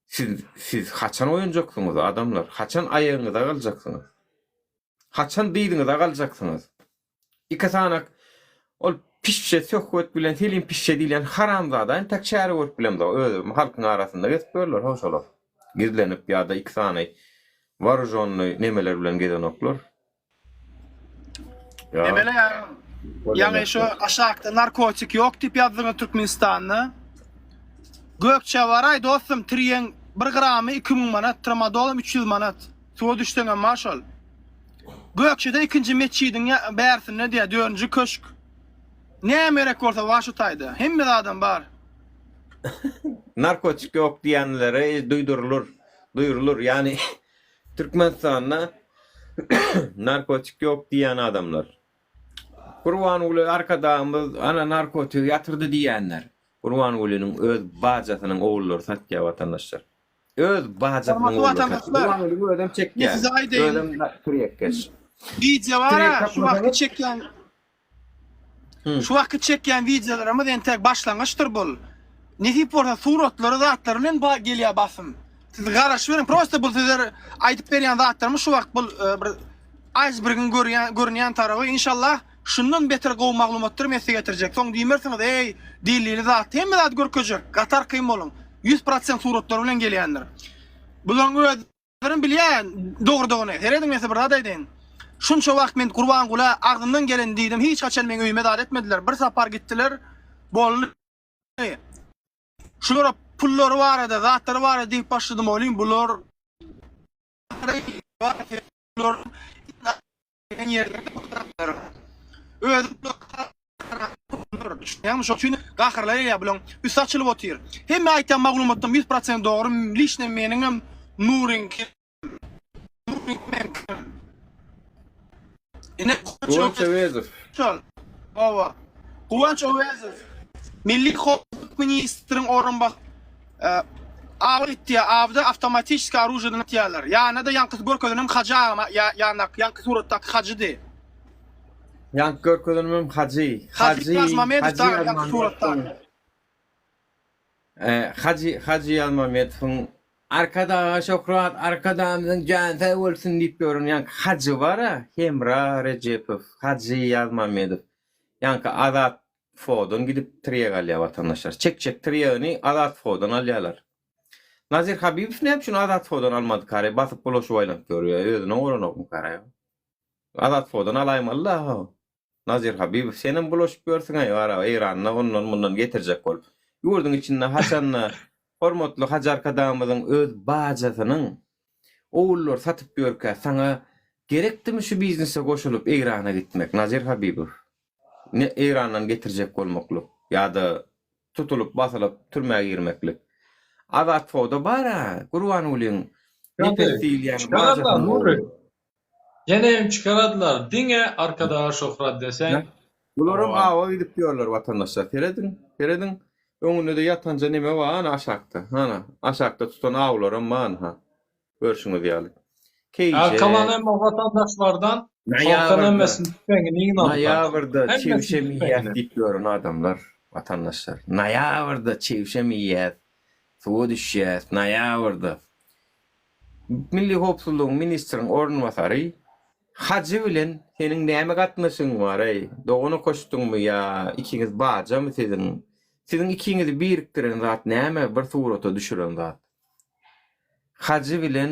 Siz siz haçan oýanjaksyňyz adamlar? Haçan aýagyňyza galjaksyňyz? Haçan dyzyňyza galjaksyňyz? Iki sanak ol pişşe Söhbet bilen Selim pişşe diýilýän haramzada entek çäre görüp bilemzok. Özem halkyň arasynda gezip ýörler ho şolar. Gizlenip ýa-da iki sany waružonnyý nemeler bilen gezenoklar. Ýa. Emele ýaňy şu aşakda narkotik ýok diýip ýazdyňyz Türkmenistanda. Gökçe baraý dostum triýeň bir gramy 2000 manat, tramadolam 300 manat. Suwa düşseňem bar şol. Gökçede ikinji metjidiň bärsinde diýýär, dördünji köşk. Näme gerek bolsa bar şu taýda. Hemme zadam bar. Narkotik ýok diýenlere duýdurylyr, duýrulyr. Ýagny Türkmenistanda narkotik ýok diýýän adamlar. Gurbanguly Arkadagymyz ana narkotigi ýatyrdy diýýänler. Gurbangulynyň öz bajasynyň ogullary satýar watandaşlar. Öz bajasynyň Hormatly ogullary satýar. watandaşlar, Gurbangulyň özem men çekýär. size aýdaýyn. Özem tirýekkeş. Wideo Tirýek bar-a, şu wagtky tapmasaňyz çekýän Şu wagtky çekýän wideolarymyz entek başlangyçdyr bul. Nesip bolsa suratlary zatlary bilen ba gelýär basym. Siz garaşyberiň prosta bul sizler aýdyp berýän zatlarymyz şu wagt bul e, bir aýsbergiň görýän görünýän taraby inşallah şundan beter gowy maglumatlary men size getirjek. Soň diýmersiňiz eý delili zat hemme zady görkezjek. Gaty arkaýyn boluň. 100% suratlar bilen gelýändir. Bularyň öz Özlerim bilýän dogrudygyny. Serediň men size bir zat aýdaýyn. Şunça wagt men Gurbangula agzymdan geleni diýdim, hiç haçan meň öýüme zat etmediler. Bir sapar gitdiler, boldy. Şulara pullary barada, zatlary barada diýip başladym welin, bular bular Özi Düşünýäňmi? Şoň üçin gaharlar gelýär bulaň. Üsti açylyp otyr. Hemme aýtýan maglumatlarym 100% dogry. Liçno meniňem Nuryňky Nuryňky meňki. Ine Guwanç Öwezow. Şol. Hawa. Guwanç Öwezow. Milli howpsuzlyk ministriň orunbas Awa gitýär. Awda awtomatiçeskiý oružýadan atýarlar. Ýanyna-da ýaňky görkezenim Hajy agam ýandaky ýaňky suratdaky Hajydy. Ýaňky görkezenimem Hajy. Hajy Hajy Ýazmamedow Hajy dagy ýaňky suratdaky. Hajy Hajy Ýazmamedowyň Arkadaga şöhrat, Arkadagymyzyň jany sag bolsun diýip ýören ýaňky Hajy bar-a, Hemra Rejepow, Hajy Ýazmamedow. Ýaňky Azat Fodan gidip tirýek alýar watandaşlar. Çekjek tirýegini Azat Fodan alýarlar. Nazir Habibow näme üçin Azat Fodan almadykara basyp bulaşyp aýlanyp ýörýär özüne bolanokmykara. Azat Fodan alaýmaly-da ho. Nazir Habibow senem bulaşyp ýörsüň-aý gara Eýranda ondan mundan getirjek bolup. Ýurduň içinde haçanda hormatly Hajy Arkadagymyzyň öz bajasynyň ogullary satyp ýörkä saňa gerekdimi şu biznese goşulyp Eýrana gitmek Nazir Habibow. Ne Eýrandan getirjek bolmaklyk ýa-da tutulyp basylyp türmä girmeklik. Azat Foda bar-a Gurbangulyň Nepes diýilýän bajasynyň ogly. Ýene hem çykaradylar diňe Arkadaga şöhrat deseň. Bularam awa gidip ýörler watandaşlar serediň serediň öňünde-de ýatanja neme bar ana aşakda ana aşakda tutan awlaram bar anha görşüňiz ýaly Keýje Kalan hem watandaşlardan halkdan hemmesini tüpeňini ýygnadylar. Noýabrda çebşem iýýäs diýip ýören adamlar watandaşlar noýabrda çebşem iýýäs suwa düşýäs noýabrda Milli howpsuzlygyň ministriň orunbasary Hajy bilen seniň näme gatnaşygyň bar-eý? Dogan okaşdyňmy ýa ikiňiz bajamy siziň? Siziň ikiňizi birikdiren zat näme bir surata düşüren zat? Hajy bilen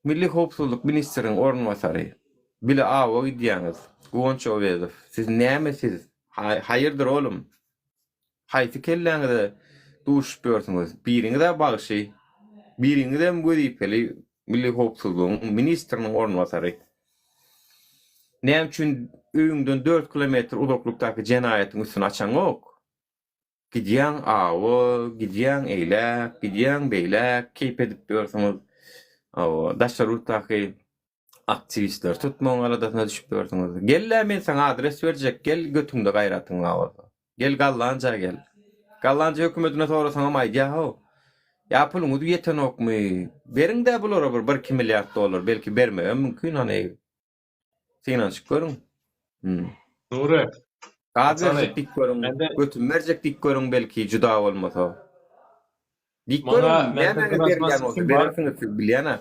Milli howpsuzlyk ministriň orunbasary bile awa gidýäňiz. Guwanç Owezow, siz näme siz? Haýyrdyr oglum? Haýsy kelläňize duşup ýörsüňiz? Biriňiz-ä bagşy, biriňizem wezipeli Milli howpsuzlygyň ministriniň orunbasary. Näme üçin öýüňden dört kilometr uzaklykdaky jenaýatyň üstüni açaňok? Gidýäň awa, gidýäň eýläk, gidýäň beýläk, keýp edip ýörsüňiz. Hawa, daşary ýurtdaky Aktiwistleri tutmagyň aladasyna düşüp ýörsüňiz. Gel-lä men saňa adres berjek, gel götüňde gaýratyň bar bolsa. Gel Gallanja gel. Gallanja hökümetine sorasaňam aýdýa-how. Ýa puluňyz ýetenokmy? Beriň-dä bulara bir birki milliard dollar, belki bermegem mümkin hany. Synanyşyp görüň. Hmm. Nury. Gaz berjek diýip görüň, götüm berjek diýip görüň belki juda bolmasa. Diýip görüň, nämäňe berilýän bolsa berersiňiz siz bilýän-ä.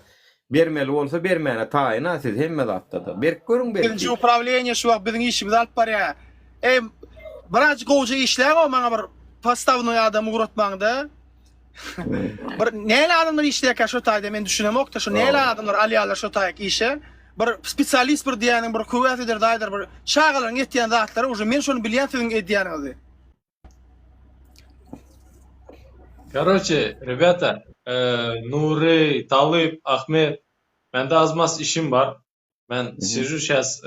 Bermeli bolsa bermäne taýyn-a siz hemme zatda-da. Berip görüň belki. Birinji uprawleniýe şu wagt biziň işimizi alyp barýar. Eý, birazjyk gowja işläň-ow maňa bir postawnoý adam ugratmaňda. Bir näle adamlar işleýärkä şo taýda men düşünemok-da şo näle adamlar alýarlar şo taýak işe. Bir spesialist bir diýýäniň bir köwäs eder daýydyr bir çagalaryň etýän zatlary uje men şony bilýän siziň edýäniňizi. Karoçe, rebята, Nury, Talyp, Ahmet, mende az-maz işim bar. Men sižu şas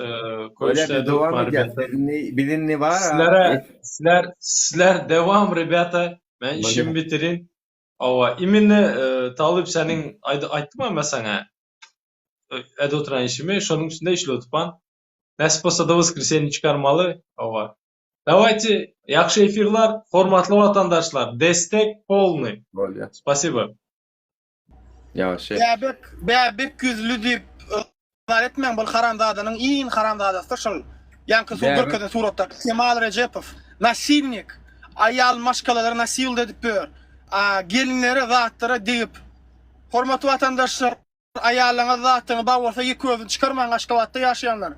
Bolýa biz dowam edýäs. Biz indi biz indi bar. Sizlere sizler sizler dewam rebята. Men işimi bitirin. Hawa, imенно Talyp seniň aýtdym-a men saňa. Edip oturan işimi, şonuň üstünde işlip otupan. Nesip bolsa-da woskresenýe çykarmaly. Hawa. Dawayte ýagşy efirler, hormatly watandaşlar, destek polny. Bolýa. Spasibo. Ýagşy. Bäbek, bäbek ýüzli diýip ykrar etmäň bul haramzadanyň iň haramzadasydyr şol ýaňky su görkezen suratdaky Kemal Rejepow nasilnik aýal maşgalalary nasild edip ýör a gelinlere zatlara degip hormatly watandaşlar aýallaňyz zatyňyz bar bolsa ýeke özüni çykarmaň Aşgabatda ýaşaýanlar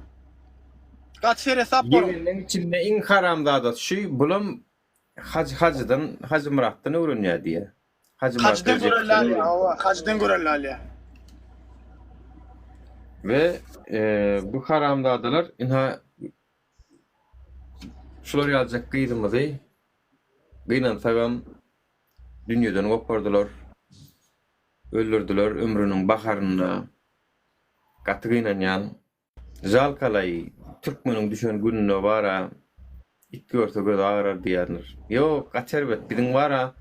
gaty seresap boluň. Ýegenleň içinde iň haramzadasy şu bulam Hajy Hajydan Hajymyratdan öwrenýär diýýär. Hajymyrat Hajydan görelde alýar, hawa, Hajydan görelde alýar. We bu haramzadalar ynha şular ýaljak gyzymyzy gynansagam dünýeden gopardylar, öldürdiler ömrüniň baharynda. Gaty gynanýan. Žalkalaý türkmeniň düşen gününe bara it görse gözi agyrar diýýärler. Ýok gaty erbet biziň bara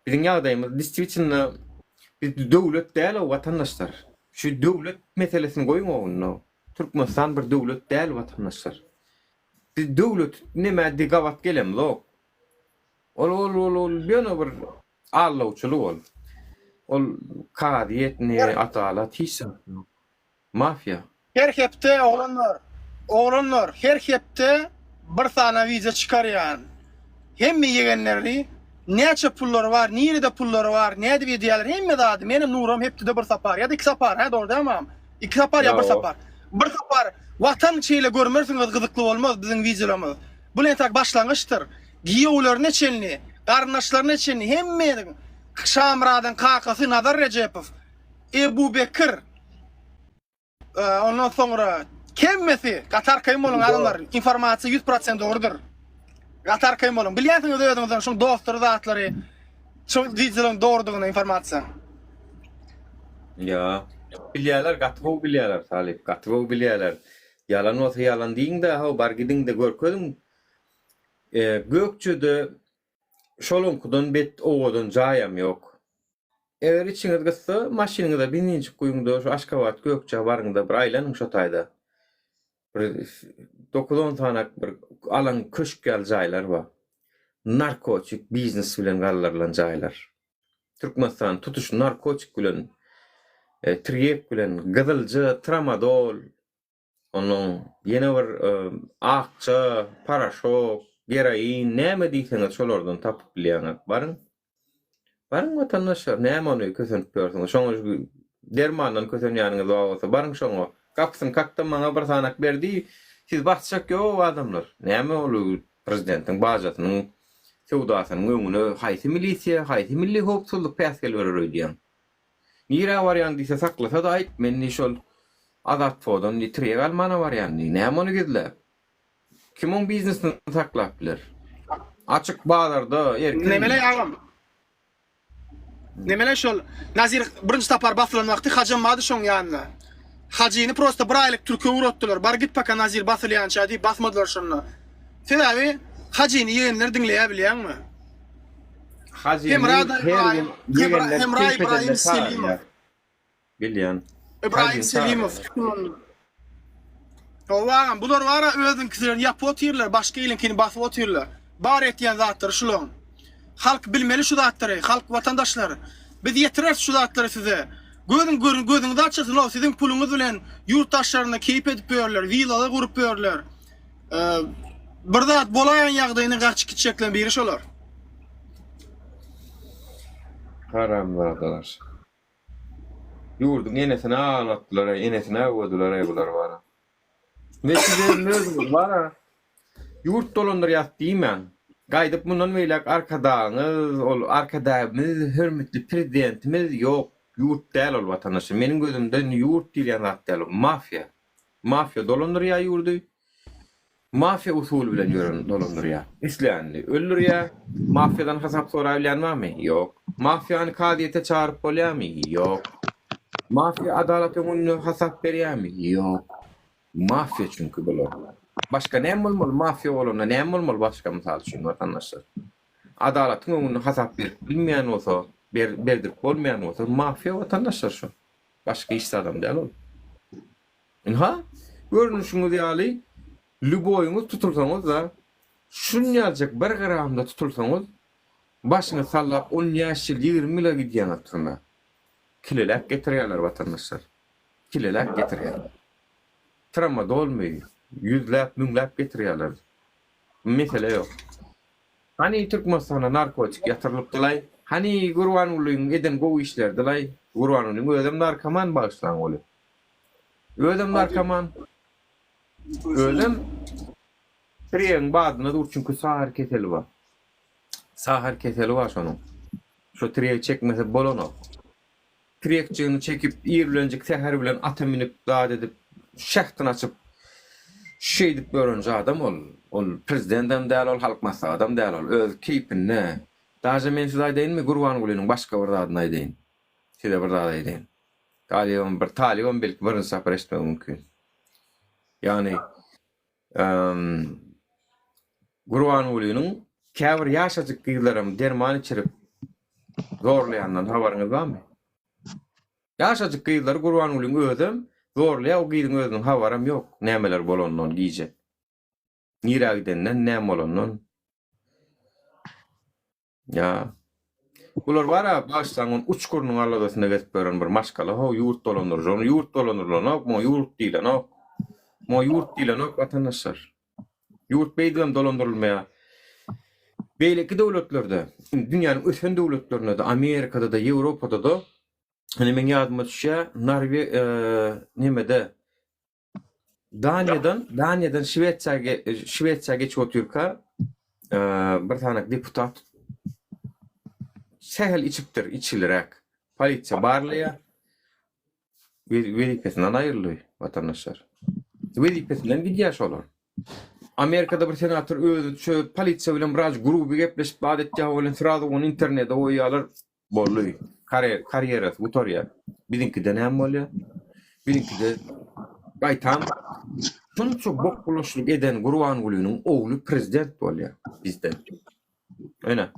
biziň ýagdaýymyz distwitnno biz döwlet dälow watandaşlar. Şu döwlet meselesini goýuň owunda. Türkmenistan bir döwlet däl watandaşlar. Biz döwlet nemä di gabat gelemzok. Ol ol ol ol ýöne bir aldawçylyk ol. Ol kazyýet ne adalat hiç zat ýok. Mafiýa. Her hepde oglanlar oglanlar her hepde bir sany wideo çykarýan hemme ýegenleri näçe pullary bar nirede pullary bar nädip edýäler hemme zady menem Nuram hepdede bir sapar ýa-da iki sapar hä dogry dälmi agam iki sapar ýa bir sapar bir sapar watan şeýle görmersiňiz gyzykly bolmaz biziň wideolarymyz bul entek başlangyçdyr giýewlerine çenli garyndaşlaryna çenli hemme Şamyradyň kakasy Nazar Rejepow Ebu Bekir ondan soňra hemmesi gaty arkaýyn boluň adamlar informasiýa 100% dogrudyr. Gaty arkaýyn boluň. Bilýänsiňiz özüňizden şuň dostlary zatlary şu wideolaryň dogrudygyny informasiýa. Ýa. Bilýärler gaty gowy bilýärler talyp gaty gowy bilýärler. Ýalan bolsa ýalan diýiňdä how bar gidiňde görkeziň. Gökjede Şoluňkydan bet owadan jaýam ýok. Eger içiňiz gyssa, maşynyňyza benzinjik guýuň-da, şu Aşgabat Gökjä baryň-da, bir aýlanyň şo taýda. Bir dokuz-on sanak bir alan köşk ýaly jaýlar bar. Narkotik biznes bilen galdyrylan jaýlar. Türkmenistan tutuş narkotik bilen, tirýek bilen, gyzylja, tramadol, Onnoň ýene bir akja, paraşok, geroin näme diýseňiz şolardan tapyp bilýäňiz. Baryň. Baryň watandaşlar, näme ony kösenip ýörsüňiz? Şoňa dermandan kösenýäniňiz bar bolsa, baryň şoňa. Gapysyny kakda maňa bir sanak ber diý. Siz basjak ýok adamlar. Näme ol prezidentiň bajasynyň söwdasynyň öňüne haýsy milisiýa, haýsy milli howpsuzlyk päsgel berer öýdýäň? Nirä barýaň diýse saklasa-da aýt, men diý şol Azatfodan diý tirýek almana barýan diý. Näme ony gizläp? Kim oň biznesini saklap biler? Açyk bazarda erkin. Nemeleý agam. Nemeleý şol Nazir birinji sapar basylan wagty Hajam bardy şoň ýanynda. Hajyny prosta bir aýlyk türke ugratdylar. Bar git paka Nazir basylýança diýip basmadylar şonda. Sebäbi Hajyny ýegenler diňleýär bilýäňmi? Hajyny Hemra her gün Ybraýym ýegenler Hemra keýp Ybraýym edende Selimow. çagyrýar. Bilýän. Ybraýym Hajyny Selimow çagyrýar. tutun onda. Hawa agam bular bara özüňkilerini ýapyp otyrlar başga iliňkini basyp otyrlar. Bar etýän zatlary şulaň. Halk bilmeli şu zatlary halk watandaşlar. Biz ýetireris şu zatlary size. Gözüň görün gözüňiz açylsyn o siziň puluňyz bilen ýurt daşlarynda keýp edip ýörler willalar gurup ýörler. Bir zat bolaýan ýagdaýynda gaçyp gitjekleň biri şolar. Haramzadalar. Ýurduň enesini aglatdylar-aý, enesini öwdüler-aý bular bara. We siz özüňiz bara ýurt dolandyrýas diýmäň. Gaýdyp mundan beýläk Arkadagyňyz, ol Arkadagymyz, hörmetli Prezidentimiz ýok, ýurt däl ol watandaşlar. Meniň gözümde ýurt diýilýän zat däl ol, mafiýa. Mafiýa dolandyrýar ýurdy. Mafiýa usuly bilen ýören dolandyrýar. Islänini öldürýär. Mafiýadan hasap sorabilýän barmy? Ýok. Mafiýany kazyýete çagyryp bolýarmy? Ýok. Mafiýa adalat öňünde hasap berýärmi? Ýok. Mafiýa çünki bular. Başga näme bolmaly mafiýa bolanda näme bolmaly başga mysal üçin watandaşlar? Adalatyň öňünde hasap berip bilmeýän bolsa, berdirip bolmaýan bolsa mafiýa watandaşlar şo. Başga hiç zadam däl ol. Ynha, görnüşiňiz ýaly. Lýuboýyňyz tutulsaňyz-da, şunýaljak bir gramda tutulsaňyz, başyňyzy sallap on bäş ýyl, 20 ýyla gidýäňiz türmä. Kileläp getirýärler watandaşlar. Kileläp getirýärler. Tramadolmy, ýüzläp, müňläp getirýärler. Mesele ýok. Hany Türkmenistanda narkotik ýatyrylypdylaý? Hany Gurbangulyň eden gowy işleridilaý? Gurbangulyň özem narkoman bagyşlaň ony. Özem narkoman. Özem tirýegiň badyna dur çünki sahar keseli bar. Sahar keseli bar şonuň. Şo tirýegi çekmese bolanok. Tirýekjigini çekip ir bilenjik säher bilen ata münüp zat edip şähtini açyp şeýdip ýörenje adam ol. Ol prezidendem däl ol halk maslahatam däl ol. Öz keýpinde. Daže men size aýdaýynmy Gurbangulynyň başga bir zadyny aýdaýyn. Size bir zat aýdaýyn. Talybam bir talybam belki birinji sapar eşitmegi mümkin. Ýagny Gurbangulynyň käbir ýaşajyk gyzlaram derman içirip zorlaýandan habaryňyz barmy? Ýaşajyk gyzlary Gurbangulyň özem zorlaýar, o gyzyň özüniň habaram ýok nämeler bolandan gije. Nirä gidenden, näme bolandan. Ýa. Bular bar-a, bagyşlaň, ony uçgurynyň aladasynda gezip ýören bir maşgala how, ýurt dolandyryjy. Ony ýurt dolandyrylanok, muňa ýurt diýlenok. Muňa ýurt diýlenok, watandaşlar. Ýurt beýdibem dolandyrylmaýar. Beýleki döwletlerde, dünýäniň ösen döwletlerinde-de, Amerikada-da, Ýewropada-da, ine meň ýadyma düşýär, Norwe, nemede, Daniýadan, Daniýadan Şwesiýa Şwesiýa geçip otyrka, bir sany deputat sähel içipdir, içgiliräk. Polisiýa barlaýar. Wezipesinden aýryldy watandaşlar. Wezipesinden gidýär şolar. Amerikada bir senator özi şu polisiýa bilen biraz gruby gepleşip zat etýär, welin srazu ony internete goýýarlar. Boldy. Karýerasy gutarýar. Biziňkide näme bolýar? Biziňkide gaýtam şunça bok bulaşlyk eden Gurbangulynyň ogly prezident bolýar bizde. Ene.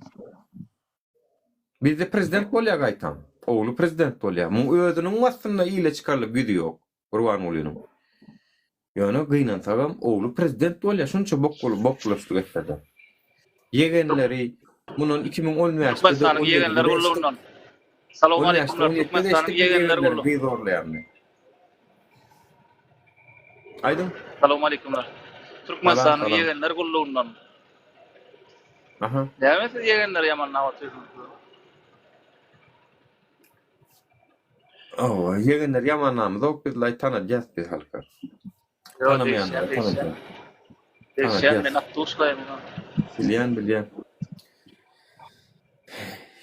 Bizde prezident bolýar gaýtam. Ogly prezident bolýar. Muň özüniň aslynda ile çykarlyk ýüzi ýok. Gurbangulynyň. Ýöne gynansagam ogly prezident bolýa şunça bok bolup boklaşdyk etsede. Ýegenleri mundan 2015-de Türkmenistanyň ýegenler gullugyndan. Salowmaleýkumlar Türkmenistanyň ýegenler gullugy. Gyz zorlaýanmy. Aýdyň. Salowmaleýkumlar. Türkmenistanyň ýegenler gullugyndan. Aha. Näme siz ýegenleri ýamanlap otyrsyňyz? Hawa, ýegenler ýamanlamyzok biz laý tanadýas biz halka. Ýok, Tanamaýanlara degişýän, degişýän. tanadýas. Degişýän, Tanadýas. men atduşlaýyn ýa. Bilýän, bilýän.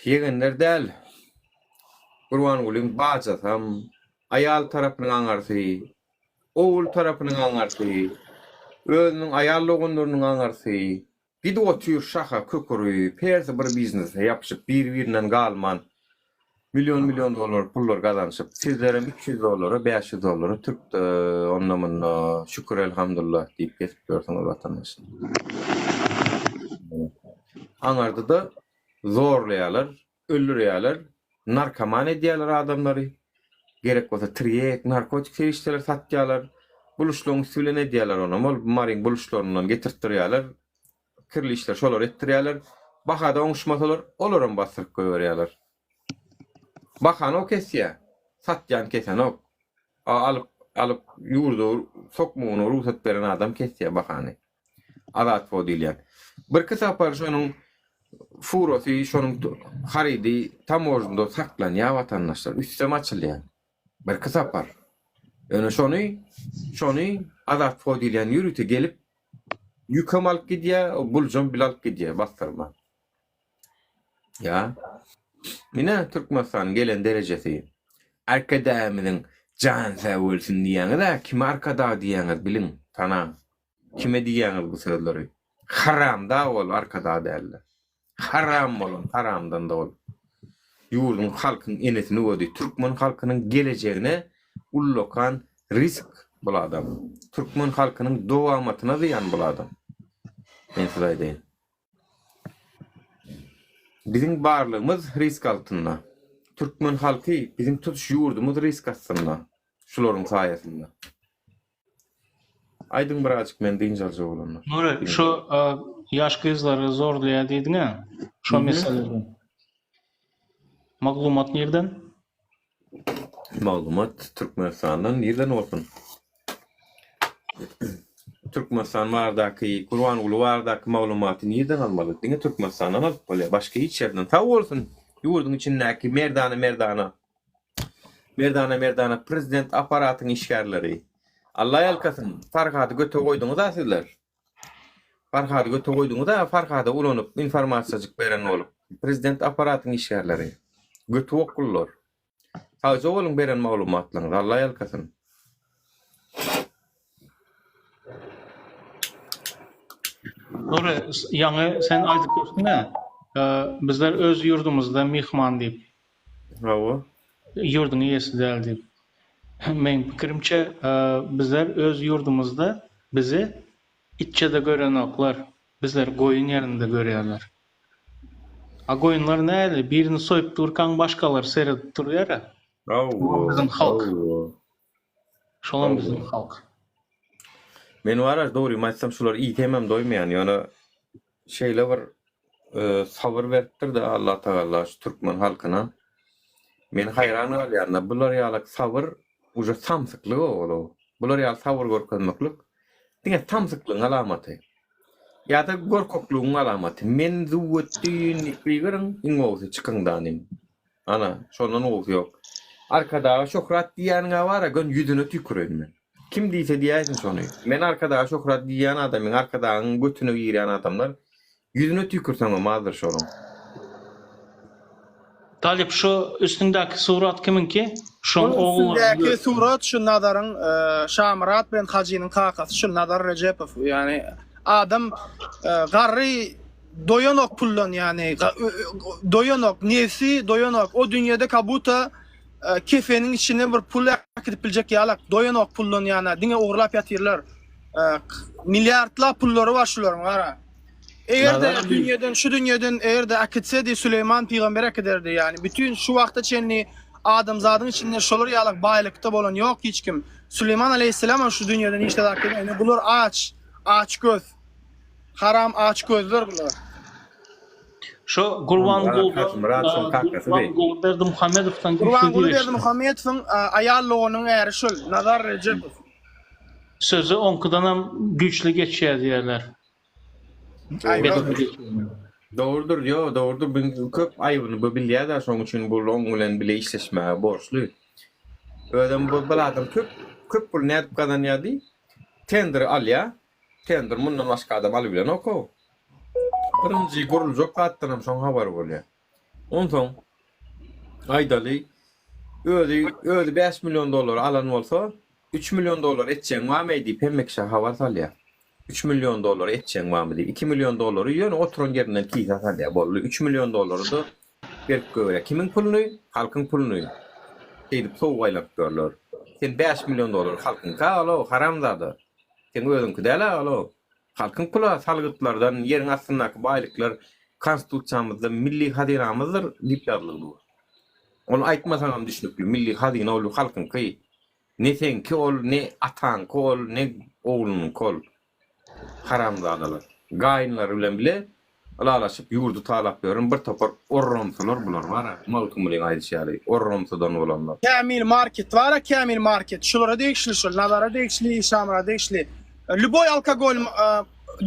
Ýegenler däl. Gurbangulyň bajasam, aýal tarapynyň aňarsy, ogul tarapynyň aňarsy, özüniň aýal doganlarynyň aňarsy, Gidip otyr şaha kök uryp, hersi bir biznese ýapyşyp bir-birinden galman million-million dollar pullar gazanyşyp, sizlerem 300 dollara, 500 dollara türkde onda-munda şükür elhamdullah diýip gezip ýörsüňiz watandaşlar. Aňarda-da zorlaýarlar, öldürýärler, narkoman edýärler adamlary, gerek bolsa tirýek, narkotik serişdeler satýarlar, buluşlaryň üsti bilen edýärler onam, ol Maryň buluşlaryndan getirtdirýärler, kirli işleri şolar etdirýärler, bahada oňuşmasalar, olaram basdyryp goýberýärler. Bahany o kesýär, satýan kesenok. A alyp, alyp ýurda sokmagyna rugsat beren adam kesýär bahany. Azat bo diýilýän. Birki sapar şonuň furasy, şonuň harydy tamožnda saklanýar watandaşlar. Üstem açylýar. Birki sapar. Ýöne şony, şony Azat bo diýilýän ýörite gelip ýükem alyp gidýär, buljam bile alyp gidýär basdyrma. Ýa. Ine Türkmenistanyň gelen derejesi. Arkadagymyzyň jany sag bolsun diýýäňiz-ä, kime arkadag diýýäňiz biliň, tanaň. Kime diýýäňiz bu sözleri? Haramdag ol arkadag dälde. Haram bolan haramdan doly. Ýurduň halkyň enesini gödi. Türkmen halkynyň gelejegine ullakan risk bul adam. Türkmen halkynyň dowamatyna zyýan bul adam. Men size aýdaýyn. Biziň barlygymyz risk altynda. Türkmen halky biziň tutuş ýurdumyz risk astynda. Şularyň saýasynda. Aýdyň birazjyk men dynç aljak bolanlar. Nury, şu ýaş gyzlary zorlaýar diýdiň-ä, şo meselede. Maglumat nirden? Maglumat Türkmenistandan nirden bolsun? Türkmenistan baradaky, Gurbanguly baradaky maglumaty nirden almaly? Diňe Türkmenistandan alyp bolýar, başga hiç ýerden. Sag bolsun ýurduň içindäki merdana-merdana Merdana merdana prezident apparatyň işgärleri. Alla ýalkasyn. Farhady göte goýduňyz-a sizler. Farhady göte goýduňyz-a Farhady ulanyp informasiýajyk beren bolup. Prezident apparatyň işgärleri. Göti boklular. Sagja boluň beren maglumatlaryňyza Alla ýalkasyn. Nury, ýaňy sen aýdyp geçdiň-ä, bizler öz ýurdumyzda myhman diýip. Hawa. Ýurduň eýesi däl diýip. Meň pikirimçe, bizler öz ýurdumyzda bizi itçe-de görenoklar, bizleri goýun ýerinde görýärler. A goýunlar näli, birini soýup durkaň başgalary seredip durýar-a. Hawa. Biziň halk. Şolam biziň halk. Men wara dogrymy aýtsam şulary iýsemem doýmaýan ýöne şeýle bir sabyr beripdir-de Allatagalla şu türkmen halkyna. Men haýran galýan-da bular ýalak sabyr uje samsyklyk ol. Bular ýaly sabyr görkezmeklik diňe samsyklygyň alamaty. Ýa-da gorkaklygyň alamaty. Men züwwetdin diýip gygyryň, iň gowusy çykyň danym. Ana, şondan gowusy ýok. Arkadaga şöhrat diýýäniň-ä bar-a, göni ýüzüne tüýküreýin men. Kim diýse diýäýsin şony. Men Arkadaga şöhrat diýýän adamyň, Arkadagyň götüne girýän adamlar ýüzüne tüýkürseňem azdyr şonuň. Talyp şu üstüňdäki surat kimiňki? Şoň Ol ogly. üstündäki surat şu Nazaryň Şamyrat bilen Hajynyň kakasy şu Nazar Rejepow. Ýagny adam garry doýanok puldan ýagny doýanok nebsi doýanok o dünýede kabuta kefeniň içine bir pul äkidip biljek ýalak doýanok puldan ýana diňe ogurlap ýatyrlar milliardlap pullary bar şularyň gara eger-de dünýeden şu dünýeden eger-de äkitsedi Süleýman pygamber äkiderdi ýagny bütin şu wagta çenli adamzadyň içinde şolar ýalak baýlykda bolan ýok hiç kim Süleýman aleýhissalam şu dünýeden hiç zat äkitmedi bular aç aç göz Haram aç gözler bular. Şu Gurbanguly Berdimuhamedowdan güýçli Gurbanguly diýip eşitdim. Berdimuhamedowyň aýal doganynyň äri şul, Nazar Rejepow. Sözi oňkudanam güýçli geçýär diýýärler. Dogrudyr, ýo, dogrudyr. Bu köp aýybyny bu bilýär-de, şonuň üçin bu oň bilen bile işleşmäge borçly. Özem bu bir adam köp köp pul nädip gazanýar diý? Tenderi alýar, Tender mundan başga adam alybilenok-ow. Birinji guruljak zatdanam şoň habary bolýar. Onsoň, aýdaly, özi özi 5 million dollar alan bolsa, 3 million dollar etjegiň barmy-eý diýip hemme kişä habar salýar. 3 million dollar etjegiň barmy diýip. 2 million dollary ýöne oturan ýerinden kisä salýar, boldy. 3 million dollary-da berip goýberýär. Kimiň puluny? Halkyň puluny. Şeýdip sowuk aýlanyp ýörler. Sen 5 million dollar halkyňka al-ow, haramzada. Seň özüňki däl-ä ol-a. Halkyň pul-a, salgytlardan, ýeriň astyndaky baýlyklar Konstitusiýamyzda milli hazynamyzdyr diýip ýazylgy dur. Ony aýtmasaňam düşnükli, milli hazyna ol halkyňky. Ne seňki ol, ne ataňky ol, ne oglunyňky ol. Haramzadalar. Gaýynlary bilen bile Ylalaşyp ýurdy talap ýören bir topar orramsylar bular bar-a, Magtymgulyň aýdyşy ýaly, orramsydan bolanlar. Kämil market bara kämil market şulara degişli şul Nazara degişli Şamyra degişli lýuboý alkogol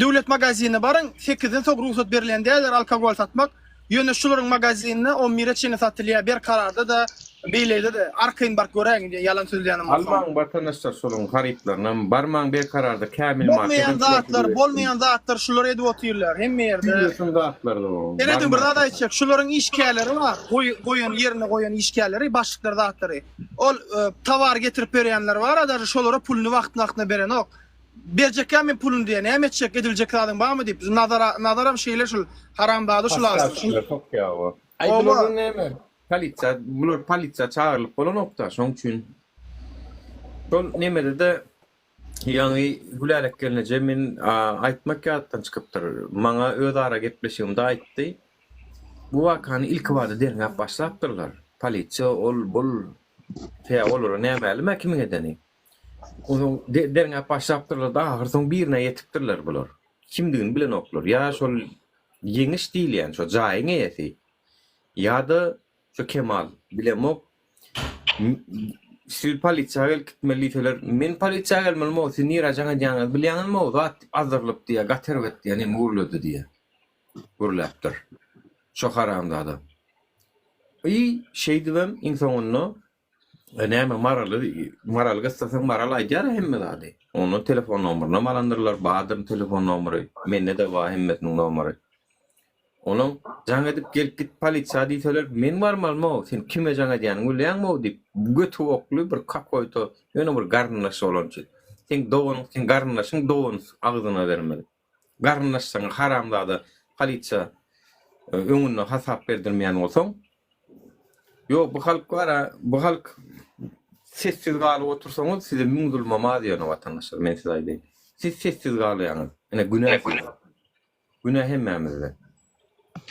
döwlet magazinine baryň sekizden soň rugsat berilýän däldir alkogol satmak Ýöne şularyň magazininde on bire çenli satylýar Berkararda-da, beýlede-de. Arkaýyn baryp göräýiň diýen ýalan sözleýänem bolsaň. Almaň watandaşlar şolaryň harytlarynam, barmaň Berkararda Kämil markete Bolmaýan zatlar, bolmaýan zatlar şular edip otyrlar hemme ýerde. Süýlesin zatlary o. Serediň bir zat aýtjak, şularyň işgärleri bar, goýan ýerine goýan işgärleri, başlyklary zatlary. Ol towar getirip berýänler bar-a daže şolara puluny wagtly-wagtynda berenok. Berjekkä men puluny diýýär, näme etjek, ediljek zadyň barmy diýip. Nazara, Nazaram şeýle şul, haramzada şul adam. Paskaçlar sokýar o. Aý bular näme? Polisiýa, bular polisiýa çagyrylyp bolanokda, şoň üçin. Şol nemede-de ýaňy Gülälek gelneje men aýtmak ýatdan çykypdyr. Maňa özara gepleşigimde aýtdy. Bu wakany ilkibada derňäp başlapdyrlar. Polisiýa ol, bul. Sebäbi olara nämälim-ä kimiň edeni. Onsoň derňäp başlapdyrlar-da, ahyr soň birine ýetipdirler bular. Kimdigini bilenoklar. Ýa şol Ýeňiş diýilýän şo jaýyň eýesi, ýa-da şo Kemal, bilemok. Siz polisiýa gelip gitmeli diýseler, men polisiýa gelmelimi-ow, siz nirä jaň edýäňizi bilýäňizmi-ow, zat diýip azdyrylyp diýýär, gaty erbet diýýär, neme gürledi diýýär. Gürläpdir. Şo haramzada. I şeýdibem iň soňunda näme Maraly Maraly gyssasaň Maral aýdýar hemme zady. Ondan telefon nomerynam alandyrlar, bardyr telefon nomery. Mende-de bar hemmesiniň nomery. Onuň jaň edip gelip git polisiýa diýseler, men barmalymy-ow, sen kime jaň edýäniňi bilýäňmi-ow diýip, göti okly bir kakoýto ýöne bir garyndaş bolan üçin. Seň doganyň, seň garyndaşyň dogany agzyna bermeli. Garyndaşlaryňa haramzada polisiýa öňünde hasap berdirmeýän bolsaň, ýok bu halk bara bu halk sessiz galyp otursaňyz size müň zulmam az ýöne watandaşlar men size aýdaýyn. Siz sessiz galýaňyz. Ine günä sizde. Günä hemmämizde.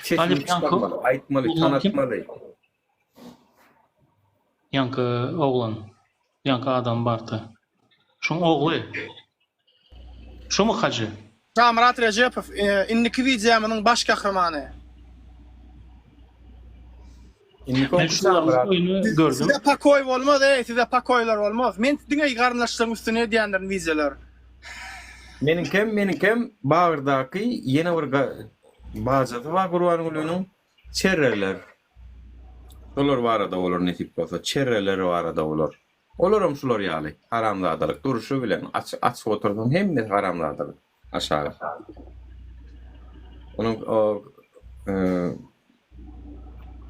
Sesini çykarmaly, aýtmaly, tanatmaly. Ýaňky oglan, ýaňky adam bardy. Şoň ogly. Şomy hajy? Şamyrat Rejepow indiki wideomyzyň baş gahrymany. Men şularyň oýuny gördüm. Size pokoý bolmaz eý size pokoýlar bolmaz. Men diňe garyndaşlaryň üstüne edýändirin wideolar. Meniňkem meniňkem bagyrdaky ýene bir bajasy bar Gurbangulynyň çerreler. Şolar barada bolar nesip bolsa çerreler barada bolar. Olaram şular ýaly haramzadalyk durşy bilen aç açyp otursaň hemmesi haramzadalyk aşagy. Onuň o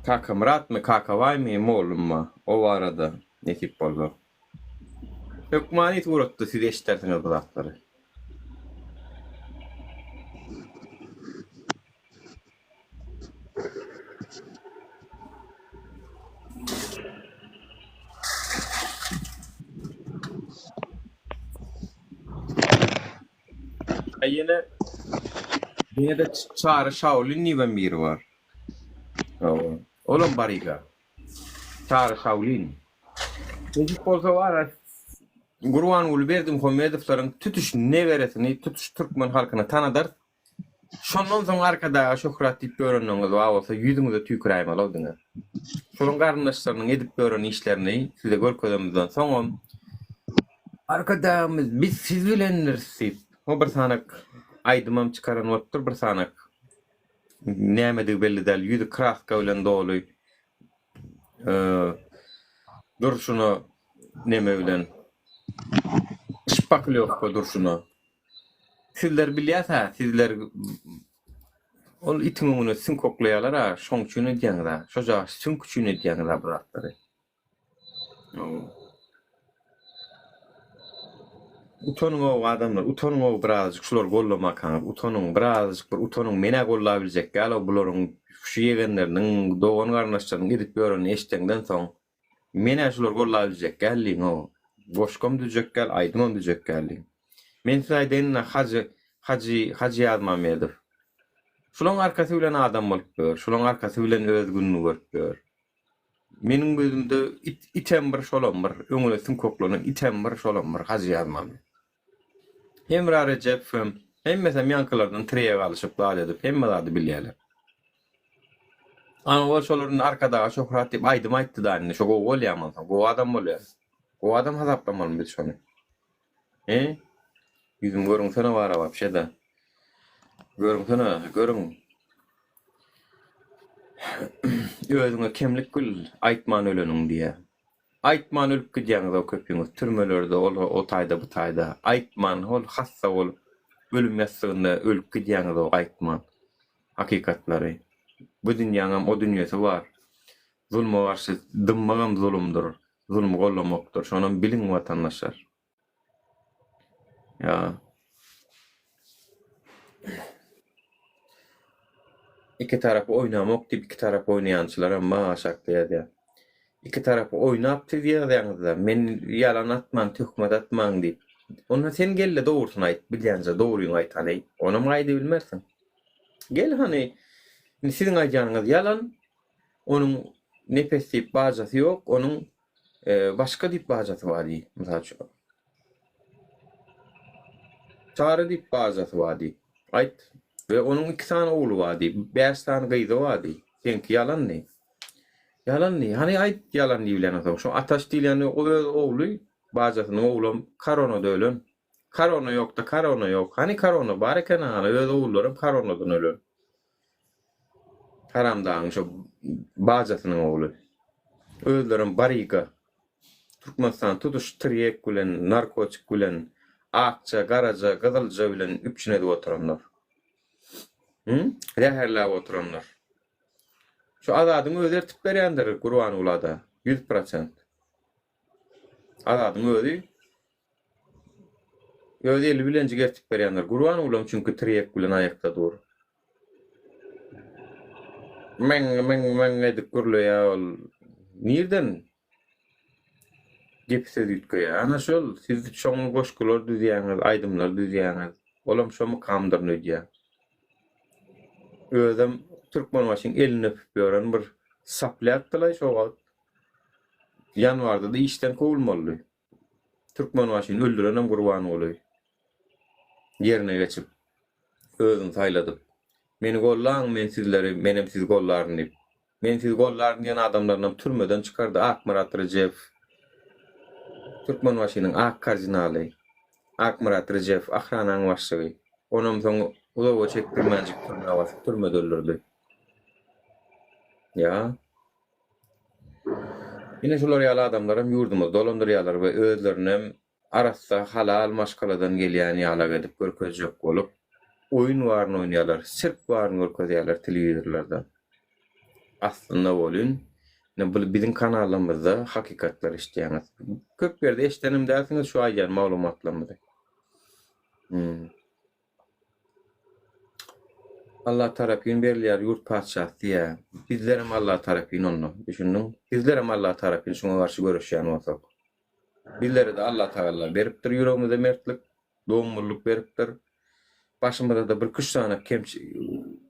Kakamyratmy Kakabaýmy mollumma o barada nesip bolsa. Hökmany suratda siz eşidersiňiz bu zatlary. Ýene ýene-de Çary Şaolin diýibem biri bar. Hawa. Olam baryga. Çary Şaolin. Nesip bolsa bar Gurbanguly Berdimuhamedowlaryň tutuş neberesini tutuş türkmen halkyna tanadarys. Şondan soň Arkadaga şöhrat diýip ýöreniňiz bar bolsa ýüzüňize tüýküräýmeli-ow diňe. Şolaryň garyndaşlarynyň edip ýören işlerini size görkezemizden soňam Arkadagymyz biz siz bilendiris diýip, o bir sanak aýdymam çykaran bolupdyr bir sanak nämedigi belli däl ýüzi kraska bilen doly durşuna neme bilen şpaklýowka durşuna Sizler bilýäs-ä, sizler ol itiň öňüne süňk oklaýarlar-a, şoň üçin edýäňiz-ä, şojagaz süňk üçin edýäňiz-ä bu zatlary. Utanyň-ow adamlar, utanyň-ow birazajyk şulary gollamakaňyz, utanyň, birazajyk bir utanyň, men-ä gollabiljek däl-ow bularyň şu ýegenleriniň, dogan-garyndaşlarynyň edip ýörenini eşdeňden soň. Men-ä şulary gollabiljek däldiň-ow. Goşgam düzjek däl, aýdymam düzjek däldiň. Men size aýdaýyn-da, Hajy, Hajy, Hajy Ýazmamedow. Şulaň arkasy bilen adam bolup ýör, şulaň arkasy bilen öz gününi görüp ýör. Meniň gözümde it, item bir, şolam bir, öňüne süňk oklanan item bir, şolam bir, Hajy Ýazmamedow. Hemra Rejepow hem, hemmesem ýaňkylardan tirýek alyşyp, zat edip, hemme zady bilýärler. Ana ol şolar indi Arkadaga şöhrat diýip aýdym aýtdy-da indi şo gowy bolýamy onsoň? Gowy adam bolýar. Gowy adam hasaplamalymy biz şony? He? Ýüzüm görüňsene bara wapşe-de. Görüňsene, görüň. Özüňe kemlik bil, aýtman öleniň diýýär. Aýtman ölüp gidýäňiz-ow köpüňiz türmelerde ol o taýda bu taýda aýtman hol hassa bolup ölüm ýassygynda ölüp gidýäňiz-ow aýtman hakykatlary. Bu dünýäňem o dünýesi bar. Zulma garşy dymmagam zulumdyr, zulmy gollamakdyr. Şonam biliň watandaşlar. Ýa. Iki tarapy oýnamok diýip iki tarap oýnaýançylaram bar aşakda ýazýar. Iki tarapy oýnap siz ýazýaňyzda men ýalan atmaň töhmet atmaň diýip. Onda sen gelde dogrusyny aýt bilýänje dogryňy aýt hany onam aýdybilmersiň. Gel hany indi siziň aýdýanyňyz ýalan onuň Nepes diýip bajasy ýok onuň başga diýip bajasy bar diý mysal üçin. Çary diýip bajasy bar diý. Aýt. We onuň iki sany ogly bar diý. Bäş sany gyzy bar diý. Seňki ýalan diý. Ýalan diý. Hany aýt ýalan diýibilensoň. Şo Ataş diýilýän öz ogly, bajasynyň oglam koronada ölen. Korona ýokda korona ýok. Hany korona bar eken hany öz ogullaram koronadan ölen. Haramdagyň şo bajasynyň ogly. Özlerem baryga. Türkmenistan tutuş tirýek bilen, narkotik bilen, akja, garaja, gyzylja bilen üpjün edip oturanlar. Hı? Zäherläp oturanlar. Şu Azadyň özi ertip berýändir Gurbangulada. 100%. Azadyň özi Öz eli bilenjik ertip berýändir. Gurbangulam çünki tirýek bilen aýakda dur. Meň meň meň edip gürleýär ol. Nirden gepi sözi üýtgeýär. Ana şol siz şoňa goşgular düzýäňiz, aýdymlar düzýäňiz. Olam şo mukamdyryn öýdýän. Özem Türkmenbaşyň elini öpüp ýören bir saplýakdylaý şo wagt. Ýanwarda-da işden kowulmalydy. Türkmenbaşyny öldürenem Gurbanguly. Ýerine geçip, özüni saýladyp. Meni gollaň, men sizleri, menem sizi gollaryn diýip. Men sizi gollaryn diýen adamlarynam türmeden çykardy Akmyrat Rejepow. Türkmenbaşynyň ak kardinaly. Akmyrat Rejepow ahranaň başlygy. Onam soň uzaga çekdirmänjik türmä basyp türmede öldürdi. Ýa. Ine şular ýaly adamlaram ýurdumyzy dolandyrýarlar we özlerinem arassa halal maşgaladan gelýän ýalak edip görkezjek bolup oýun baryny oýnaýarlar, sirk baryny görkezýärler telewizorlarda. Aslynda welin ine bu biziň kanalymyzda hakykatlary eşidýäňiz. Köp ýerde eşidenem dälsiňiz şu aýdýan maglumatlarymyzy. Hmm. Allah tarapyn berilýär ýurt patyşasy diýýär. Bizlerem Allah tarapyn onda. Düşündiň? Bizlerem Allah tarapyn şuňa garşy göreşýän bolsak. Bizlere-de Allah tagalla beripdir ýüregimize mertlik, doňňullyk beripdir. Başymyza-da birküç sany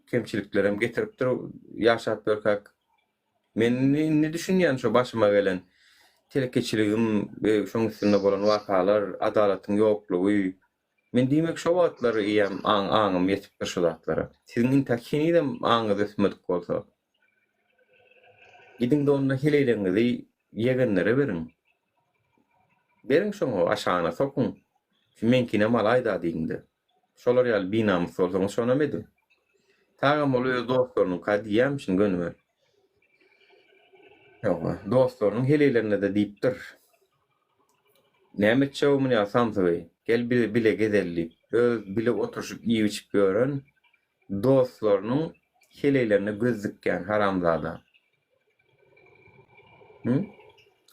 kemçiliklerem getiripdir ýaşap ýörkäk. Men indi düşünýän şo başyma gelen telekeçiligim we şoň üstünde bolan wakalar, adalatyň ýoklugy, Men diýmek şo wagtlar eýýäm aň aňym ýetipdir şu zatlara. Siziň intäk henizem aňyňyz ösmedik bolsa. Gidiňde onda heleýleriňizi ýegenlere beriň. Beriň şoňa aşagyna sokuň. Şu meňkinem alaýda diýiňde. Şolar ýaly binamys bolsaňyz şonam ediň. Tagam ol öz dostlarynyňka diýýämişin gönümel. Ýok, dostlarynyň heleýlerine-de diýipdir. Näme etjek muny ýa samsygy? Gel bile bile gezeli diýip, öz bile oturyşyp iýip-içip ýören dostlarynyň heleýlerine göz dikýän haramzada. Hü?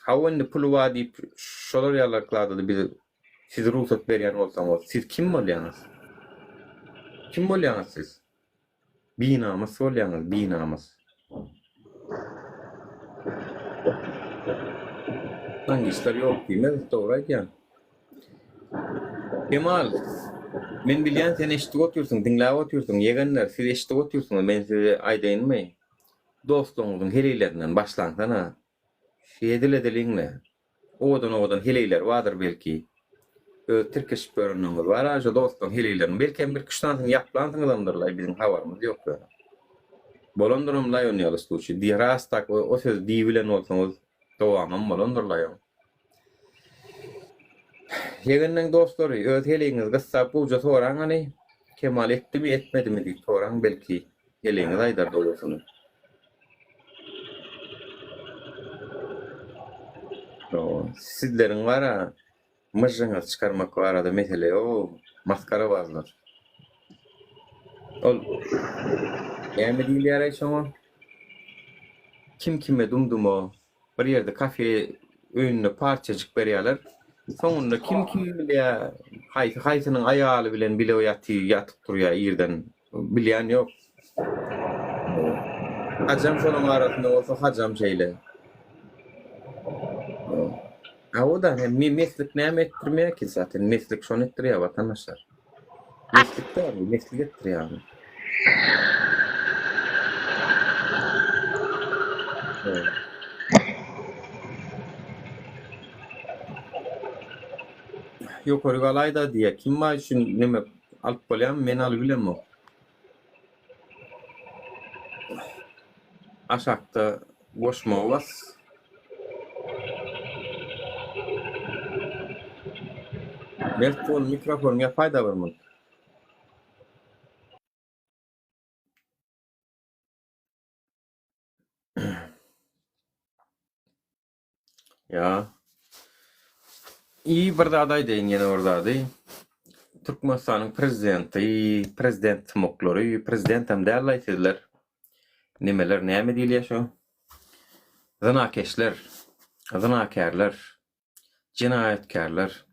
Hawa indi puly bar diýip şolar ýaly zada-da biz siz rugsat berýän bolsaňyz, siz kim bolýaňyz? Kim bolýaňyz siz? Binamys bolýaňyz binamys. Tangistler ýok diýmez dogry aýdýaň. Kemal men bilýän sen eşidip otyrsyň diňläp otyrsyň ýegenler siz eşidip otyrsyňyz men size aýdaýynmy dostlaryňyzyň heleýlerinden başlaňsana hezil edeliňle Owadan-owadan heleýleri bardyr belki. Öz tirkeşip ýöreniňiz bar-a şo dostlaryň heleýlerini. Belkem birküç sanysyny ýaplansyňyzamdyrlaý biziň habarymyz ýok ýöne. Bolandyram-laý on ýaly sluçiý. Diý ras tak o sözi diýibilen bolsaňyz dowamam bolandyrlaý oň. Ýegenleň dostlary öz heleýiňizi gyssap gowja soraň hany. Kemal etdimi etmedimi diýip soraň belki heleýiňiz aýdar dogrusyny. Sizleriň bara myžžyňyzy çykarmak barada mesele ýog, masgarabazlar. Ol näme diýilýäraý şoňa? Kim kime dum-duma bir ýerde kafe öýünde parçajyk berýärler. Soňunda kim kimi bilýär, haýsy haýsynyň aýaly bilen bile ýaty ýatyp turýar irden. Bilýän ýok. Hajam şolaň arasynda bolsa hajam şeýle. Hawa-da, hem meslik näme etdirmeýär ki zaten, meslik şony etdirýär watandaşlar. Meslik däl, meslik etdirýär ony. Ýokary galaýda diýýä. Kim bar şu neme alyp bolýamy? Men alyp bilemok. Aşakda goşmagy bas. Mert bol mikrofonyňy ýapaýda bir munt. Ýa. I bir zat aýdaýyn ýene bir zady. Türkmenistanyň prezidenti, prezident smoklary, prezidentem däl-aý sizler. Nemeler näme diýilýär şo? Zynakeşler, zynakärler, jenaýatkärler.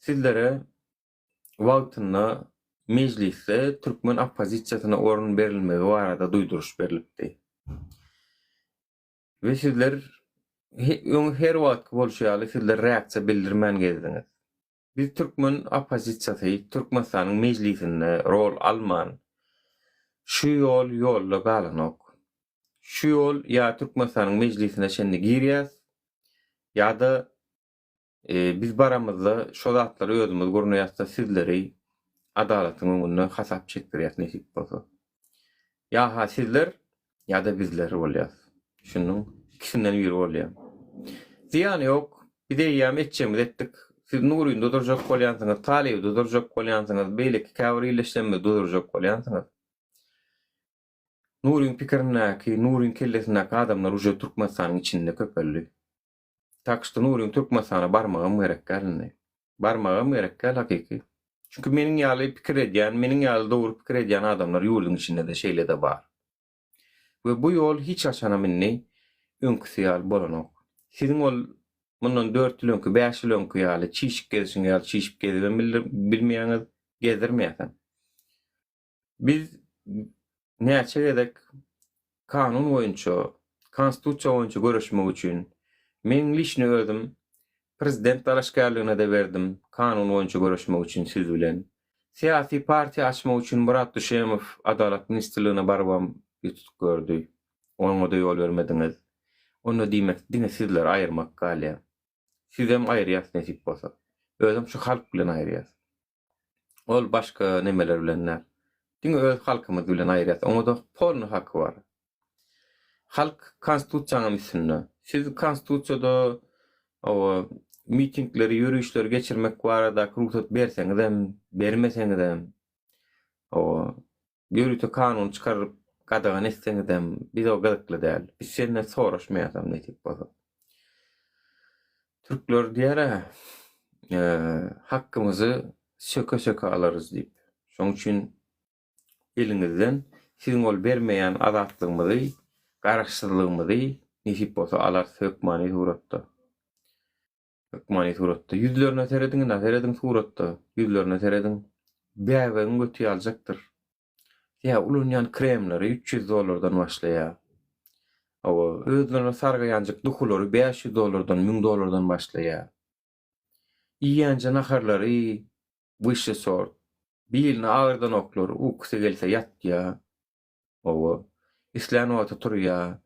Sizlere wagtynda Mejlisde türkmen oppozisiýasyna orun berilmegi barada duýduryş berlipdi. We sizler öň her wagtky bolşy ýaly sizler reaksiýa bildirmän gezdiňiz. Biz türkmen oppozisiýasy Türkmenistanyň Mejlisinde rol alman şu ýol ýolda galanok. Şu ýol ýa Türkmenistanyň Mejlisine çenli girýäs ýa-da Biz baramyzda şo zatlary özümiz gurnaýasda sizleri adalatyň öňünde hasap çekdirýäs nesip bolsa. Ýa-ha sizler ýa-da bizler bolýas. Şunuň ikisinden biri bolýa. Zyýany ýok. Biz eýýäm etjegimizi etdik. Siz Nuryny dudurjak bolýansyňyz, Talyby dudurjak bolýansyňyz, beýleki käbir ildeşlerimizi dudurjak bolýansyňyz. Nuryň pikirindäki, Nuryň kellesindäki adamlar uje Türkmenistanyň içinde köpeldi. Tak şto Nuryň Türkmenistana barmagam gerek däl indi. Barmagam gerek däl hakyky. Çünki meniň ýaly pikir edýän, meniň ýaly dogry pikir edýän adamlar ýurduň içinde-de şeýle-de bar. We bu ýol hiç haçanam indi öňküsi ýaly bolanok. Siziň ol mundan dört ýyl öňki, bäş ýyl öňki ýaly çişip gezişiň ýaly çişip gezibem bilmeýäňiz, gezdirmeýäsem. Biz näçe gezek kanun boýunça, konstitusiýa boýunça göreşmek üçin, meň liçni özüm prezident dalaşgärligine-de berdim, kanun boýunça göreşmek üçin siz bilen. Syýasy partiýa açmak üçin Myrat Düşemow Adalat ministrligine barybam ýüz tutup gördi. Oňa-da ýol bermediňiz. Onda diýmek diňe sizleri aýyrmak galýar. Sizem aýyrýas nesip bolsa. Özem şu halk bilen aýyrýas. Ol başga nemeler bilen däl. Diňe öz halkymyz bilen aýyrýas. Oňa-da polny haky bar. Halk konstitusiýaňam üstünde. Siz konstitusiýada oba mitingleri, ýörişleri geçirmek baradaky rugsat berseňizem, bermeseňizem, oba Ýörite kanun çykaryp gadagan etseňizem bize o gyzykly däl. Biz senden soraşmaýasam nesip bolsa. Türkler diýer-ä, hakkymyzy söke-söke alarys diýip. Şoň üçin eliňizden siziň ol bermeýän azatlygymyzy, garaşsyzlygymyzy nesip bolsa alarys hökmany suratda. Hökmany suratda. Ýüzlerine serediň ina, serediň suratda. Ýüzlerine serediň. Bäbegiň göti ýaljakdyr. Ýa ulanýan kremleri 300 dollardan başlaýar. Hawa, özlerine sargaýanjyk duhulary 500 dollardan, 1000 dollardan başlaýar. Iýýänje naharlary wyşşy sort. Bilini agyrdanoklar, ukusy gelse ýatýar. Hawa, islän wagty turýar.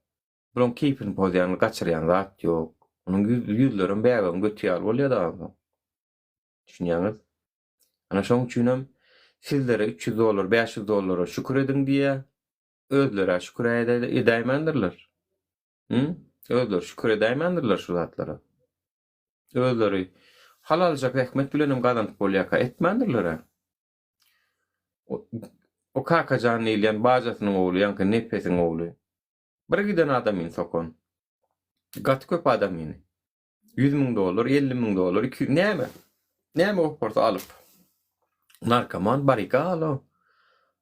Bulaň keýpini pozýan, gaçyrýan zat ýok. Onuň ýüzlerem bäbegiň göti ýaly bolýar dagy soň. Düşünýäňiz? Ana şoň üçinem sizlere 300 dollar, 500 dollara şükür ediň diýýär. Özleri-ä şükür edäýmändirler. Hı? Özleri şükür edäýmändirler şu zatlara. Özleri halaljak zähmet bilenem gazanyp bolýarka etmändirler-ä. O Kakajan diýilýän bajasynyň ogly, ýaňky Nepesiň ogly. Bir giden adamyny sokan. Gaty köp adamyny. 100 mün dollar, 50 mün dollar, 200 näme? Näme goparsa alyp. Narkoman barika alo.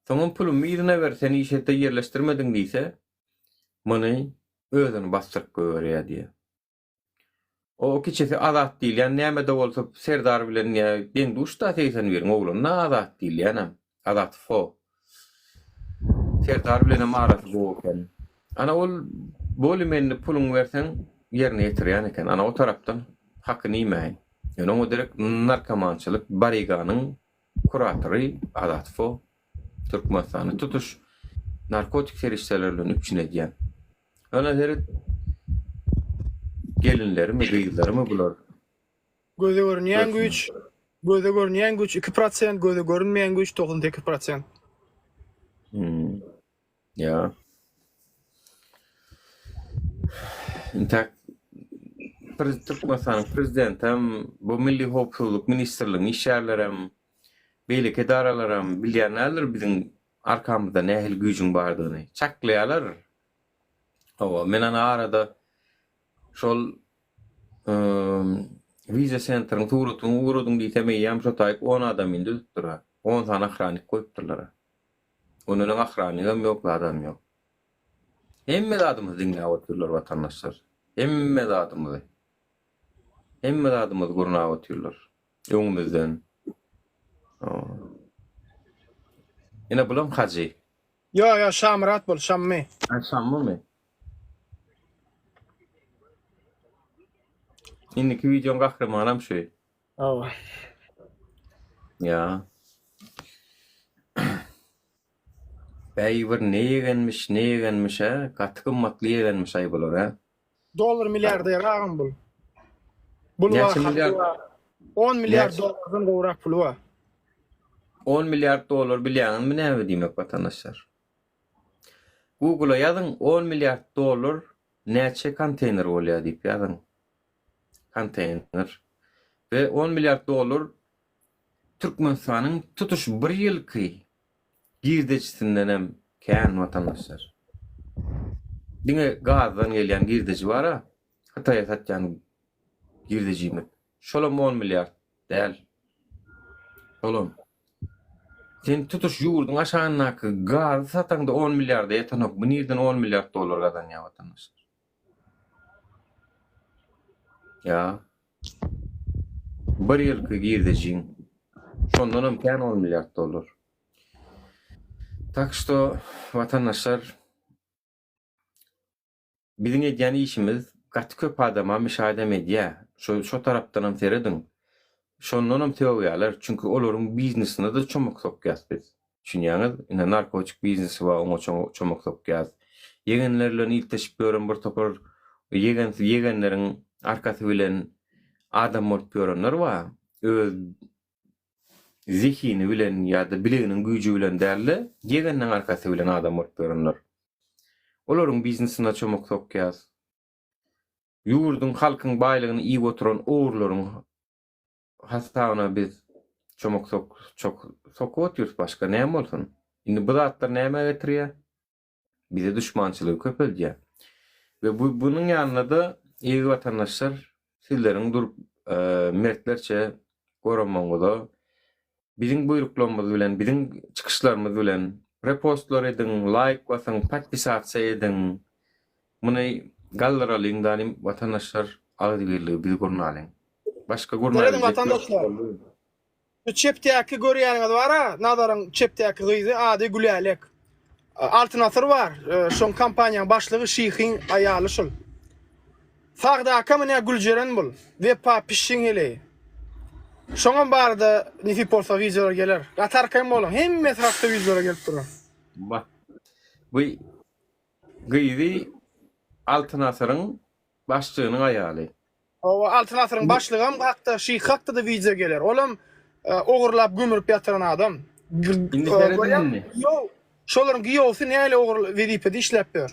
Soňam pulumy yzyna ber, sen iş ýerde ýerleşdirmediň diýse, muny özüni basdyryp goýberýär diýýär. O kiçisi Azat diýilýän näme-de bolsa Serdar bilen ýa deň-duş-da 81-iň oglany-da Azat diýilýänem. Azat fo. Serdar bilenem arasy gowy eken. Ana ol boly menli puluňy berseň ýerine ýetirýän eken. Ana o tarapdan hakyny iýmäýin. Ýöne oňa derek narkomançylyk bariganyň kuratory Azat fo. Türkmenistany tutuş narkotik serişdeler bilen üpjün edýän. Ana seret gelinlerimi, gyzlarymy bular. Göze görünýän güýç. Göze görünýän güýç 2%, göze görünmeýän güýç 98%. Hmm. Ýa. Intäk Türkmenistanyň prezidentem, bu Milli howpsuzlyk ministrligiň işgärlerem, beýleki edaralaram bilýän däldir biziň arkamyzda nähili güýjüň bardygyny. Çaklaýarlar. Hawa, men ana arada şol Wiza sentriň suratyny ugradyň diýsem eýýäm şo taýyk on adamyny düzüpdir-ä. On sany ohranik goýupdyrlar-a. Ondan öň ohranigem ýok, zadam ýok. Hemme zadymyzy diňläp otyrlar watandaşlar. Hemme zadymyzy. Hemme zadymyzy gurnap otyrlar. Öňümizden. Ine bulam hajy. Ýo ýo Şamyrat bul Şammy. Ha Şammymy? Indiki wideoň gahrymanam şu. Hawa. Ýa. Bäý bir ne ýegenmiş, ne ýegenmiş hä? Gaty gymmatly ýegenmiş aý bular hä? Dollar milliarder agam bul. Bul bar, Näçe milliard? bar. 10 milliard Näçe? dollardan gowrak puly bar. 10 milliard dollar bilýäňizmi näme diýmek watandaşlar? Google-a ýazyň 10 milliard dollar näçe konteýner bolýar diýip ýazyň. Konteýner. We 10 milliard dollar Türkmenistanyň tutuş bir ýylky girdejisindenem kän watandaşlar. Diňe gazdan gelýän girdeji bar-a, Hytaýa satýan girdejimiz. Şolam on milliard däl. Şolam. Sen tutuş ýurduň aşagyndaky gazy sataňda on milliarda ýetenok. Bu nirden on milliard dollar gazanýar watandaşlar? Ýa. Bir ýylky girdejiň. Şondanam kän on milliard dollar. Tak şto watandaşlar biziň edýän işimiz gaty köp adama mişaýdam edýä. Şo şo tarapdanam serediň. Şondanam sögýäler. Çünki olaryň biznesine-de çomak sokýas biz. Düşünýäňiz? Ine narkotik biznesi bar oňa çomak sokýas. Ýegenler bilen ilteşip ýören bir topar ýegen ýegenleriň arkasy bilen adam bolup ýörenler bar. Öz zehini bilen ýa-da bileginiň güýji bilen däl-de, ýegeniniň arkasy bilen adam bolup ýörenler. Olaryň biznesine çomak sokýas. Ýurduň, halkyň baýlygyny iýip oturan ogurlaryň hasabyna biz çomak sok çok sokup otyrys başga näme bolsun. Indi bu zatlar nämä getirýär? Bize duşmançylygy köpeldýär. We bu bunuň ýanynda-da eziz watandaşlar sizleriň durup mertlerçe goramagyňyza biziň buýruklarymyz bilen biziň çykyşlarymyz bilen repostlar ediň, laýk basyň, podpisasiýa ediň. Muny galdyralyň danym watandaşlar agzybirligi biz gurnalyň. Başga Serediň gurnabiljek ýok watandaşlar. boldy. Şu çepdäki görýäniňiz bar-a, Nazaryň çepdäki gyzy ady Gülälek. Altyn Asyr bar, şoň kompaniýaň başlygy Şyhyň aýaly şul. Sagdakam ine Güljeren bul. Wepa pişşiň heleýi. Şoňam barada nesip bolsa wideolar geler. Gaty arkaýyn boluň, hemmesi hakda wideolar gelip durar. Wah. Bu gyzy Altyn Asyryň başlygynyň aýaly. Hawa, Altyn asyryň başlygam hakda, şyh hakda-da wideo geler. Olam ogurlap gömürip ýatyran adam. Indi serediň indi. Giýew, şolaryň giýewsi näle ogur wezipede işläp ýör.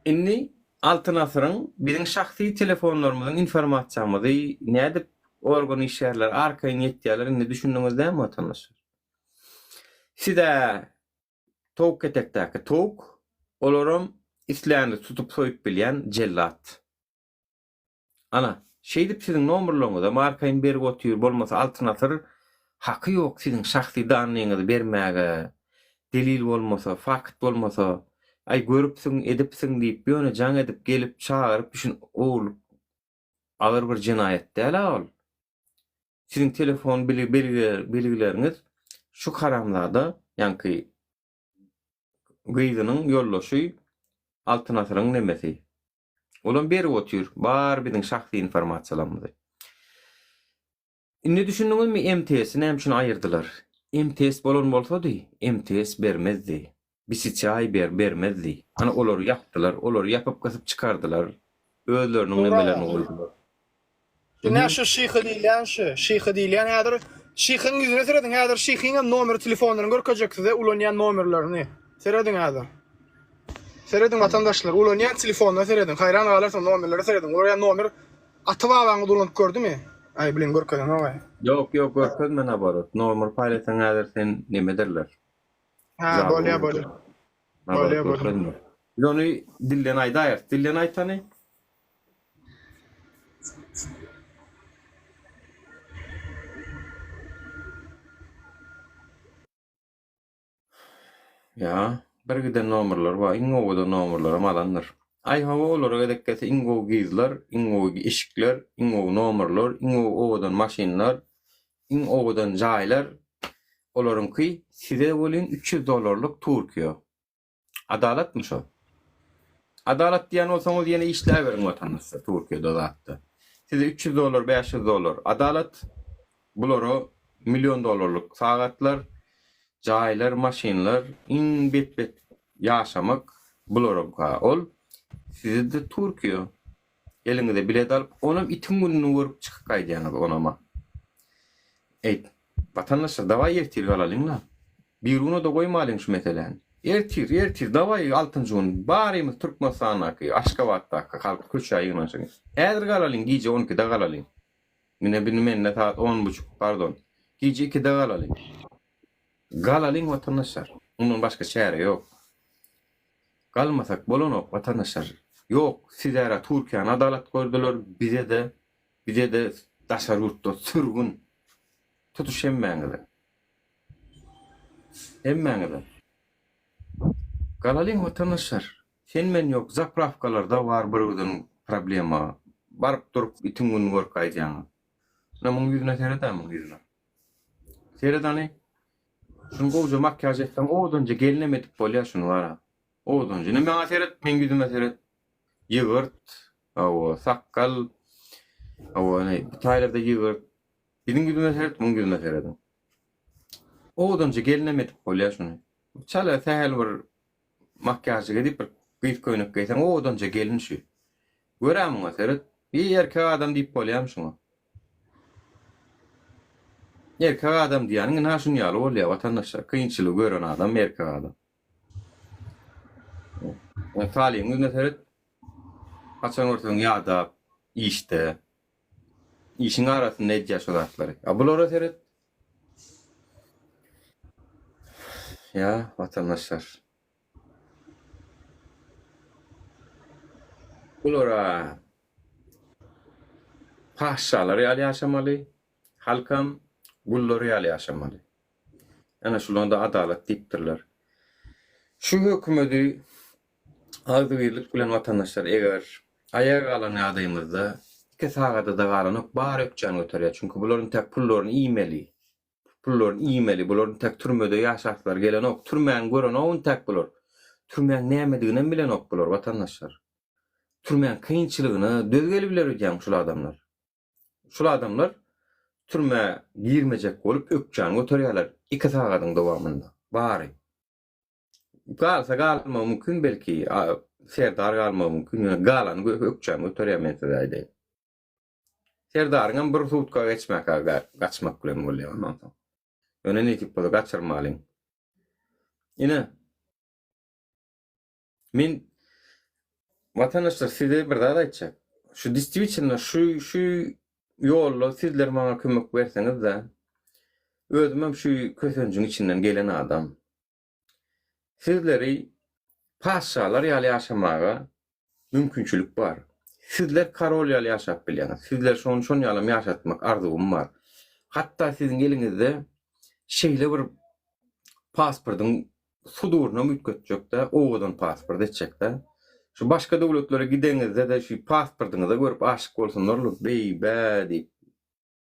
Indi Altyn asyryň biziň şahsy telefonlarymyzyň informasiýamyzy nädip organ işgärleri arkaýyn ýetýärler indi düşündiňiz dämi watandaşlar? Sizä towuk ketekdäki towuk, olaram islänini tutup soýup bilýän jellat. Ana, şeýdip siziň nomerleriňizem arkaýyn berip otyr, bolmasa Altyn Asyr haky ýok siziň şahsy dannyňyzy bermäge, delil bolmasa, fakt bolmasa, aý görüpsiň, edipsiň diýip ýöne jaň edip gelip çagyryp düşün ogurlyk agyr bir jenaýat däl-ä ol. Siziň telefon belgileriňiz şu haramzada ýaňky gyzynyň ýoldaşy Altyn Asyryň nemesi. Olam berip otyr bar biziň şahsy informasiýalarymyzy. Indi düşündiňizmi MTS-i näme üçin aýyrdylar? MTS bolan bolsady MTS bermezdi. BCTI ber bermezdi. Ana olary ýapdylar. Olary ýapyp gysyp çykardylar. Özleriniň nemelerini goýdular. Ine şu şyhy diýilýän şu. Şyhy diýilýän häzir şyhyň ýüzüne serediň häzir şyhyň hem nomer telefonlaryny görkezjek size ulanýan nomerlerini. Serediň häzir. Serediň watandaşlar ulanýan telefonyna serediň haýran galarsyň nomerlere serediň ulanýan nomer ata babaňyz ulanyp gördümi? Aý bilen görkezenok aý. Ýok ýok görkezme naborot nomer paýlasaň häzir sen neme ederler. Hä bolýa bolýa. Bolýa bolýa. Biz ony dilden aýdaýarys. Dilden aýt hany. Ýa, bir giden nomerler bar, iň owadan nomerlerem alandyr. Aý hawa olara gezek gelse iň gowy gyzlar, iň gowy eşikler, iň gowy nomerler, iň gowy owadan maşynlar, iň owadan jaýlar olaryňky size welin 300 dollarlyk Türkiýe. Adalatmy şo? Adalat diýen bolsaňyz ýene işläberiň watandaşlar Türkiýede zatda. Size 300 dollar 500 dollar adalat bulara million dollarlyk sagatlar, jaýlar, maşynlar, iň bet bet ýaşamak bularyňka ol sizede Türkiýe eliňize bilet alyp onam itiň gününi görüp çykyp gaýdýaňyz onama. Eý, watandaşlar, dawaý ertir galalyň-la. Biruna-da goýmalyň şu meseläni. Ertir, ertir, dawaý altynjy gün barymyz Türkmenistandaky, Aşgabatdaky halk köçä ýygnanyşyň. Häzir galalyň, gije on ikide galalyň. Ine bini mende sagat on buçuk, pardon. Gije ikide galalyň. Galalyň watandaşlar. Mundan başga çäre ýok. Galmasak bolanok watandaşlar. Ýok, sizärä Türkiýäni adalat gördüler, bize-de Bize-de daşary ýurtda sürgün. Tutuş hemmäňize. Hemmäňize. Galalyň watandaşlar. Sen men ýok zaprawkalarda bar bir giden problema. Baryp durup itiň gününi görüp gaýdýaňyz. Ine muň ýüzüne sered-ä muň ýüzüne. Seret hany. Şuny gowja makiýaž etseň owadanja gelinem edip bolýar şuny bara. Owadanja. Ine maňa seret, meň ýüzüme seret. Ýygyrt, hawa, sakgal, hawa, ine, bu taýlarda ýygyrt. Biziň ýüzüme seret, muň ýüzüne serediň. Owadanja gelinem edip bolýar şuny. Çala sähel bir makiýažjyk edip bir gyz köýnek geýseň owadanja gelin şu. Gör-ä muňa seret. Bir erkek adam diýip bolýarmy şuňa? Erkek adam diýýäniň ynha şuny ýaly bolýar watandaşlar. Kynçylygy gören adam erkek adam. Salyň ýüzüne seret. Haçan görseň ýadap, işde. Işiň arasynda edýär şo zatlary. A bulara seret. Ýa, watandaşlar. Bulara patyşalar ýaly ýaşamaly, halkam gullar ýaly ýaşamaly. Ana şulanda adalat diýipdirler. Şu hökümedi agzybirlik bilen watandaşlar eger aýaga galan ýagdaýymyzda iki sagadada galanok bary ökjäni göterýär. Çünki bular intäk pullaryny iýmeli. Pullaryny iýmeli. Bular intäk türmede ýaşaslary gelenok. Türmäni görenok intäk bular. Türmäň nämediginem bilenok bular watandaşlar. Türmäň kynçylygyna döz gelibiler öýdýäňmi şul adamlar. Şul adamlar türmä girmejek bolup ökjäni göterýärler iki sagadyň dowamynda. Bary. Galsa galmagy mümkin belki, Serdar galmagy mümkin, ýöne galany ökjäni göterýär men size aýdaýyn. Serdaryňam bir sutka geçmäkä gaçmak bilen bolýar ondan soň. Ýöne nesip bolsa gaçyrmalyň. Ine. Men watandaşlar size bir zat aýtjak. Şu distwitelno şu şu ýolda sizler maňa kömek berseňiz-de, özümem şu kösenjiň içinden gelen adam. Sizleri patyşalar ýaly ýaşamaga mümkinçilik bar. Sizler karol ýaly ýaşap bilýäňiz. Sizler şony şon ýalam ýaşatmak arzuwym bar. Hatda siziň eliňizde şeýle bir pasportyň sudurynam üýtgetjek-dä, owadan pasport etjek-dä. Şu başga döwletlere gideňizde-de şu pasportyňyza görüp aşyk bolsunlar-la, beý-bä diýip.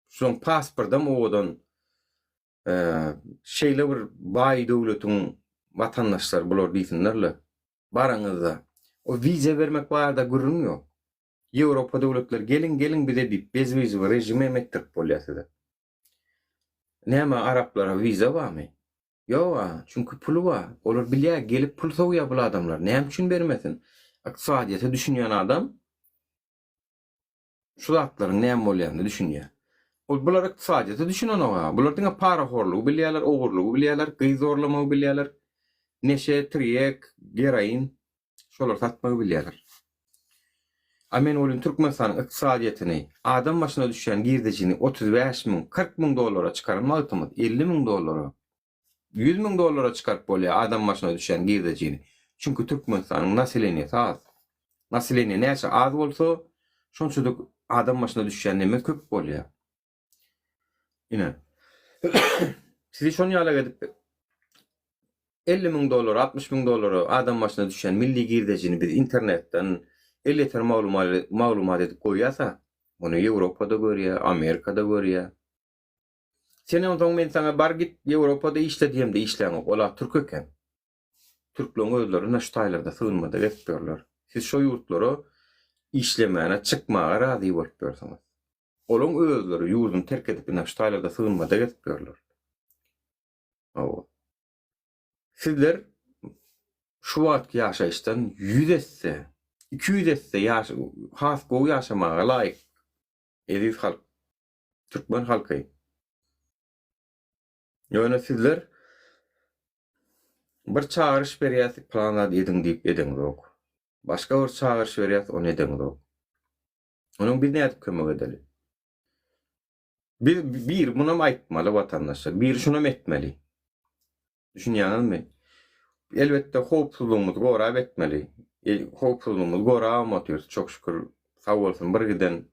Şoň pasportam owadan. Şeýle bir baý döwletiň watandaşlary bular diýsinler-le. Baraňyzda. O wiza bermek barada gürrüň ýok. Ýewropa döwletleri geliň, geliň bize diýip bezwizowy režim hem etdirip bolýar size. Näme araplara wiza barmy? Ýoga, çünki puly bar. Olar bilýär, gelip pul sowýar bul adamlar. Näme üçin bermesin? Ykdysadyýete düşünýän adam. Şu zatlaryň näme bolýanyna düşünýär. Ol bular ykdysadyýete düşünenok-a. Bular diňe parahorlugy bilýärler, ogurlygy bilýärler, gyz zorlamagy bilýärler. Neşe, tirýek, geroin şolary satmagy bilýärler. A men welin Türkmenistanyň ykdysadyýetini, adam başyna düşýän girdejini 35 müň, 40 müň dollara çykaran wagtymyz, 50 müň dollara, 100 müň dollara çykaryp bolýar adam başyna düşýän girdejini. Çünki Türkmenistanyň naseleniýesi az. Naseleniýe näçe az bolsa, şonça-da adam başyna düşýän neme köp bolýar. Ine. Sizi şon ýalak edip 50 müň dollar, 60 müň dollara adam başyna düşýän milli girdejini biz internetden elýeter maglumat maglumat edip goýýasa, muny Ýewropada görýär, Amerikada görýär. Sen onsoň men saňa bar git Ýewropada işle diýemde işläňok. Ola türk eken. Türkleriň özleri ine şu taýlarda sygynmada gezip ýörler. Siz şo ýurtlara işlemäne çykmaga razy bolup ýörsüňiz. Olaň özleri ýurduny terk edip ine şu taýlarda sygynmada gezip ýörler. Hawa. Sizler şu wagtky ýaşaýyşdan 100 esse, 200 esse ýaş has gowy ýaşamaga laýyk eziz halk. Türkmen halky. Ýöne sizler bir çagyryş berýäs plan zat ediň diýip edeňzok. Başga bir çagyryş berýäs ony edeňzok. Onuň biz nädip kömek edeli? Biz bir munam aýtmaly watandaşlar. Biri şunam etmeli. Düşünýäňizmi? Elbetde howpsuzlygymyzy gorap etmeli. E, howpsuzlygymyzy gorabam otyrys çok şükür. Sag bolsun bir giden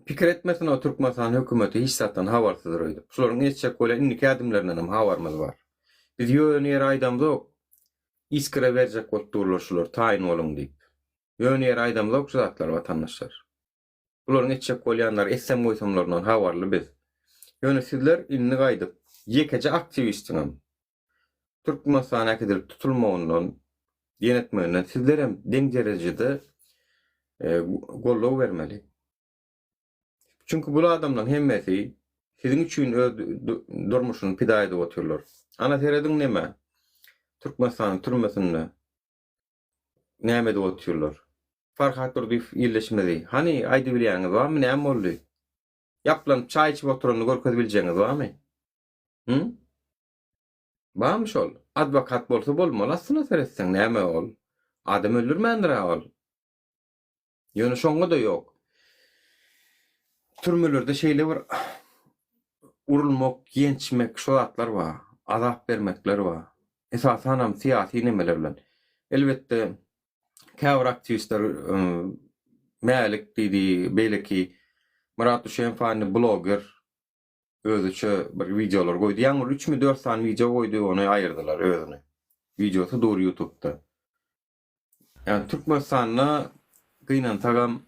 Pikir etmesin o Türkmenistan hökümeti hiç zatdan habarsyzdyr öýdüp. Şularyň etjek bolýan indiki ädimlerindenem habarymyz bar. Biz ýöne ýere aýdamzok. Iskra berjek bolup durlar şular taýyn boluň diýip. Ýöne ýere aýdamzok şu zatlary watandaşlar. Bularyň etjek bolýanlary etsem goýsamlaryndan habarly biz. Ýöne sizler indi gaýdyp ýekeje aktiwistiňem Türkmenistana äkidilip tutulmagyndan, diýen etmeginden sizlerem deň derejede goldaw bermeli. Çünki bul adamlaryň hemmesi siziň üçin öz durmuşyny pida edip otyrlar. Ana serediň neme Türkmenistanyň türmesinde näme edip otyrlar. Farhat Durdyýew ildeşimizi hany aýdybilýäňiz barmy näme boldy? Ýaplanyp çaý içip oturanyny görkezibiljegiňiz barmy? Hı? Barmy şol? Adwokat bolsa bolmaly aslyna seretseň näme ol? Adam öldürmändir-ä ol. Ýöne şoňa-da ýok. Türmelerde şeýle bir urulmak, ýençmek şo zatlar bar. Azap bermekler bar. Esasanam syýasy nemeler bilen. Elbetde käbir aktiwistler Mälik diýdi, beýleki Myrat Düşenow indi bloger özüçe bir wideolar goýdy. Ýaňy bir üçmi dört sany wideo goýdy, ony aýyrdylar özüni. Wideosy dur ýutubda. Ýagny Türkmenistanda gynansagam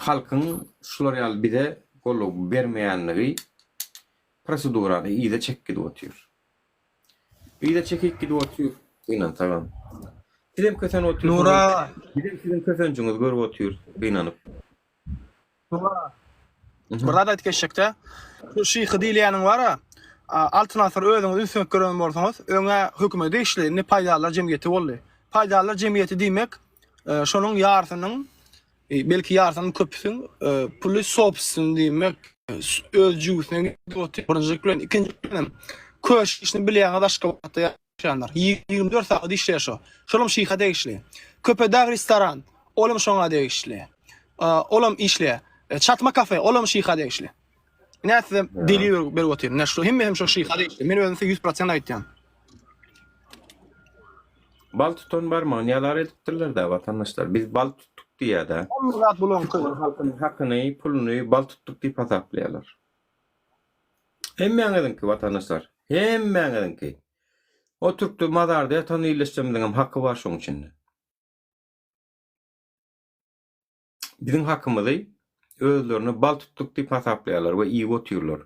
halkyň şular ýaly bize goldaw bermeýänligi prosedurany yza çekip gidip otyr. Yza çekip gidip otyr gynansagam. Sizem kösenip otyrsyňyz. Nura. Bizem siziň kösenjiňizi görüp otyrys gynanyp. Nura. Bir zat aýdyp geçjekde. Şu şyhy diýilýäniň bar-a, Altyn asyr özüňiz üns berip gören bolsaňyz, öň-ä hökümete degişli, indi paýdarlar jemgyýeti boldy. Paýdarlar jemgyýeti diýmek, şonuň ýarsynyň, belki ýarsynyň köpüsiň puly sobstweny diýmek, öz jübüsine gidip otyr. Birinjilik bilen, ikinjilik bilen hem köşk işini bilýäňiz Aşgabatda ýaşaýanlar. 24 sagat işleýär şo. Şolam şyha degişli. Köpedag restoran, olam şoňa degişli. Olam işleýär. Çatma kafe, olam şyha degişli. Ine size delil berip otyryn. Ine şu hemme hem şo şyha degişli. Men özüm size 100% aýtýan. Bal tutan barmagyny ýalar edipdirler-dä watandaşlar. Biz bal tutduk diýýär-dä. Hemme zat bularyňky. Türkmen halkynyň hakyny, puluny bal tutduk diýip hasaplaýarlar. Hemmäňiziňki watandaşlar. Hemmäňiziňki. O türkde mazarda ýatan ildeşlerimiziňem haky bar şoň içinde. Biziň hakymyzy özlerine bal tutduk diýip hasaplaýarlar we iýip otyrlar.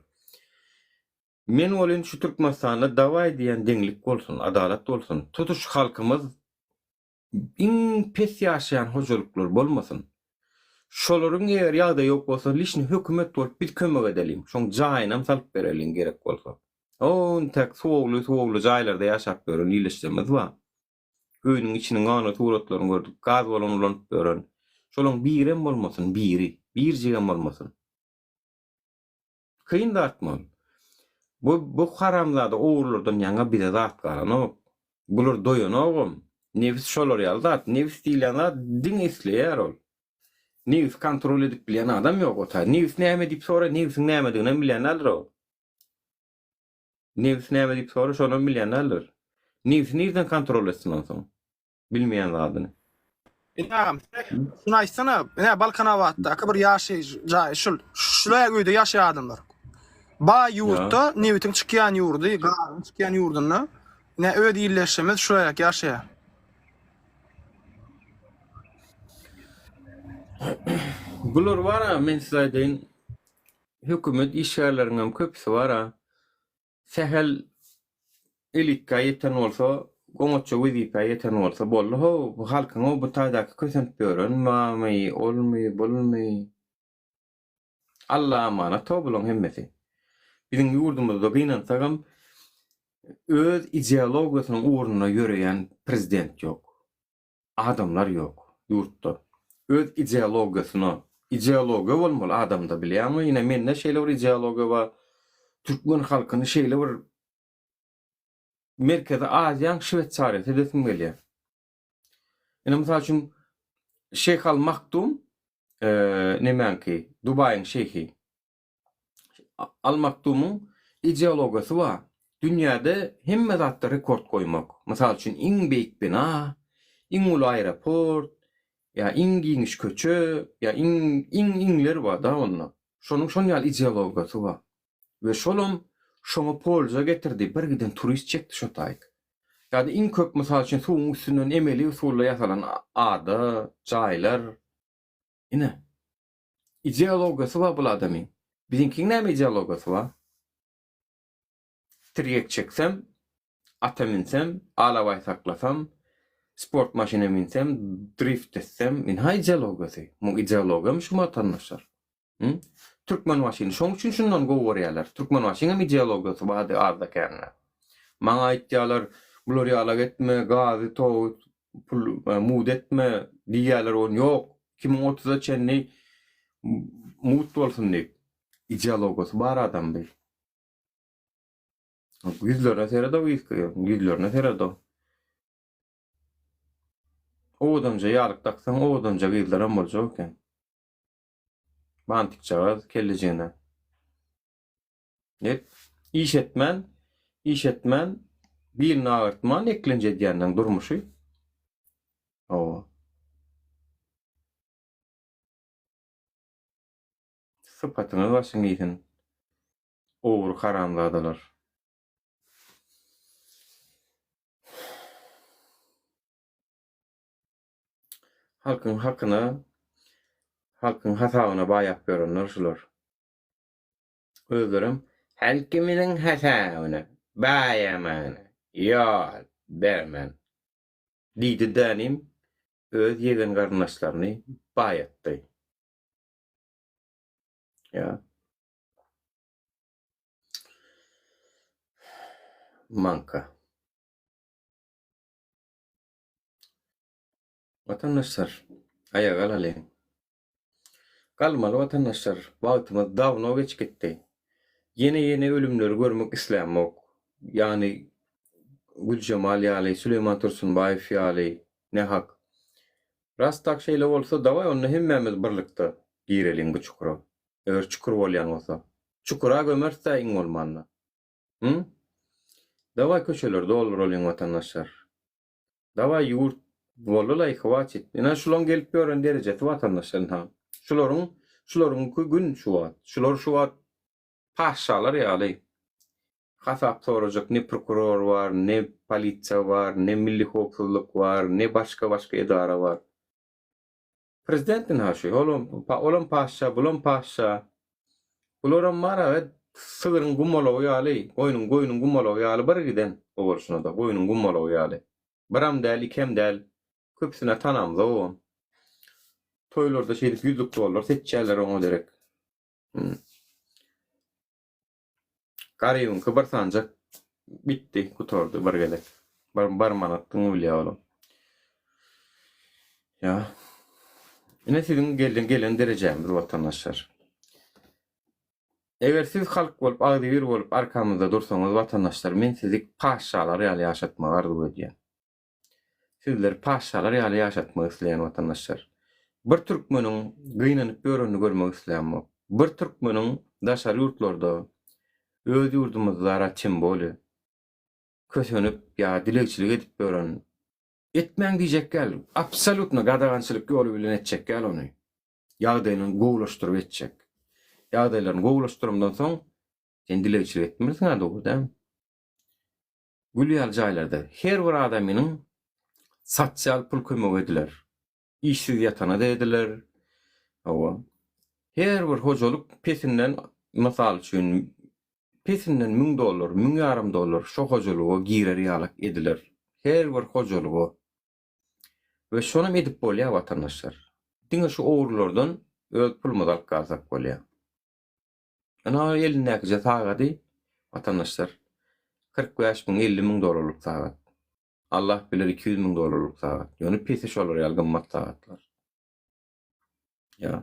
Men welin şu Türkmenistanda dawaý diýýän deňlik bolsun, adalat bolsun. Tutuş halkymyz iň pes ýaşaýan hojalyklar bolmasyn. Şolaryň eger ýagdaýy ýok bolsa lişni hökümet bolup biz kömek edeliň. Şoň jaýynam salyp bereliň gerek bolsa. Ontäk suwagly suwagly jaýlarda ýaşap ýören ildeşlerimiz bar. Öýüniň içiniň gana suratlaryny gördük. Gaz balon ulanyp ýören. Şolaň birem bolmasyn, biri, birjigem bolmasyn. Kyn zatmy ol? Bu bu haramzada ogrulardan ýaňa bize zat galanok. Bular doýanogam. Nebis şolar ýaly zat. Nebis diýilýän zat diňe isleýär ol. Nebsi kontrol edip bilýän adam ýok o taý. Nebis näme diýip sora, nebsiň nämediginem bilýän däldir o. Nebis näme diýip sora, şonam bilýän däldir. Nebsi nirden kontrol etsin onsoň? Bilmeýän zadyny. Ine agam, şuny aýtsana, ine Balkanabatdaky bir ýaşaýyş jaýy şul, şul öýde ýaşaýan adamlar. Baý ýurtda, nebitiň çykýan ýurdy, gazyň çykýan ýurdunda, ine öz ildeşimiz şulaýak ýaşaýar. Bular bar-a, men size aýdaýyn, hökümet işgärleriňem köpüsi bar-a, Sähel elitka ýeten bolsa, oňatja wezipä ýeten bolsa boldy how, bu halkyň how bu taýdaky kösenip ýören barmy, olmy, bulmy. Alla amanat how bulaň hemmesi. Biziň ýurdumyzda gynansagam öz ideologiýasynyň ugrunda ýöreýän prezident ýok. Adamlar ýok ýurtda. Öz ideologiýasyna, ideologiýa bolmaly adamda bilýäňmi? Ine mende şeýle bir ideologiýa bar. Türkmen halkyny şeýle bir Merkezi Aziýaň Şweýsariýasy edesim gelýär. Ine mysal üçin Şeýh Al Maktum nemäňki, Dubaýyň şeýhi. Al Maktumyň ideologiýasy bar. Dünýäde hemme zatda rekord goýmak. Mysal üçin, iň beýik bina, iň uly aeroport, ýa iň giňiş köçe, ýa iň, iň, iňler bar-da onda. Şonuň şon ýaly ideologiýasy bar. We şolam şoňa polza getirdi, bir giden turist çekdi şo taýyk. Ýa-da iň köp mysal üçin suwuň üstünden emeli usulda ýasalan ada, jaýlar. Ine. Ideologiýasy bar bul adamyň. Biziňkiň näme ideologiýasy bar? Tirýek çeksem, ata minsem, alabaý saklasam, sport maşyna minsem, drift etsem, ynha ideologiýasy. Muň ideologiýamy şu watandaşlar? Hü? Türkmenbaşyny şoň üçin şundan gowy görýärler. Türkmenbaşyňam ideologiýasy bardy azda-kände. Maňa aýtýarlar, bular ýalak etme, gazy, togy pul mugt etme diýýärler ony ýok 2030-a çenli mugt bolsun diýip. Ideologiýasy bar adam bi. Ýüzlerine seredow yzky ýüzlerine seredow. Owadanja ýalyk daksaň owadanja gyzlaram boljak eken. Bantikjagaz kellejigine. Net iş etmän, iş etmän, bilini agyrtman eklenç edýänleň durmuşy. Hawa. Sypatyňyz başyň iýsin. Ogry haramzadalar. Halkyň hakyna, halkyň hasabyna baýap ýörenler şular. Özlerem halkymyzyň hasabyna baýamagyna ýol bermen diýdi dänim öz ýegen garyndaşlaryny baýatdy. Ýa. Maňka. Watandaşlar, aýaga galalyň. Galmaly watandaşlar, wagtymyz dawno geç gitdi. Ýene ýene ölümleri görmek islämok. Ýagny Güljemal ýaly, Süleýman Tursunbaýew ýaly, nähak. Ras tak şeýle bolsa dawaý onda hemmämiz birlikde gireliň bu çukura. Eger çukur bolýan bolsa. Çukura gömeris-dä iň bolmanda. Hü? Dawaý köçeleri dolduralyň watandaşlar. Dawaý ýurt boldy-laý hwatit. Ine şulaň gelip ýören derejesi watandaşlar ynha. Şularyň şularyňky gün şu wagt. Şular şu wagt paşşalar ýaly. Hasap sorajak ne prokuror bar, ne polisiýa bar, ne milli howpsuzlyk bar, ne başga-başga edara bar. Prezident ynha şu. Olam olam paşşa, bulam paşşa. Bularam bar-a sygryň gumalagy ýaly, goýnuň goýnuň gumalagy ýaly bir giden obolşyna-da, goýnuň gumalagy ýaly. Biram däl, ikem däl. Köpüsine tanamzogam. Toýlarda şeýdip ýüzlük dollar seçýärler oňa derek. Garybyňky bir sanjak bitdi, gutardy bir gezek. Bir, bir manatdygyny bilýär olam. Ýa. Ine siziň gelen gelen derejämiz watandaşlar. Eger siz halk bolup agzybir bolup arkamyzda dursaňyz watandaşlar men sizi paşşalar ýaly ýaşatmagy arzuw edýän. Sizleri paşşalar ýaly ýaşatmak isleýän watandaşlar. Bir türkmeniň gynanyp ýörenini görmek islämok. Bir türkmeniň daşary ýurtlarda öz ýurdumyzdara tim bolýa kösenip ýa dilegçilik edip ýören etmäň diýjek däl absolýutno gadagançylyk ýoly bilen etjek däl ony. Ýagdaýyny gowulaşdyryp etjek. Ýagdaýlaryny gowulaşdyramdan soň sen dilegçilik etmersiň-ä dogry dälmi? Gül ýaly jaýlarda her bir adamynyň sosial pul kömegi ediler. Işsiz ýatana-da ediler. Hawa. Her bir hojalyk pesinden, mysal üçin, pesinden müň dollar, müň ýarym dollar şo hojalyga girer ýalak ediler. Her bir hojalyga. We şonam edip bolýar watandaşlar. Diňe şu ogrulardan öz pulumyzy alyp galsak bolýar. Ynha elindäkije sagady watandaşlar 45 müň 50 müň dollarlyk sagat. Allah biler 200 müň dollarlyk sagat. Ýöne pesi şolar ýaly gymmat sagatlar. Ýa.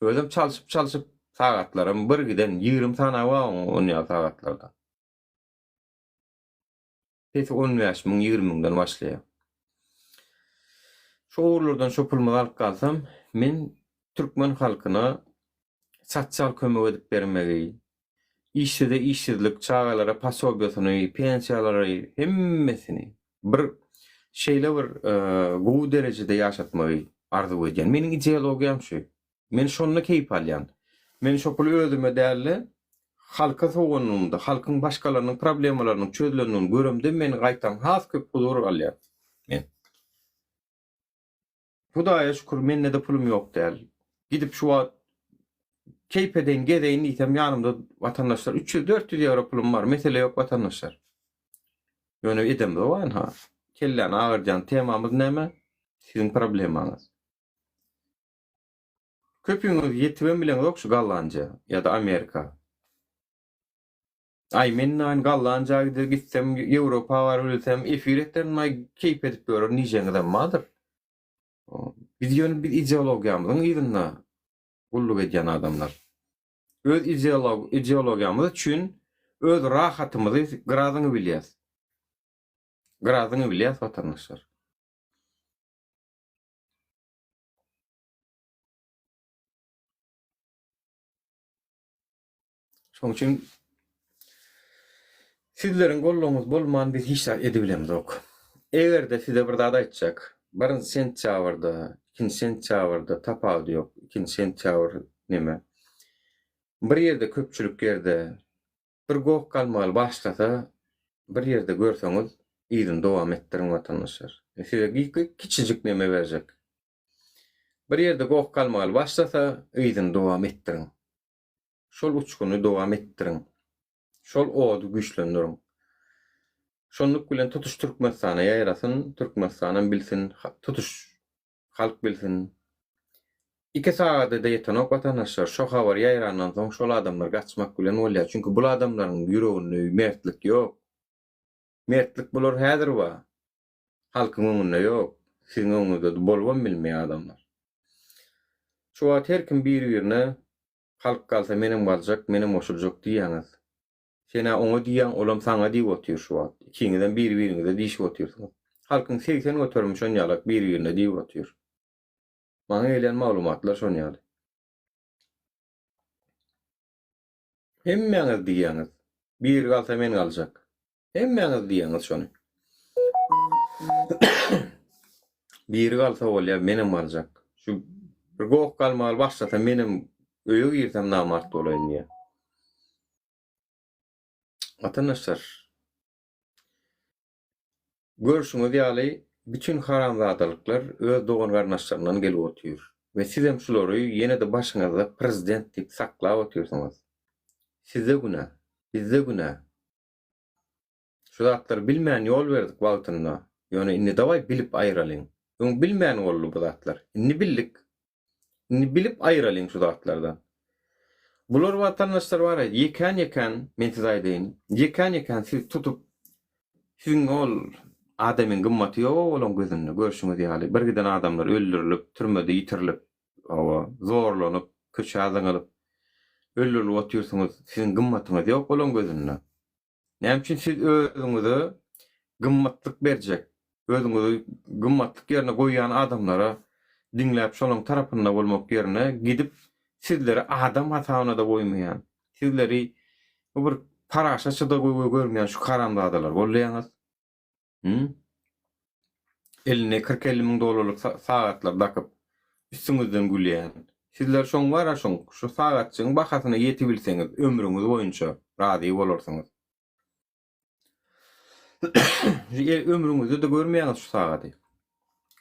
Özem çalşyp çalşyp sagatlaram bir giden 20 sany bar oň ýaly sagatlarda. Pesi 15 müň, 20 müňden başlaýar. Şu ugurlardan şu pulumyzy alyp galsam, men türkmen halkyna sosial kömek edip bermegi, işsize işsizlik, çagalara posobiýasyny, pensiýalary, hemmesini bir şeýle bir gowy derejede ýaşatmagy arzuw edýän. Meniň ideologiýam şu. Men şonda keýp alýan. Men şo puly özüme däl-de, halka sowanlygymda, halkyň başgalarynyň problemalarynyň çözülendigini göremde men gaýtam has köp huzur alýan. Men. Hudaýa şükür mende-de pulum ýok däl. Gidip şu wagt keýp edeýin, gezeýin diýsem ýanymda watandaşlar 300-400 ýewro pulum bar. Mesele ýok watandaşlar. Ýöne edemzok anha. Kelläni agyrdýan temamyz näme? Siziň problemaňyz. Köpüňiz ýetibem bileňzok şu Gollandiýa ýa-da Amerika. Aý men naýyn Gollandiýa gide gitsem Ýewropa baryp bilsem efir ederin aý keýp edip ýörerin diýjegiňizem bardyr. Biz ýöne biz ideologiýamyzyň yzynda gulluk edýän adamlar. Öz ideolog ideologiýamyz üçin öz rahatymyzy gyrazyňy bilýäs. Gyrazyňy bilýäs watandaşlar. Şonuň üçin sizleriň goldawyňyz bolman biz hiç zat edibilemzok. Eger-de size bir zat aýtjak, birinji sentýabrda, ikinji sentýabrda tapawudy ýok, ikinji sentýabr neme, bir ýerde köpçülik ýerde bir goh-galmagal başlasa, bir ýerde görseňiz, yzyny dowam etdiriň watandaşlar. Size kiçijik neme berjek. Bir ýerde goh-galmagal başlasa, yzyny dowam etdiriň. Şol uçguny dowam etdiriň. Şol ody güýçlendiriň. Şonluk bilen tutuş Türkmenistana ýaýrasyn, Türkmenistanam bilsin, tutuş Halk bilsin. Iki sagada-da ýetenok watandaşlar, şo habar ýaýrandan soň şol adamlar gaçmak bilen bolýar. Çünki bul adamlaryň ýüreginde mertlik ýok. Mertlik bular häzir bar. Halkyň öňünde ýok. Siziň öňüňizde bolubam bilmeýär adamlar. Şu wagt her kim bir-birine halk galsa menem galjak, menem goşuljak diýýäňiz. Senä oňa diýýäň, olam saňa diýip otyr şu wagt. Ikiňizem bir-biriňize diýşip otyrsyňyz. Halkyň 80 göterimi şon ýalak bir-birine diýip otyr. Maňa gelýän maglumatlar şon ýaly. Hemmäňiz diýýäňiz. Biri galsa men galjak. Hemmäňiz diýýäňiz şony. Biri galsa bolýar, menem galjak. Şu bir goh galmagal başlasa menem öýe girsem namart bolaýyn diýýär. Watandaşlar, görşüňiz ýaly bütin haramzadalyklar öz dogan-garyndaşlaryndan gelip otyr we sizem şulary ýene-de başyňyzda prezident diýip saklap otyrsyňyz. Sizde günä, bizde günä. Şu zatlary bilmän ýol berdik wagtynda, ýöne indi dawaý bilip aýralyň. Öň bilmän boldy bu zatlar. Indi bildik. Indi bilip aýralyň şu zatlardan. Bular watandaşlar bar ýekän-ýekän men size aýdaýyn, ýekän-ýekän sizi tutup siziň ol. Adamyň gymmaty ýok olaň gözünde, görşüňiz ýaly, birgiden adamlar öldürilip, türmede ýitirilip, hawa, zorlanyp, köçä zyňylyp, öldürilip otyrsyňyz, siziň gymmatyňyz ýok olaň gözünde. Näme üçin siz özüňize gymmatlyk berjek, özüňizi gymmatlyk ýerine goýýan adamlara diňläp şolaň tarapynda bolmak ýerine gidip sizleri adam hasabyna-da goýmaýan, sizleri bu bir paraşaça-da görmeýän şu haramzadalar goldaýaňyz? Hü? Eline 40-50 müň dollarlyk sagatlar dakyp, üstüňizden gülýän. Sizler şoň bar-a şoň, şu sagatjygyň bahasyna ýetibilseňiz, ömrüňiz boýunça razy bolarsyňyz. Ömrüňizde-de görmeýäňiz şu sagady.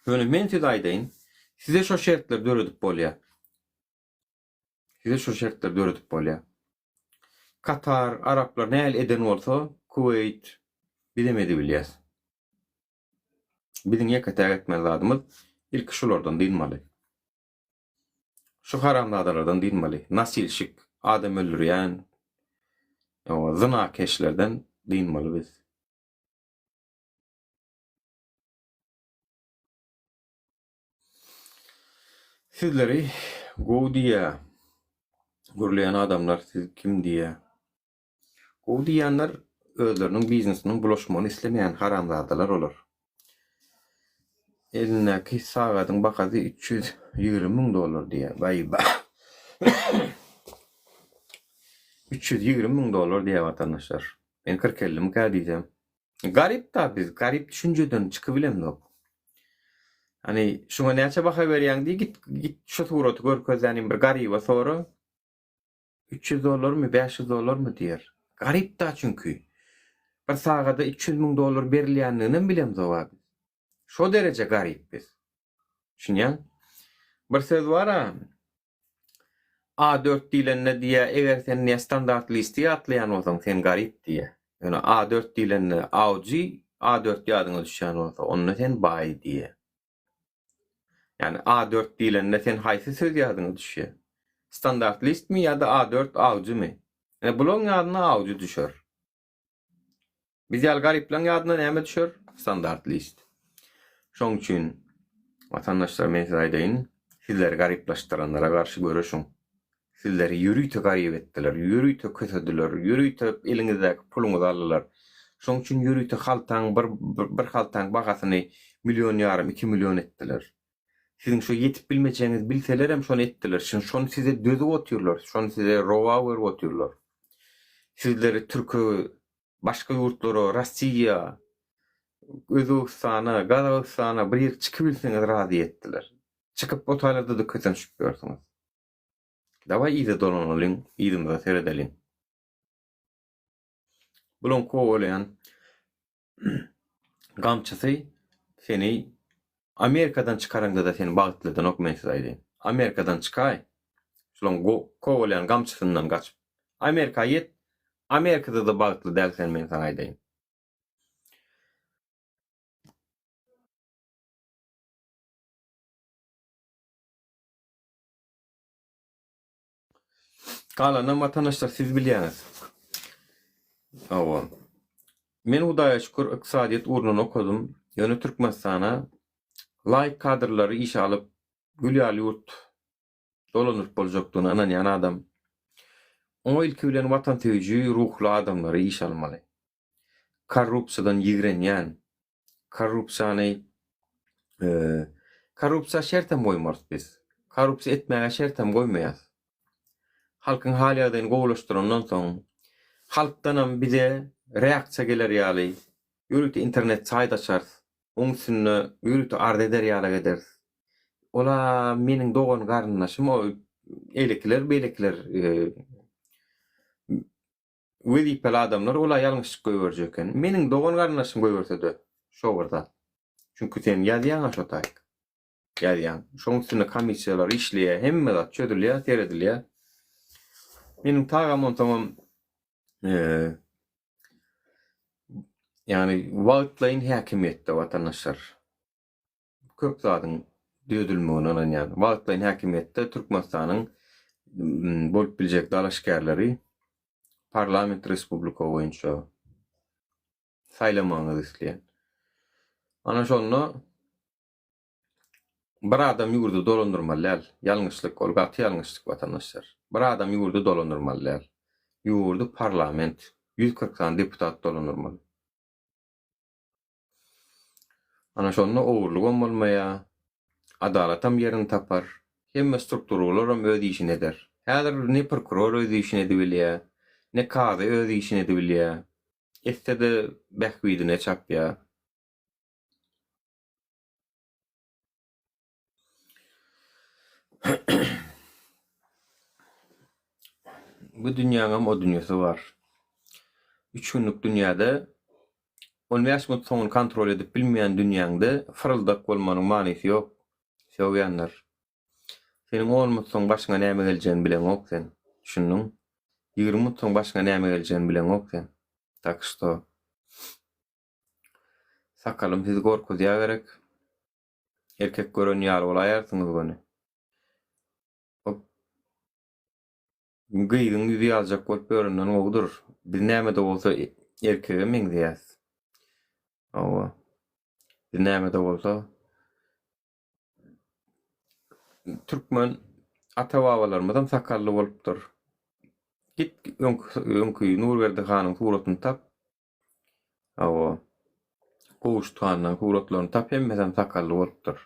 Ýöne men size aýdaýyn, size şo şertleri döredip bolýar. Size şu şertleri döredip bolýar. Katar, araplar nähili eden bolsa, Kuweýt, bizem edibilýäs. Biziň ýeke-täk etmeli zadymyz ilki şulardan dynmaly. Şu haramzadalardan dynmaly. Nasilşik, adam öldürýän, zynakeşlerden dynmaly biz. Sizleri gowy diýýä gürleýän adamlar siz kim diýýä. Gowy diýýänler özleriniň biznesiniň bulaşmagyny islemeýän haramzadalar olar. Elindäki sagadyň bahasy 320 müň dollar diýýä. Baý ba. 320 müň dollar diýýä watandaşlar. Men 40 ellimikä diýsem. Garyp-da biz, garyp düşünjeden çykybilemzok. Hany, şuňa näçe baha berýäň diý, git, git şu suraty görkezýänim bir garyba sora. 300 dollarmy, 500 dollarmy diýer. Garyp-da çünki. Bir sagada 300 müň dollar berilýändiginem bilemzok-a biz. Şo dereje garyp biz. Düşünýäň? Bir söz bar-a, A dört diýlende diýýä eger sen diýýä standart listi ýatlaýan bolsaň sen garyp diýýä. Ýöne A dört diýlende Audi A dört ýadyňa düşýän bolsa onda sen baý diýýä. Ýagny A dört diýlende sen haýsy söz ýadyňa düşýä? Standart listmi ýa-da A dört Audimi? Ine bulaň ýadyna Audi düşer. Biz ýaly garyplaň ýadyna näme düşer? Standart list. Şoň üçin, watandaşlar men size aýdaýyn, sizleri garyplaşdyranlara garşy göreşiň. Sizleri ýörite garyp etdiler, ýörite kösediler, ýörite eliňizdäki puluňyzy aldylar. Şoň üçin ýörite haltaň bir bir haltaň bahasyny million ýarym, iki million etdiler. Siziň şo ýetip bilmejegiňizi bilselerem şony etdiler. Şindi şony size dözüp otyrlar, şony size rowa görüp otyrlar. Sizleri türke, başga ýurtlara, Rossiýa, Özbegistana, Gazagystana bir ýere çykybilseňiz razy etdiler. Çykyp o taýlarda-da kösenişip ýörsüňiz. Dawaý yza dolanalyň, yzymyza seredeliň. Bulaň kowalaýan gamçysy seni Amerikadan çykaraňda-da seni bagtly edenok men size aýdaýyn. Amerikadan çykaý, şulaň kowalaýan gamçysyndan gaçyp. Amerika ýet, Amerikada-da bagtly däl sen men saňa aýdaýyn. Galanam watandaşlar siz bilýäňiz. Hawa. Men Hudaýa şükür ykdysadyýet ugrundan okadym. Ýöne Türkmenistana laýyk kadrlary işe alyp gül ýaly ýurt dolandyryp boljakdygyna ynanýan adam. Oňa ilki bilen watansöýüji ruhly adamlary işe almaly. Korrupsiýadan ýigrenýän, Korrupsiýany korrupsiýa şertem goýmarys biz. Korrupsiýa etmäge şertem goýmaýas. Halkyň hal-ýagdaýyny gowulaşdyrandan soň, halkdanam bize reaksiýa geler ýaly ýörite internet saýt açarys. Oň üstünde ýörite arz eder ýalak ederis. Ola meniň dogan garyndaşym o eýlekiler beýlekiler Wezipeli adamlar ol-a ýalňyşlyk goýberjek eken. Meniň dogan-garyndaşym goýberse-de, şo bir zat. Çünki sen ýazýaň-a şo taýyk. Ýazýaň. Şoň üstünde komissiýalar işleýär, hemme zat çözülýär, seredilýär. Meniň tagam onsoňam ýagny wagtlaýyn häkimiýetde watandaşlar. köp zadyň düzedilmegine ynanýan. Wagtlaýyn häkimiýetde Türkmenistanyň bolup biljek dalaşgärleri parlament respublika boýunça saýlamagyňyzy isleýän. Ana şonda bir adam ýurdy dolandyrmaly däl. Ýalňyşlyk, ol gaty ýalňyşlyk watandaşlar. Bir adam ýurdy dolandyrmaly däl. Ýurdy parlament, 140 sany deputat dolandyrmaly. Ana şonda ogurlygam bolmaýar, adalatam ýerini tapar, hemme strukturalaram öz işini eder. Häzir ne prokuror öz işini edibilýär, ne kazy öz işini edibilýär. Etse-de bähbidine çapýar. Bu dünýäňem o dünýesi bar. Üç günlük dünýäde 15 minut soňuny kontrol edip bilmeýän dünýäňde fyryldak bolmanyň manysy ýok. Sögýänler. Seniň on minut soň başyňa näme geljegini bileňok sen. Düşündiň? 20 minut soň başyňa näme geljegini bileňok sen. Tak što Sakalym sizi gorkuzýa gerek. Erkek gören ýaly bolaýarsyňyz göni. Hop. Gyzyň ýüzi ýaljak bolup ýörenden gowudyr. Biz näme-de bolsa erkege meňzeýäs. Hawa. Biz näme-de bolsa türkmen ata-babalarymyzam sakally bolupdyr. Git öňki öňki Nurberdi hanyň suratyny tap. Hawa. Gowşut handan suratlaryny tap hemmesem sakally bolupdyr.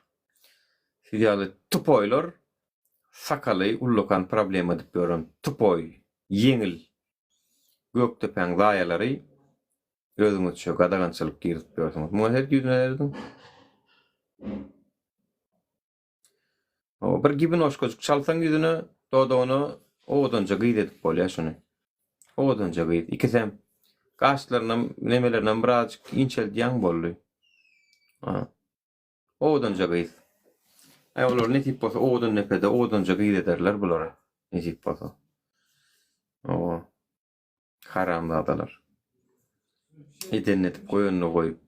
Siz ýaly tupoýlar sakaly ullakan problema edip ýören tupoý, ýeňil Gökdepäň zaýalary özüňizçe gadagançylyk girizip ýörsüňiz. Muňa seret ýüzüne serediň. Hawa, bir gibinoşkajyk çalsaň ýüzüne, dodagyna owadanja gyz edip bolýar şuny. Owadanja gyz. Ikisem. Gaşlarynam, nemelerinem birazjyk inçeldýäň boldy. Ha. Owadanja gyz. Aý olar nesip bolsa owadan depede owadanja gyz ederler bulary. Nesip bolsa. Hawa. Haramzadalar. Edenini edip goýanyny goýup.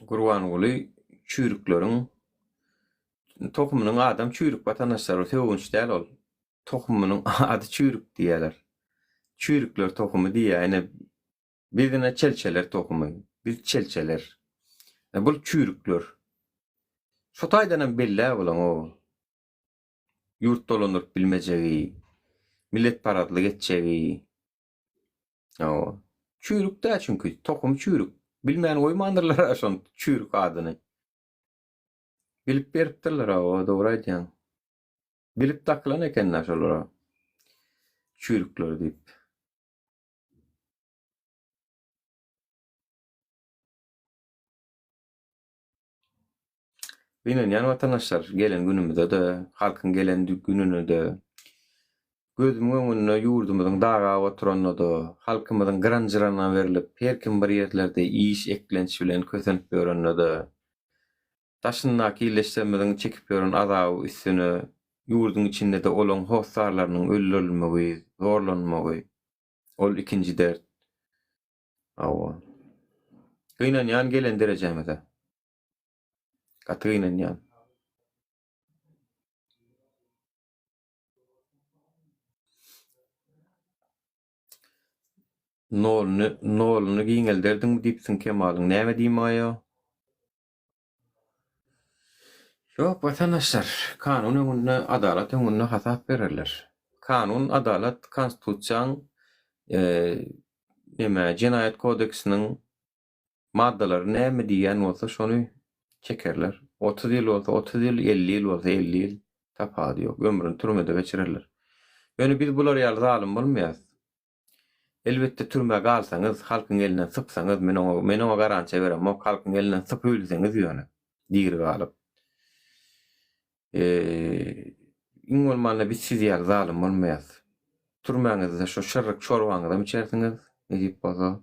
Gurbanguly çüýrükleriň tohumynyň adam çüýrük watandaşlar sögünç däl ol. Tohumynyň ady çüýrük diýýärler. Çüýrükler tohumy diýýär. Ine biz ine çelçeler tohumy. Biz çelçeler. Bul çüýrükler. Şo taýdan hem bellä bulaň o. Ýurt dolandyryp bilmejegi, milletparazlyk etjegi. Hawa. Çüýrük-dä çünki, tohumy çüýrük. Bilmän goýmandyrlar-a şony çüýrük adyny. Bilip beripdirler hawa, dogry aýdýaň. Bilip dakylan eken-dä şolara çüýrükler diýip. Gynanýan watandaşlar, gelen günümize-de, halkyň gelen gününe-de, gözümiň öňünde ýurdumyzyň dagap oturanyna-da, halkymyzyň gyran-jyrana berlip, her kim bir ýerlerde iş, eklenç bilen kösenip ýörenine-de, daşyndaky ildeşlerimiziň çekip ýören azaby üstüne, ýurduň içinde-de olaň hossarlarynyň öldürilmegi, zorlanmagy, ol ikinji dert. Hawa. Gynanýan gelen derejämize. Gaty gynanýan. Noluny, noluny giňelderdiňmi diýipsiň Kemalyň. Näme diýmaýo? Ýok, watandaşlar, kanun öňünde, adalat öňünde hasap bererler. Kanun, adalat, konstitusiýaň, neme, jenaýat kodeksiniň maddalary näme diýýän bolsa şony çekerler. 30 ýyl bolsa 30 ýyl, 50 ýyl bolsa 50 ýyl, tapawudy ýok. Ömrüni türmede geçirerler. Ýöne biz bular ýaly zalym bolmaýas. Elbetde türmä galsaňyz, halkyň elinden sypsaňyz, men oňa men oňa garantiýa beremok, halkyň elinden sypybilseňiz ýöne, diri galyp. Iň bolmanda biz siz ýaly zalym bolmaýas. Türmäňizde şo şyrryk çorbaňyzam içersiňiz, nesip bolsa.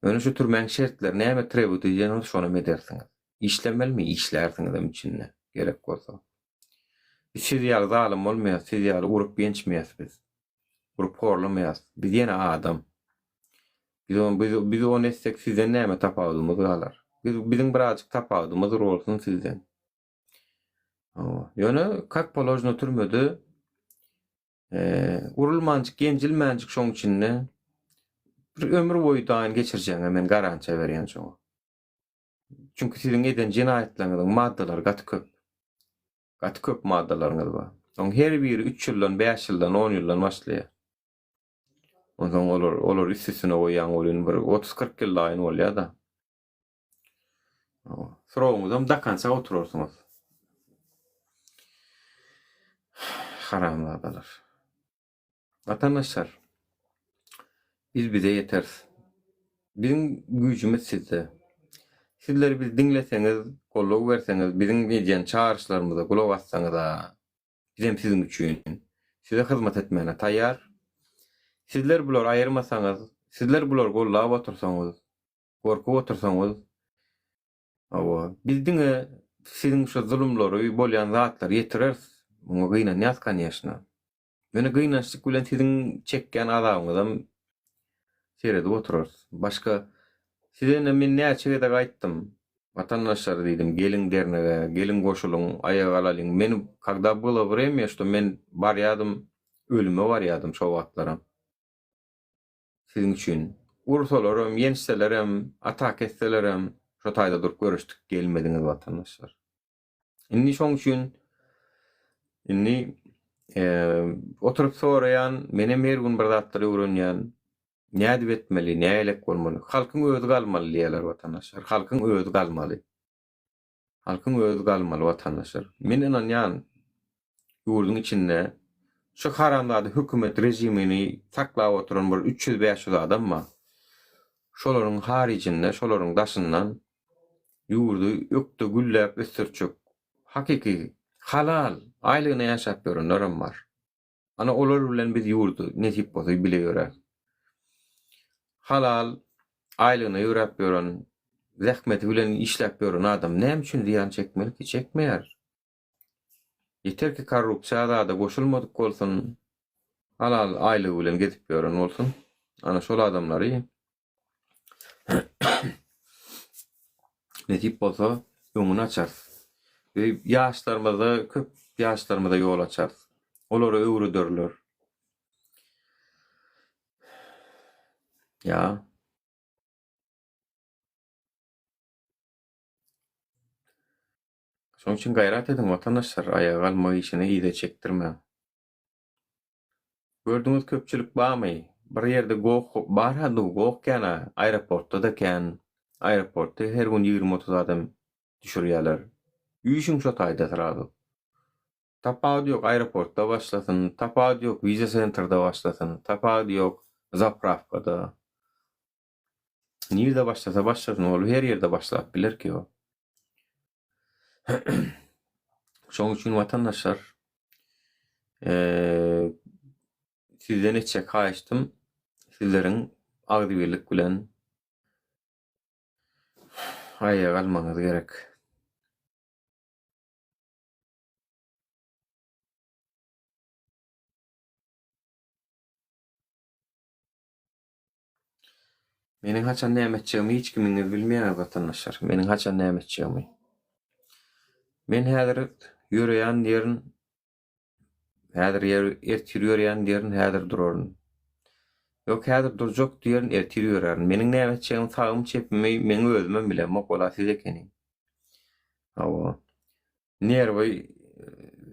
Ýöne şu türmäň şertleri näme trebut edýän bolsa şonam edersiňiz. Işlemelimi? Işlärsiňizem içinde, gerek bolsa. Biz siz ýaly zalym bolmaýas, siz ýaly urup ýençmeýäs biz. Urup horlamaýas. Biz ýene adam. Biz on, biz, biz ony etsek sizden näme tapawudymyz galar? Biz, biziň birazjyk tapawudymyz bolsun sizden. Hawa. Ýöne kak položno türmede urulmanjyk, ýenjilmänjik şoň içinde bir ömür boýy daýyn geçirjegiňe men garantiýa berýän şoňa. Çünki siziň eden jenaýatlaryňyzyň maddalary gaty köp. Gaty köp maddalaryňyz bar. Oň her biri üç ýyldan, bäş ýyldan, on ýyldan başlaýar. Onsoň olar olary üst-üstüne goýýaň welin bir otuz-kyrk ýyl daýyn bolýar-da. Srogyňyzam do konca oturarsyňyz. Haramzadalar. Watandaşlar, biz bize ýeteris. Biziň güýjümiz sizde. Sizler bizi diňleseňiz, goldaw berseňiz, biziň edýän çagyryşlarymyza gulak assaňyz-a, bizem siziň üçin, size hyzmat etmäne taýýar. Sizler bulary aýyrmasaňyz, sizler bulary goldap otursaňyz, gorkup otursaňyz, hawa, biz diňe siziň şu zulumlary, bolýan zatlary ýetireris. Muňa gynanýas, koneşno. Ýöne gynançlyk bilen siziň çekýän azabyňyzam seredip oturarys. Başga size ine men näçe gezek aýtdym, watandaşlar diýdim, geliň dernege, geliň goşulyň, aýaga galalyň. Men kogda bylo wremýa, şto men barýadym, ölüme barýadym şo wagtlaram. Siziň üçin. Ursalaram, ýençselerem, ataka etselerem şo taýda durup göreşdik, gelmediňiz watandaşlar. Indi şoň üçin indi oturyp soraýan, menem her gün bir zatlar öwrenýän. Nädip etmeli, nägilek bolmaly? Halkyň özi galmaly diýýärler watandaşlar. Halkyň özi galmaly. Halkyň özi galmaly watandaşlar. Men ynanýan ýurduň içinde şu haramzada hökümet režimini saklap oturan bir 300-500 adam bar. Şolaryň haryjynda, şolaryň daşyndan ýurdy ökde gülläp ösdürjek hakyky halal aýlygyna ýaşap ýörenlerem bar. Ana olar bilen biz ýurdy nesip bolsa bile ýöräris. Halal aýlygyna ýöräp ýören, zähmeti bilen işläp ýören adam näme üçin zyýan çekmeli ki? Çekmeýär. Ýeter ki korrupsiýa zada goşulmadyk bolsun, halal aýlygy bilen gezip ýören bolsun. Ana şol adamlary Nesip bolsa öňüni açarys. We ýaşlarymyza köp ýaşlarymyza ýol açarys. Olara öwrederler. Ýa. Şonuň üçin gaýrat ediň watandaşlar, aýaga galmak işini yza çekdirmäň. Gördüňiz köpçülik barmy? Bir ýerde goh bar-ha du goh kän-ä, aeroportda-da kän. Aeroportda her gün ýigrimi-otuz adam düşürýärler. Üýşüň şo taýda srazu. Tapawudy ýok aeroportda başlasyn, tapawudy ýok wiza sentrde başlasyn, tapawudy ýok zaprawkada. Nirde başlasa başlasyn ol her ýerde başlap biler ki o. Şoň üçin watandaşlar sizden etjek haýyştym sizleriň agzybirlik bilen aýaga galmagyňyz gerek. Meniň haçan näme etjegimi hiç kimiňiz bilmeýäňiz watandaşlar. Meniň haçan näme etjegimi. Men häzir ýöreýän diýerin. Häzir ýer ertir ýöreýän diýerin, häzir duraryn. Ýok, häzir durjak diýerin, ertir ýörärin. Meniň näme etjegimi, sagym, çepimi meň özümem bilemok, ola siz ekeni. Hawa. Nerwi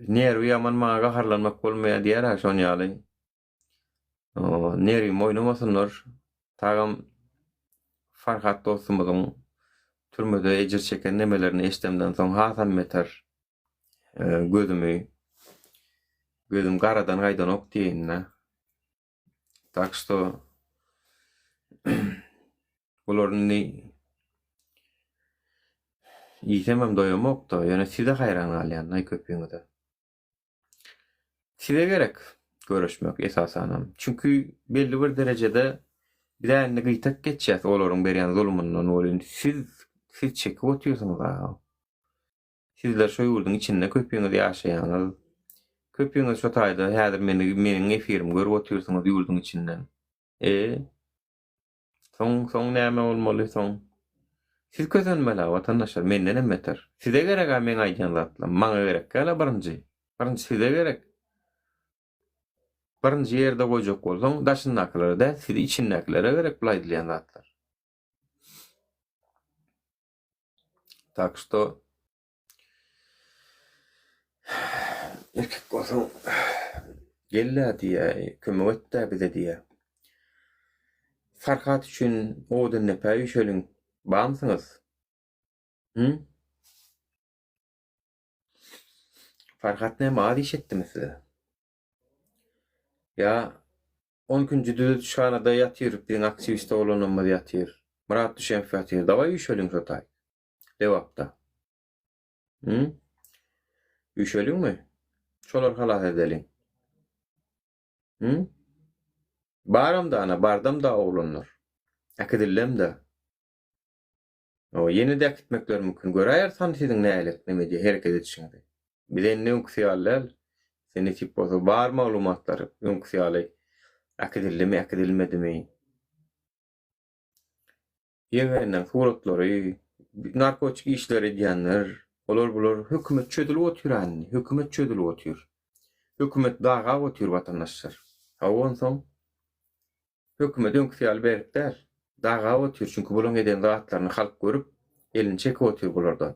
nerwi ýaman maňa gaharlanmak bolmaýar diýer-ä şon ýaly. Nerwimi oýnamasynlar. Tagam Farhat dostumyzyň türmede ejir çeken nemelerini eşidemden soň hasam beter gözümi gözüm garadan gaýdanok diýeýin-dä. Tak şto bular indi iýsemem doýamok-da, ýöne size haýran galýan-da köpüňize. Size gerek göreşmek esasanam. Çünki belli bir derejede biz-ä indi gyýtak geçýäs olaryň berýän zulumyndan welin siz siz çekip otyrsyňyz aga. Sizler şo ýurduň içinde köpüňiz ýaşaýaňyz. Köpüňiz şo taýda häzir meni meniň efirimi görüp otyrsyňyz ýurduň içinden. E soň soň näme bolmaly soň? Siz kösenmeli-ä watandaşlar, mendenem beter. Size gerek-ä meň aýdýan zatlarym, maňa gerek däl-ä birinji. Birinji size gerek. Birinji ýerde goýjak bolsaň, daşyndakylara däl, sizi içindäkilere gerek bul aýdylýan zatlar. Tak şto erkek bolsaň gel-dä diýýä, kömek et-dä bize diýýä. Farhat üçin Odundepä üýşeliň, barmysyňyz? Hü? Farhat näme az iş etdimi size? Ýa on ikinji düzedişhanada ýatyr biziň aktiwist oglanlarymyz ýatyr. Myrat Düşemow ýatyr. Dawaý üýşeliň şo taý. Lebapda. Hı? Üýşeliňmi? Şolary halas edeliň. Hı? Baram-da ana, bardam-da oglanlar. Äkidillem-de. Hawa, ýene-de äkitmekleri mümkin. Göräýeris hany siziň nähili neme edýär, hereket edişiňizi. Biz indi öňküsi ýaly däl. Size nesip bolsa bar maglumatlar öňküsi ýaly äkidildimi, äkidilmedimi. Ýegenleň suratlary, narkotik işleri edýänler, olar bular hökümet çözülip otyr-a indi, hökümet çözülip otyr. Hökümet dagap otyr watandaşlar. Hawa onsoň Hökümet öňküsi ýaly berk däl. Dagap otyr, çünki bulaň eden zatlaryny halk görüp, elini çekip otyr bulardan.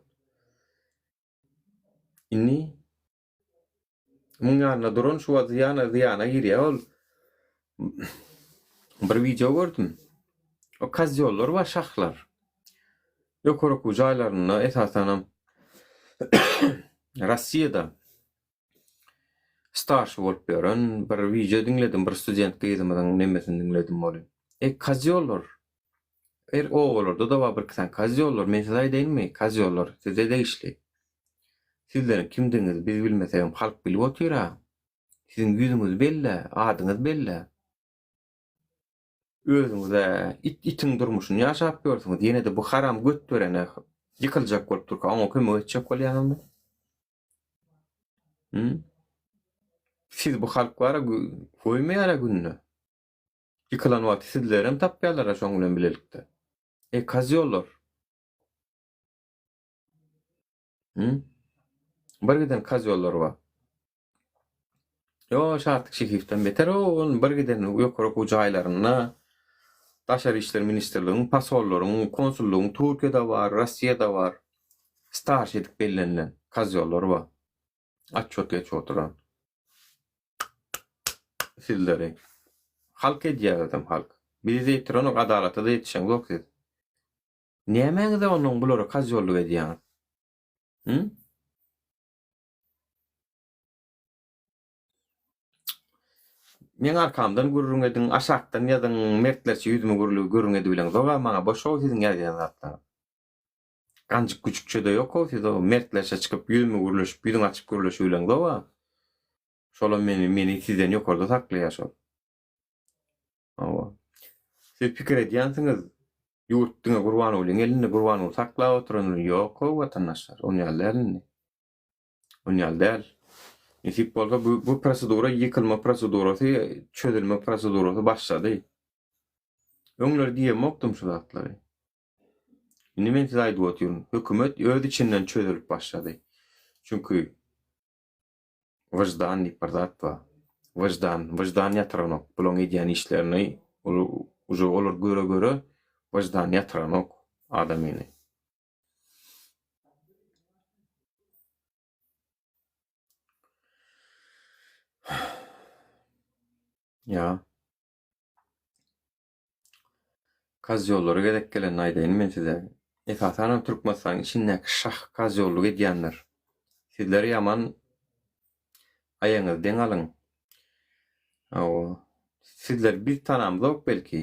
Indi muň ýanynda duran şu wagt zyýana zyýana girýär ol. Bir wideo gördüm. O kozýollar bar, şahlar. Ýokary okuw jaýlarynda esasanam Rossiýada Starşy bolup ýören bir wideo diňledim bir student gyzymyzyň nemesini diňledim welin. Eý kozýollar. Her obalarda-da bar birki sany kozýollar. Men size aýdaýynmy kozýollar size degişli. Sizleriň kimdigiňizi biz bilmesegem halk bilip otyr-a. Siziň ýüzüňiz bellä, adyňyz bellä. Özüňiz-ä it itiň durmuşyny ýaşap ýörsüňiz, ýene-de bu haram göt berene ýykyljak bolup durka oňa kömek etjek bolýaňyzmy? Hı? Siz bu halk bara goýmaýar gününe. Ýykylan wagty sizlerem tapýarlar şoň bilen bilelikde. Ey kozýollar. Hı? Bir giden kozýollar bar. Ýo, Şatlyk Şehifden beter o, bir giden ýokary okuw jaýlarynda Daşary işler ministrligiň, posollaryň, konsullygyň Türkiýede bar, Rossiýada bar. Starşy edip bellenilen kozýollar bar. Atçot geçip oturan. Sizleri. Halk edýär özem halk. Bizi ýetirenok, adalata-da ýetişeňzok siz. Nämäňize onnoň bulara kozýollyk edýäňiz? Hü? Meň arkamdan gürrüň ediň, aşakdan ýazyň, mertlerçe ýüzüme gürrüň edibileňzog-a maňa boş-ow siziň ýazýan zatlaryňyz. Ganjyk güjükçe-de ýok-ow siz o mertlerçe çykyp ýüzüme gürleşip, ýüzüňi açyp gürleşibileňzog-a. Şolam meni meni sizden ýokarda saklaýar şol. Hawa. Siz pikir edýänsiňiz, ýurt diňe Gurbangulyň elinde, Gurbanguly saklap oturandyr. Ýok-ow watandaşlar, on ýaly däl indi. On ýaly däl. Nesip bolsa bu bu prosedura ýykylma prosedurasy, çözülme prosedurasy başlady. Öňler diýemokdym şu zatlary. Indi men size aýdyp otyryn. Hökümet öz içinden çözülip başlady. Çünki wyždan diýip bir zat bar. Wyždan, wyždan ýatyranok. Bulaň edýän işlerini uje olar göre-göre wyždan ýatyranok adamyny. Ýa. Kozýollara gezek gelende aýdaýyn men size. Esasanam Türkmenistanyň içindäki şah kozýollyk edýänler. Sizler ýaman aýagyňyzy deň alyň. Hawa. Sizleri biz tanamzok belki.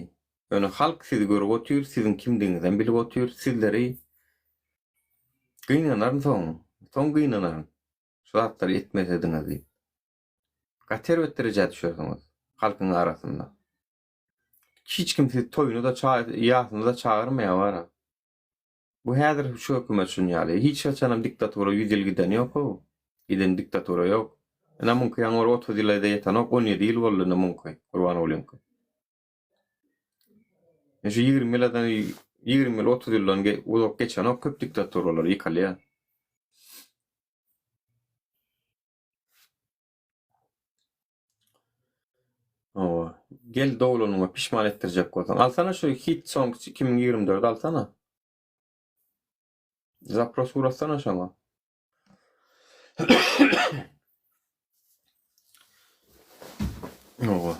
Ýöne halk sizi görüp otyr, siziň kimdigiňizem bilip otyr. Sizleri gynanaryn soň. Soň gynanaryn. Şu zatlary etmesediňiz diýip. Gaty erbet derejä düşersiňiz halkyň arasynda. Hiç kim sizi toýuna-da, ýasyna-da çagyrmaýar wara. Bu häzir şu hökümet şun ýaly. Hiç haçanam diktatura 100 ýyl giden ýok-ow. Giden diktatura ýok. Ine muňky ýaňy bir 30 ýyla-da ýetenok, 17 ýyl boldy ine muňky, Gurbangulyňky. Şu 20 ýyladan. 20 ýyl, 30 ýyldan uzak geçenok köp diktaturalar ýykylýar. Hawa. Gel doglanyňa pişman etdirjek bolsaň. Alsana şu Hit Songs 2024 alsana. Zapros uratsana şoňa. Hawa.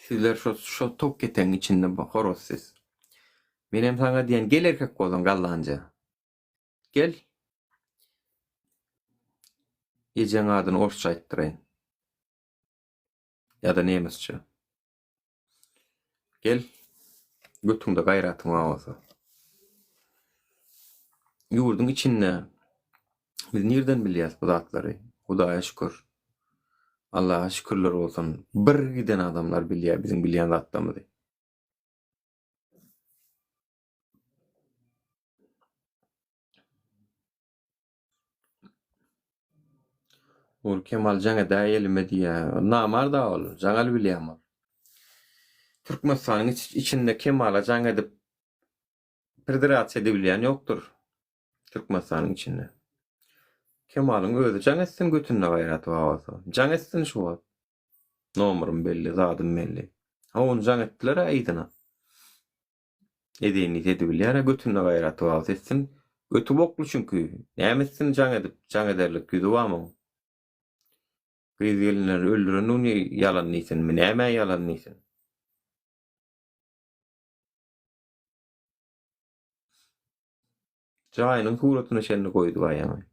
Sizler şo şo tok ketegiň içinde horoz siz. Menem saňa diýen gel erkek bolsaň gallanja. Gel. Ejeň adyny orsça aýtdyraýyn. Ýa-da nemesçe. Gel. Götüňde gaýratyň bar bolsa. Ýurduň içinde biz nirden bilýäs bu zatlary? Hudaýa şükür. Allaha şükürler bolsun. Bir giden adamlar bilýär biziň bilýän zatlarymyzy. Ol Kemal jaň edäý elime diýýä. Namart-a ol, jaň alybilýämi ol. Türkmenistanyň içinde Kemala jaň edip pridirasiýa edebilýän ýokdur. Türkmenistanyň içinde. Kemalyň özi jaň etsin götünde gaýraty bar bolsa. Jaň etsin şu wagt. Nomerym belli, zadym belli. Ha ony jaň etdiler-ä yzyna. Edeýin diýse edibilýär-ä, götünde gaýraty bar bolsa etsin. Göti bokly çünki. Näme etsin jaň edip, jaň ederlik ýüzi barmy oň? Gyz-gelinleri öldürendigini ýalan diýsinmi, nämä ýalan diýsin? Jaýynyň suratyna çenli goýdy baýaňy.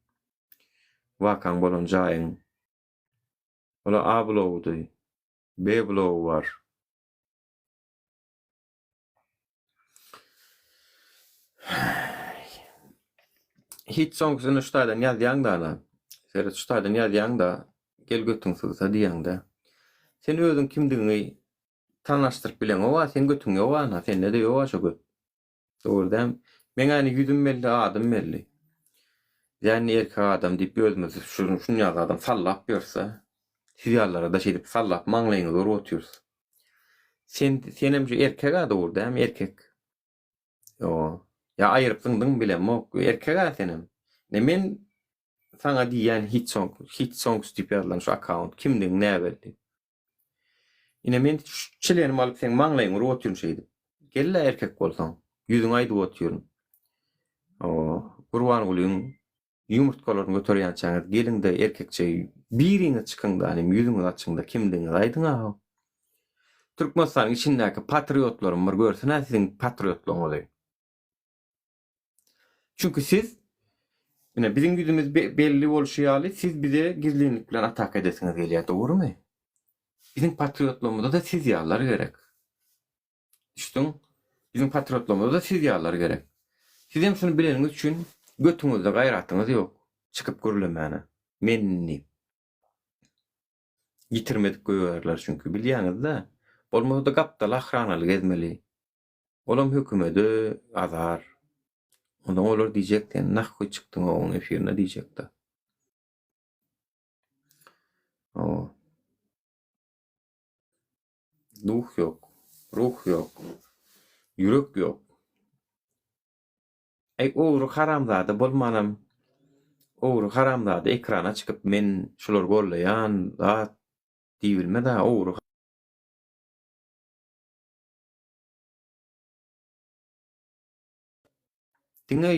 Wakaň bolan jaýyň. Ol-a A blogudy. B blogy bar. Hiç soňkusyny şu taýdan ýazýaň-da ana. Seret şu taýdan ýazýaň-da, gel götüň sygsa diýýäň-de. Sen özüň kimdigiňi tanaşdyryp bileňok-a, seň götüň ýok ana, sende-de ýok-a şo göt. Dogry dämi? Meň äni ýüzüm belli, adym belli. Biz-ä indi erkek adam diýip özümizi şuny ýaly adam sallap ýörüs-ä. Siz ýalylara-da şeýdip sallap maňlaýyňyzy urup otyrys. Sen senem şu erkek-ä dogry dämi erkek. Ýo. Ýa aýyryp zyňdyňmy bilemok. Erkek-ä senem. Ine men saňa diýýän hit song hit songs diýip ýazylan şu akkaunt kimdigiň näbelli. Ine men şu çilenimi alyp seň maňlaýyňa urup otyryn şeýdip. Gel-le erkek bolsaň. Ýüzüňe aýdyp otyryn. O Gurbangulyň Ýumurtgalaryny göterýänçäňiz geliňde erkekçe biriňiz çykyňda inim ýüzüňizi açyňda kimdigiňizi aýdyňa how. Türkmenistanyň içindäki patriotlarym bir görsün-ä siziň patriotlygyňyzy. Çünki siz ine biziň ýüzümiz belli bolşy ýaly siz bize gizlinlik bilen ataka edesiňiz gelýär dogrymy? Biziň patriotlygymyza-da siz ýalylar gerek. Düşdüň? Biziň patriotlarymyza-da siz ýalylar gerek. Sizem şuny bileniňiz üçin götüňizde gaýratyňyz ýok çykyp gürlemäne. Men diýip. Ýitirmedik goýbererler çünki bilýäňiz-dä. Bolmasa-da gapdal ahranaly gezmeli. Olam hökümede azar. Onsoň olar diýjek sen nahhuý çykdyň oň efirine diýjekdä. Hawa. Duh ýok, ruh ýok, ýürek ýok. Äý ogry haramzada bolmanam ogry haramzada ekrana çykyp men şulary gollaýan zat diýibilmez-ä ogry Diňe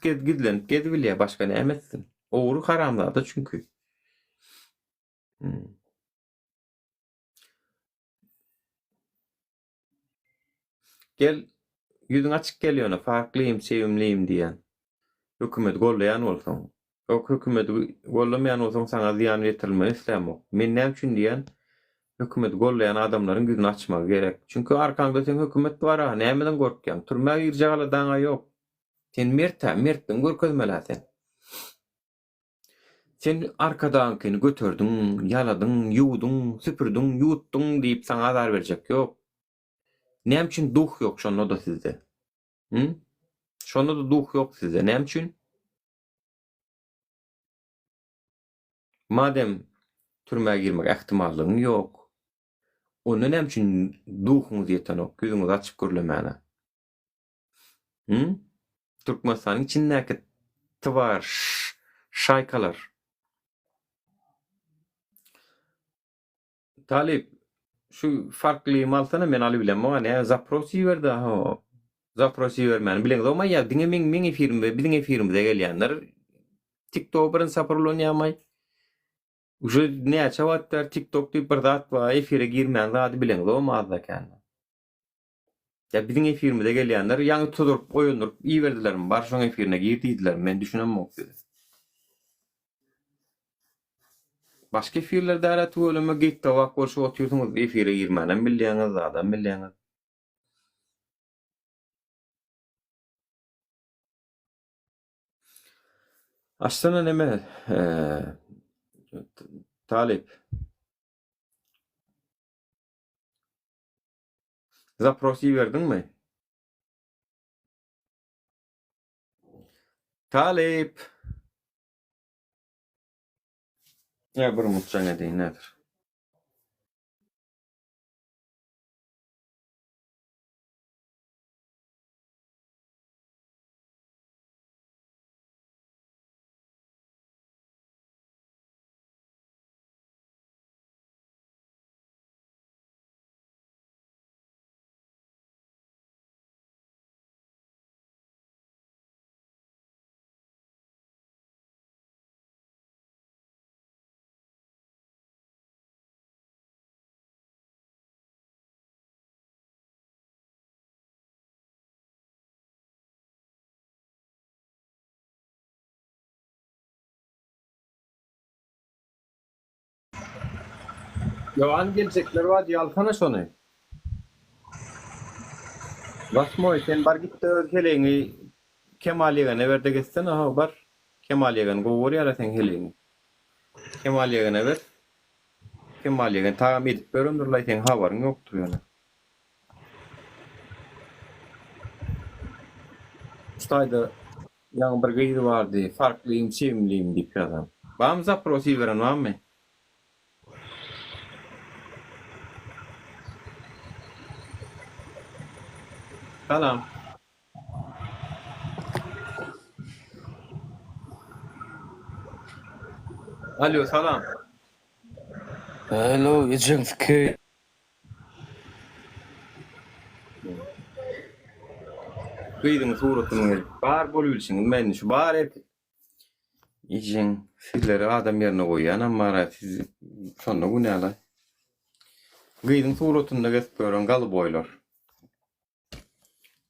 gizlenip gezibilýär başga näme etsin. Ogry haramzada çünki. Gel, ýüzüň açyk gel ýöne, farklym, sevimliyim diýýän. Hökümeti gollaýan bolsaň. Ýok, hökümeti gollamaýan bolsaň saňa zyýan ýetirilmegini islämok. Men näme üçin diýýän, hökümeti gollaýan adamlaryň ýüzüni açmagy gerek. Çünki arkaňda seň hökümet bar-a, nämeden gorkýaň? Türmä girjek aladaň-a ýok. Sen mert-ä, mertligiňi görkezmeli-ä sen. Sen arkadaňkyny göterdiň, ýaladyň, ýuwduň, süpürdiň, ýuwutdyň diýip saňa azar berjek ýok. Näme üçin duh ýok şonda-da sizde? Hü? Şonda-da duh ýok sizde. Näme üçin? Madem türmä girmek ähtimallygyň ýok, onda näme üçin duhuňyz ýetenok ýüzüňizi açyp gürlemäne? Hü? Türkmenistanyň içindäki twar şaýkalar. Talyp, şu farklymy alsana men alybilemok a näme zapros iberdi ho. Zapros ibermäni bileňzokmy ýa diňe meň meň efirimde biziň efirimize gelýänler TikTok birinji sapar ulanýarmaý. Uje näçe wagt bäri TikTok diýip bir zat bar efire girmän zady bileňzokmy azda kände. Ýa biziň efirimize gelýänler ýaňy tuzuryp oýandyryp iberdilermi bar şoň efirine gir diýdilermi men düşünemok size. Başga efirler dälä tüweleme geýik tabak bolşup otyrsyňyz efire girmänem bilýäňiz zadam bilýäňiz. Açsana neme talyp. Zapros iberdiňmi? Talyp. Ýa bir minut jaň edeýin häzir. Ýowan geljekler bar diý alsana şony. Wasmoý sen bar gitde öz heleýiňi Kemal ýegene berde gezsene how bar. Kemal ýegen gowy görýärä seň heleýiňi. Kemal ýegene ber. Kemal ýegen tagam edip berendirlaý seň habaryň ýokdur ýöne. Şu taýda ýaňy bir gyz bardy, farklym, çemlim diýip ýazan. Barmy zapros iberen barmy? Salam. Alýo salam. Hello ejeň sikeý. Gyzyň suratyny gelip bar bolubilşiňiz men şu bar erkek ejeň sizleri adam ýerine goýýanam bara siz şonda günäli. Gyzyň suratynda gezip ýören galyboýlar.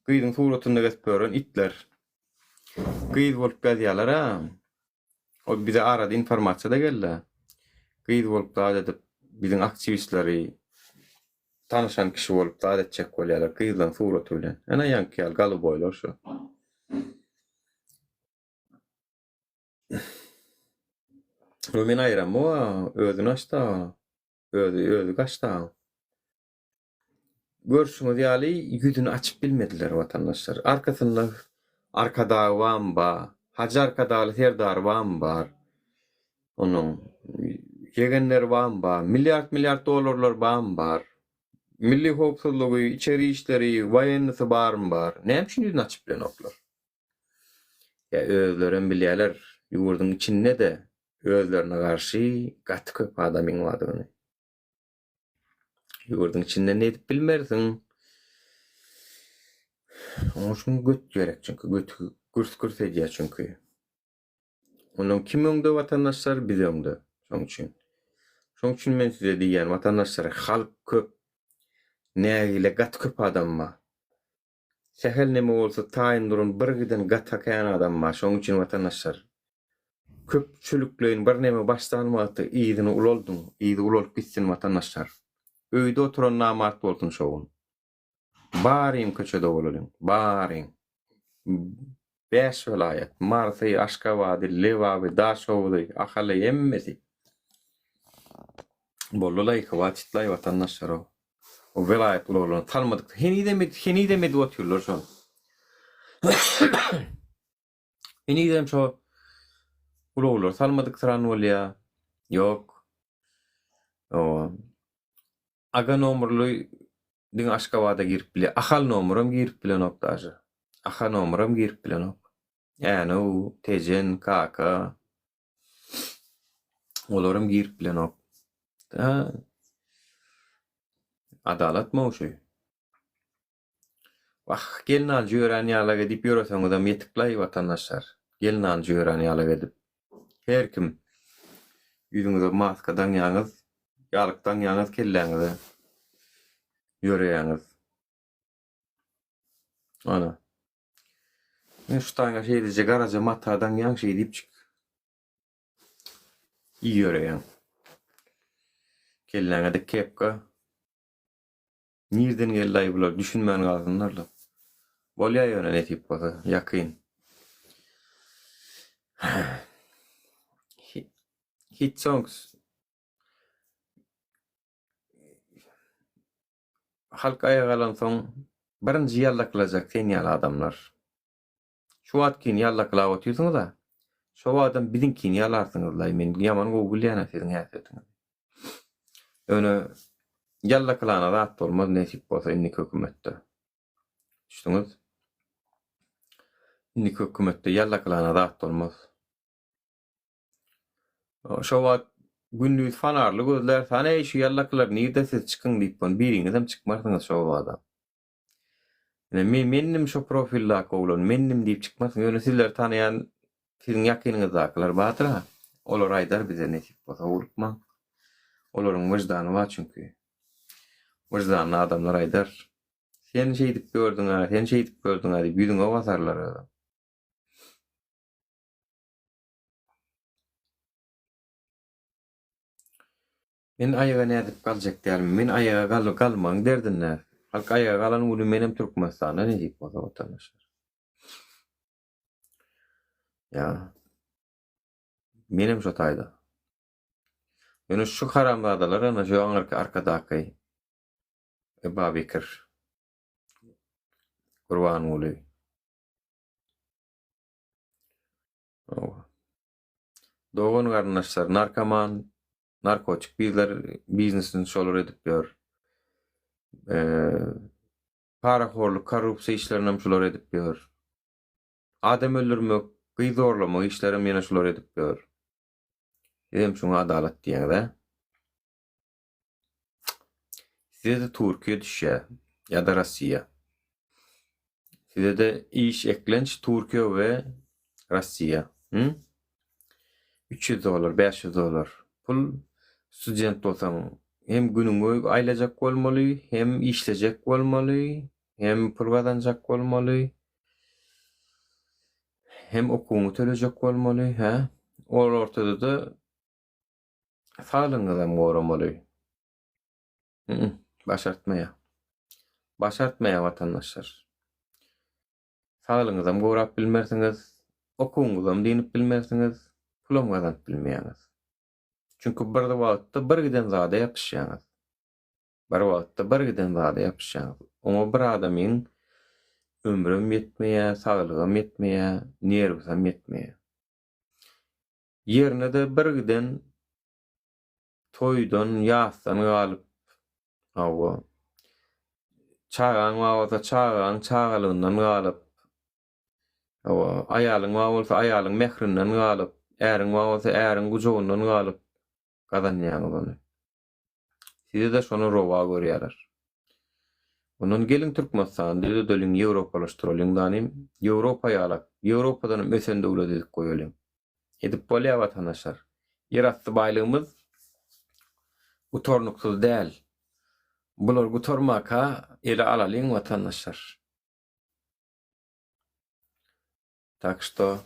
Gyzyň suratynda gezip ýören itler. Gyz bolup gezýärler-ä. Ol bize arada informasiýa-da geldi. Gyz bolup zat edip, biziň aktiwistleri tanyşan kişi bolup zat etjek bolýarlar gyzlaryň suraty bilen. Ene ýaňky ýaly goluboýlar şu. Ýo men aýyramok-a, özüni açdy-a. Özi, özi gaçdy-a. Görşüňiz ýaly ýüzüni açyp bilmediler watandaşlar. Arkasynda Arkadagy bam bar, Hajy Arkadagly Serdary bam bar. Onuň ýegenleri bam bar, milliard milliard dollarlar bam bar. Milli howpsuzlygy, içeri işleri, woýennysy barm bar. Näme üçin ýüzüni açyp bilenoklar? Ýa özlerem bilýärler ýurduň içinde-de özlerine garşy gaty köp adamyň bardygyny. Ýurduň içinde ne edip bilmersiň. Onuň üçin göt gerek çünki göt gürs-gürs edýär çünki. Ondan kim öňde watandaşlar biz öňde. Şonuň üçin. Şonuň üçin men size diýýän watandaşlar halk köp. Nägile gaty köp adam bar. Sähel neme bolsa taýyn duran bir giden gata kän adam bar. Şonuň üçin watandaşlar Köpçülikleýin birneme başlan wagty yzyny ulaldyň, yzy ulalyp gitsin watandaşlar. Öýde oturan namart bolsun şo gün. Baryň köçede bolalyň, baryň. Bäş welaýat, Marsy, Aşgabady, Lebaby, Daşhowuzy, Ahaly hemmesi. Boldy-laý, hwatitlaý watandaşlar-ow. O welaýat ulaglaryny salmadyk, henizem henizem edip otyrlar şony. Henizem şo ulaglary salmadyksyran bolýa. Ýok. Hawa. Aga nomerli diňe Aşgabada girip bilýär. Ahal nomeram girip bilenok daže. Aha nomeram girip bilenok. Änew, Tejen, Kaka. Olaram girip bilenok. Ha. Adalatmy şu? Wah, gelnaljy ýörän ýalak edip ýöreseňizem ýetikläý watandaşlar. Gelnaljy ýörän ýalak edip. Her kim ýüzüňize maska daňýaňyz, ýalyk daňýaňyz kelläňize ýöreýäňiz. Ana. Men şu taýyňa şeýleje garaja mata daňýaň şeýdipjik. Ýöreýäň. Kelläňe-de kepka. Nirden geldaý bular düşünmän galsynlarla. Bolýa ýöne nesip bolsa ýakyn. Hit songs. Halk aýaga galansoň birinji ýallaklajak sen ýaly adamlar. Şu wagtkini ýallaklap otyrsyňyza. Şo wagtam biziňkini ýalarsyňyzlaý men ýaman gowy bilýänä siziň häsiýetiňizi. Ýöne ýallaklana zat bolmaz nesip bolsa indiki hökümetde. Düşdüňiz? Indiki hökümetde ýallaklana zat bolmaz. Şo wagt gündiz fanarly gözlär, hany şu ýallaklar nirde siz çykyň diýip biriňizem çykmarsyňyz şo wagtam. Ine men mendim şo profildaky oglan, mendim diýip çykmasyn, ýöne sizleri tanaýan siziň ýakynyňyzdakylar bardyr-a. Olar aýdar bize nesip bolsa howlukmaň. Olaryň wyždany bar çünki. Wyždanly adamlar aýdar. Sen şeýdip ýördüň-ä, sen şeýdip ýördüň-ä diýip ýüzüňe basarlar özem. Men aýaga nädip galjak dälmi? Men aýaga gal galmagyň derdinde. Halk aýaga galan güni menem Türkmenistanda nesip bolsa watandaşlar. Ýa. Menem şo taýda. Ýöne şu haramzadalar ana şu aňyrky arkadaky Babekir Gurbanguly. Dogan garyndaşlar narkoman, narkotik bizler biznesini şolar edip ýör. Parahorluk, korrupsiýa işlerini şular edip ýör. Adam öldürmek, gyz zorlamak işlerem ýene şular edip ýör. Sizem şuňa adalat diýýäňiz-ä? Size-de Türkiýe düşýär ýa-da Rossiýa. Size-de iş eklenç Türkiýe we Rossiýa. Hü? 300 dollar, 500 dollar pul student bolsaň hem günüňi aýlajak bolmaly, hem işlejek bolmaly, hem pul gazanjak bolmaly, hem okuwyňy tölejek bolmaly, hä? Ol ortada-da Saglygyňyzam goramaly. Başartmaýar. Başartmaýar watandaşlar. Saglygyňyzam gorap bilmersiňiz, okuwyňyzam dynyp bilmersiňiz, pulam gazanyp bilmeýäňiz. Çünki bir wagtda bir giden zada ýapyşýaňyz. Bir wagtda bir giden zada ýapyşýaňyz. Oňa bir adamyň ömrem ýetmeýär, saglygam ýetmeýär, nerwisem ýetmeýär. Ýerine-de birgiden toýdan, ýasdan galyp, hawa, çagaň bar bolsa, çagaň çagalygyndan galyp, hawa, aýalyň bar bolsa, aýalyň mährinden galyp, äriň bar bolsa, äriň gujagyndan galyp gazanýaňyz ony. Size-de şony rowa görýärler. Ondan geliň Türkmenistany düzedeliň, ýewropalaşdyralyň danym, Ýewropa ýalak, Ýewropadanam ösen döwlet edip goýalyň. Edip bolýar watandaşlar. Ýerasty baýlygymyz gutarnyksyz däl. Bular gutarmaka ele alalyň watandaşlar. Tak što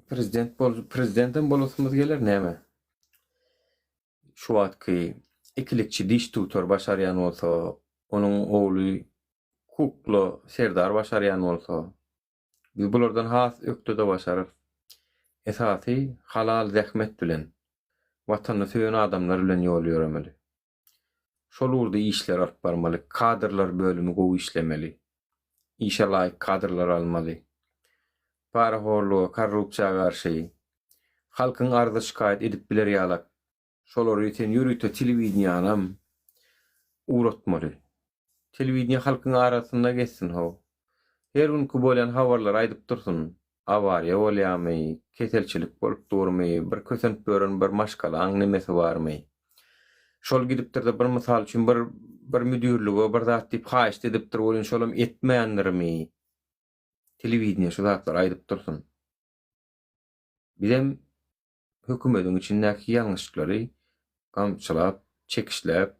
Prezident bol prezidentem bolasymyz geler näme? Şu wagtky ikilikçi diş tutar başarýan bolsa, onuň ogly kukla serdar başarýan bolsa, biz bulardan has ökde-de başararys. Esasy halal zähmet bilen, Watanyny söýen adamlar bilen ýol ýöremeli. Şol ugurda işleri alyp barmaly, kadrlar bölümi gowy işlemeli. Işe laýyk kadrlar almaly. Parahorluga, korrupsiýa garşy. Halkyň arza-şikaýat edip biler ýalak. Şolary sen ýörite telewideniýanam ugratmaly. Telewideniýe halkyň arasynda gezsin how. Her günki bolýan habarlary aýdyp dursun. Awariýa bolýamy, keselçilik bolup durmy, bir kösenip ýören bir maşgalaň nemesi barmy. Şol gidipdirde bir mysal üçin bir bir müdirlige bir zat diýip haýyşt edipdir welin şolam etmändirmi. Telewideniýe şu zatlary aýdyp dursun. Bizem hökümediň içindäki ýalňyşlyklary gamçylap, çekişläp,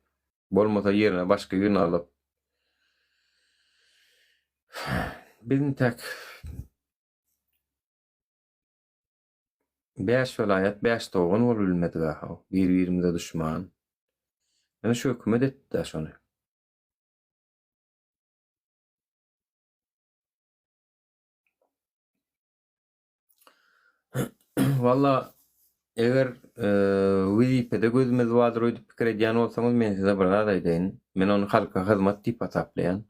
bolmasa ýerine başga birini alyp, biz intäk bäş welaýat, bäş dogan bolup bilmedik-ä-how, bir-birimize duşman. Ýöne şu hökümet etdi-dä şony. Walla, eger wezipede gözümiz bardyr öýdüp pikir edýän bolsaňyz, men size bir zat aýdaýyn. Men ony halka hyzmat diýip hasaplaýan.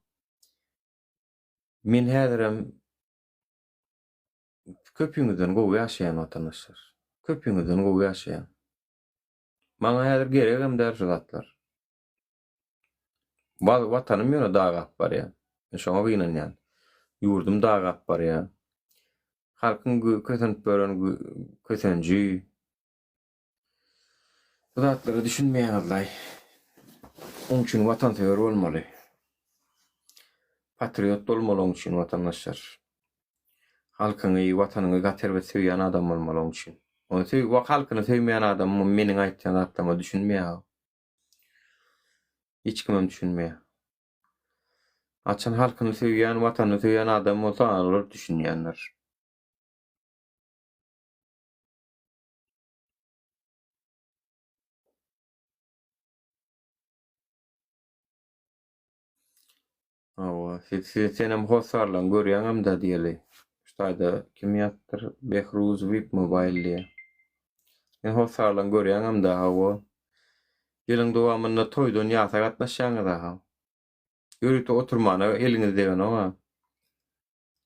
Men häzirem köpüňizden gowy ýaşaýan watandaşlar. Köpüňizden gowy ýaşaýan. Maňa häzir geregem däl şu zatlar. Watanym ýöne dagap barýar. Men şoňa gynanýan. Ýurdum dagap barýar. Halkyň kösenip ýören kösenji. Bu zatlara düşünmeýäňizlaý. Oň üçin watansöýer bolmaly. Patriot bolmaly oň üçin watandaşlar. Halkyňy, watanyňy gaty erbet söýýän adam bolmaly oň üçin. Ony söý, halkyny söýmeýän adam meniň aýtýan zatlaryma düşünmeýär. Hiç kimem düşünmeýär. Haçan halkyny söýýän, watanyny söýýän adam bolsa olar düşünýändir. Hawa, siz, siz senem hossarlaryňy görýäňem-dä diýeli. Şu taýda kim ýazypdyr? Behruz VIP Mobile diýýär. Sen hossarlaryňy görýäňem-dä, hawa. Ýylyň dowamynda toýdan ýasa gatnaşýaňyz-a. Ýörite oturmana eliňiz degenok-a.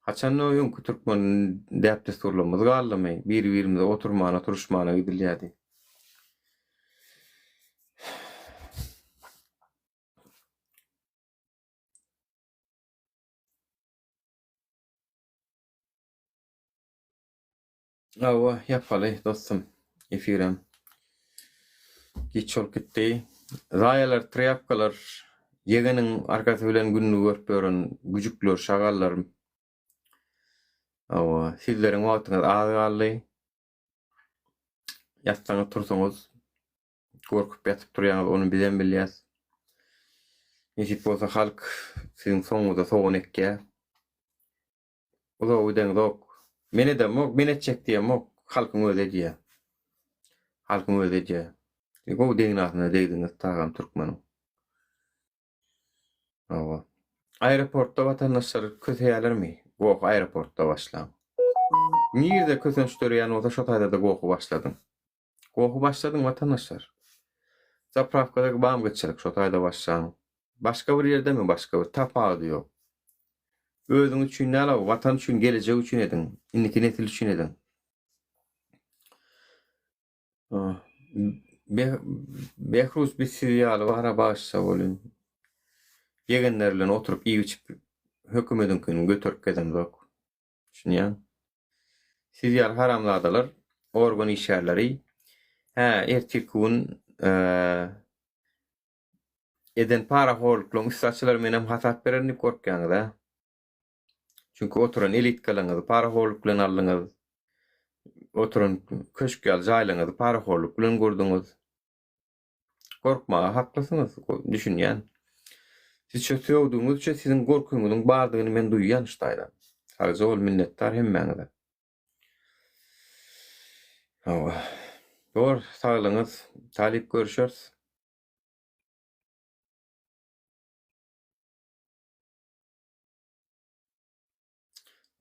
Haçanda öňki türkmen däp-dessurlarymyz galdymy? Biri-birimize oturmana, turuşmana gidilýärdi. Hawa, ýapaly dostum efirem. Giç bolup gitdi. Zaýalar, trýapkalar, ýegeniň arkasy bilen gününi görüp ýören güjükler, şagallar. Hawa, sizleriň wagtyňyz az galdy. Ýatsaňyz, tursaňyz Gorkup ýatyp turýaňyz ony bizem bilýäs. Nesip bolsa halk siziň soňuňyza sogan ekýär. Uzaga gideňzok. Men edemok, men etjek diýemok, halkyň özi edýär. Halkyň özi edýär. Gowy degnasyna degdiňiz tagam türkmeniň. Hawa. Aeroportda watandaşlar köseýärlermi? Gohy aeroportda başlaň. Nirde kösenç döreýän bolsa şo taýda-da gohy başladyň. Gohy başladyň watandaşlar. Zaprawkada bamgyçylyk şo taýda başlaň. Başga bir ýerdemi başga bir tapawudy ýok. Özüň üçin däl-ow watan üçin gelejek üçin ediň. Indiki nesil üçin ediň. Behruz biz siz ýaly bara bagyşla bolyn. Ýegenler bilen oturyp iýip içip hökümediňkini göterip gezemzok. Düşünýäň? Siz ýaly haramzadalar, organ işgärleri, hä, ertirki gün eden parahorluklaryň üsti açylar, menem hasap bererin diýip gorkýaňyz-a? Çünki oturan elitkalaryňyzy parahorluk bilen aldyňyz, oturan köşk ýaly jaýlaryňyzy parahorluk bilen gurduňyz. Gorkmaga haklysyňyz, düşünýän. Siz şu sögdügiňiz üçin siziň gorkyňyzyň bardygyny men duýýan şu taýdan. Sagja bol, minnetdar hemmäňize. Hawa. Bor, saglygyňyz. Talyp görüşeris.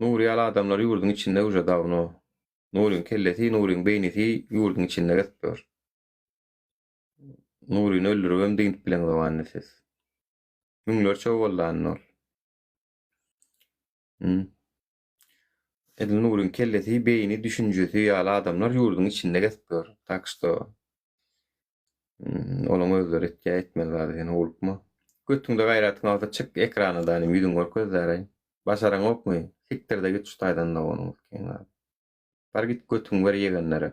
Nury ýaly adamlar ýurduň içinde uje dawno. Nuryň kellesi, Nuryň beýnisi ýurduň içinde gezip ýör. Nuryny öldüribem dynyp bileňzok indi siz. Müňlerçe boldy indi ol. Hmm. Edil Nuryň kellesi, beýni, düşünjesi ýaly adamlar ýurduň içinde gezip ýör. Tak što hmm, olaň özleri etýä etmeli zady sen howlukma. Götüňde gaýratyň bolsa çyk ekrana da inim ýüzüňi görkez däreý. Başaraňokmy? Sikdirde git şu taýdan doganyň zat. Bar git götüňi ber ýegenlere.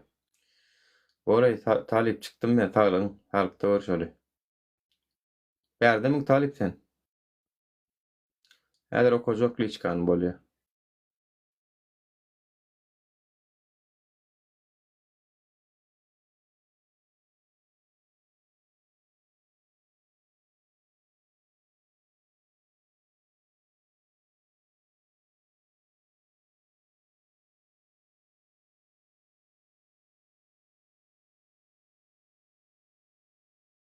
Boraý talyp çykdym men saglygyň saglykda görşeli. Bärdemiň talyp sen? Häzir okajak liçkany bolýa.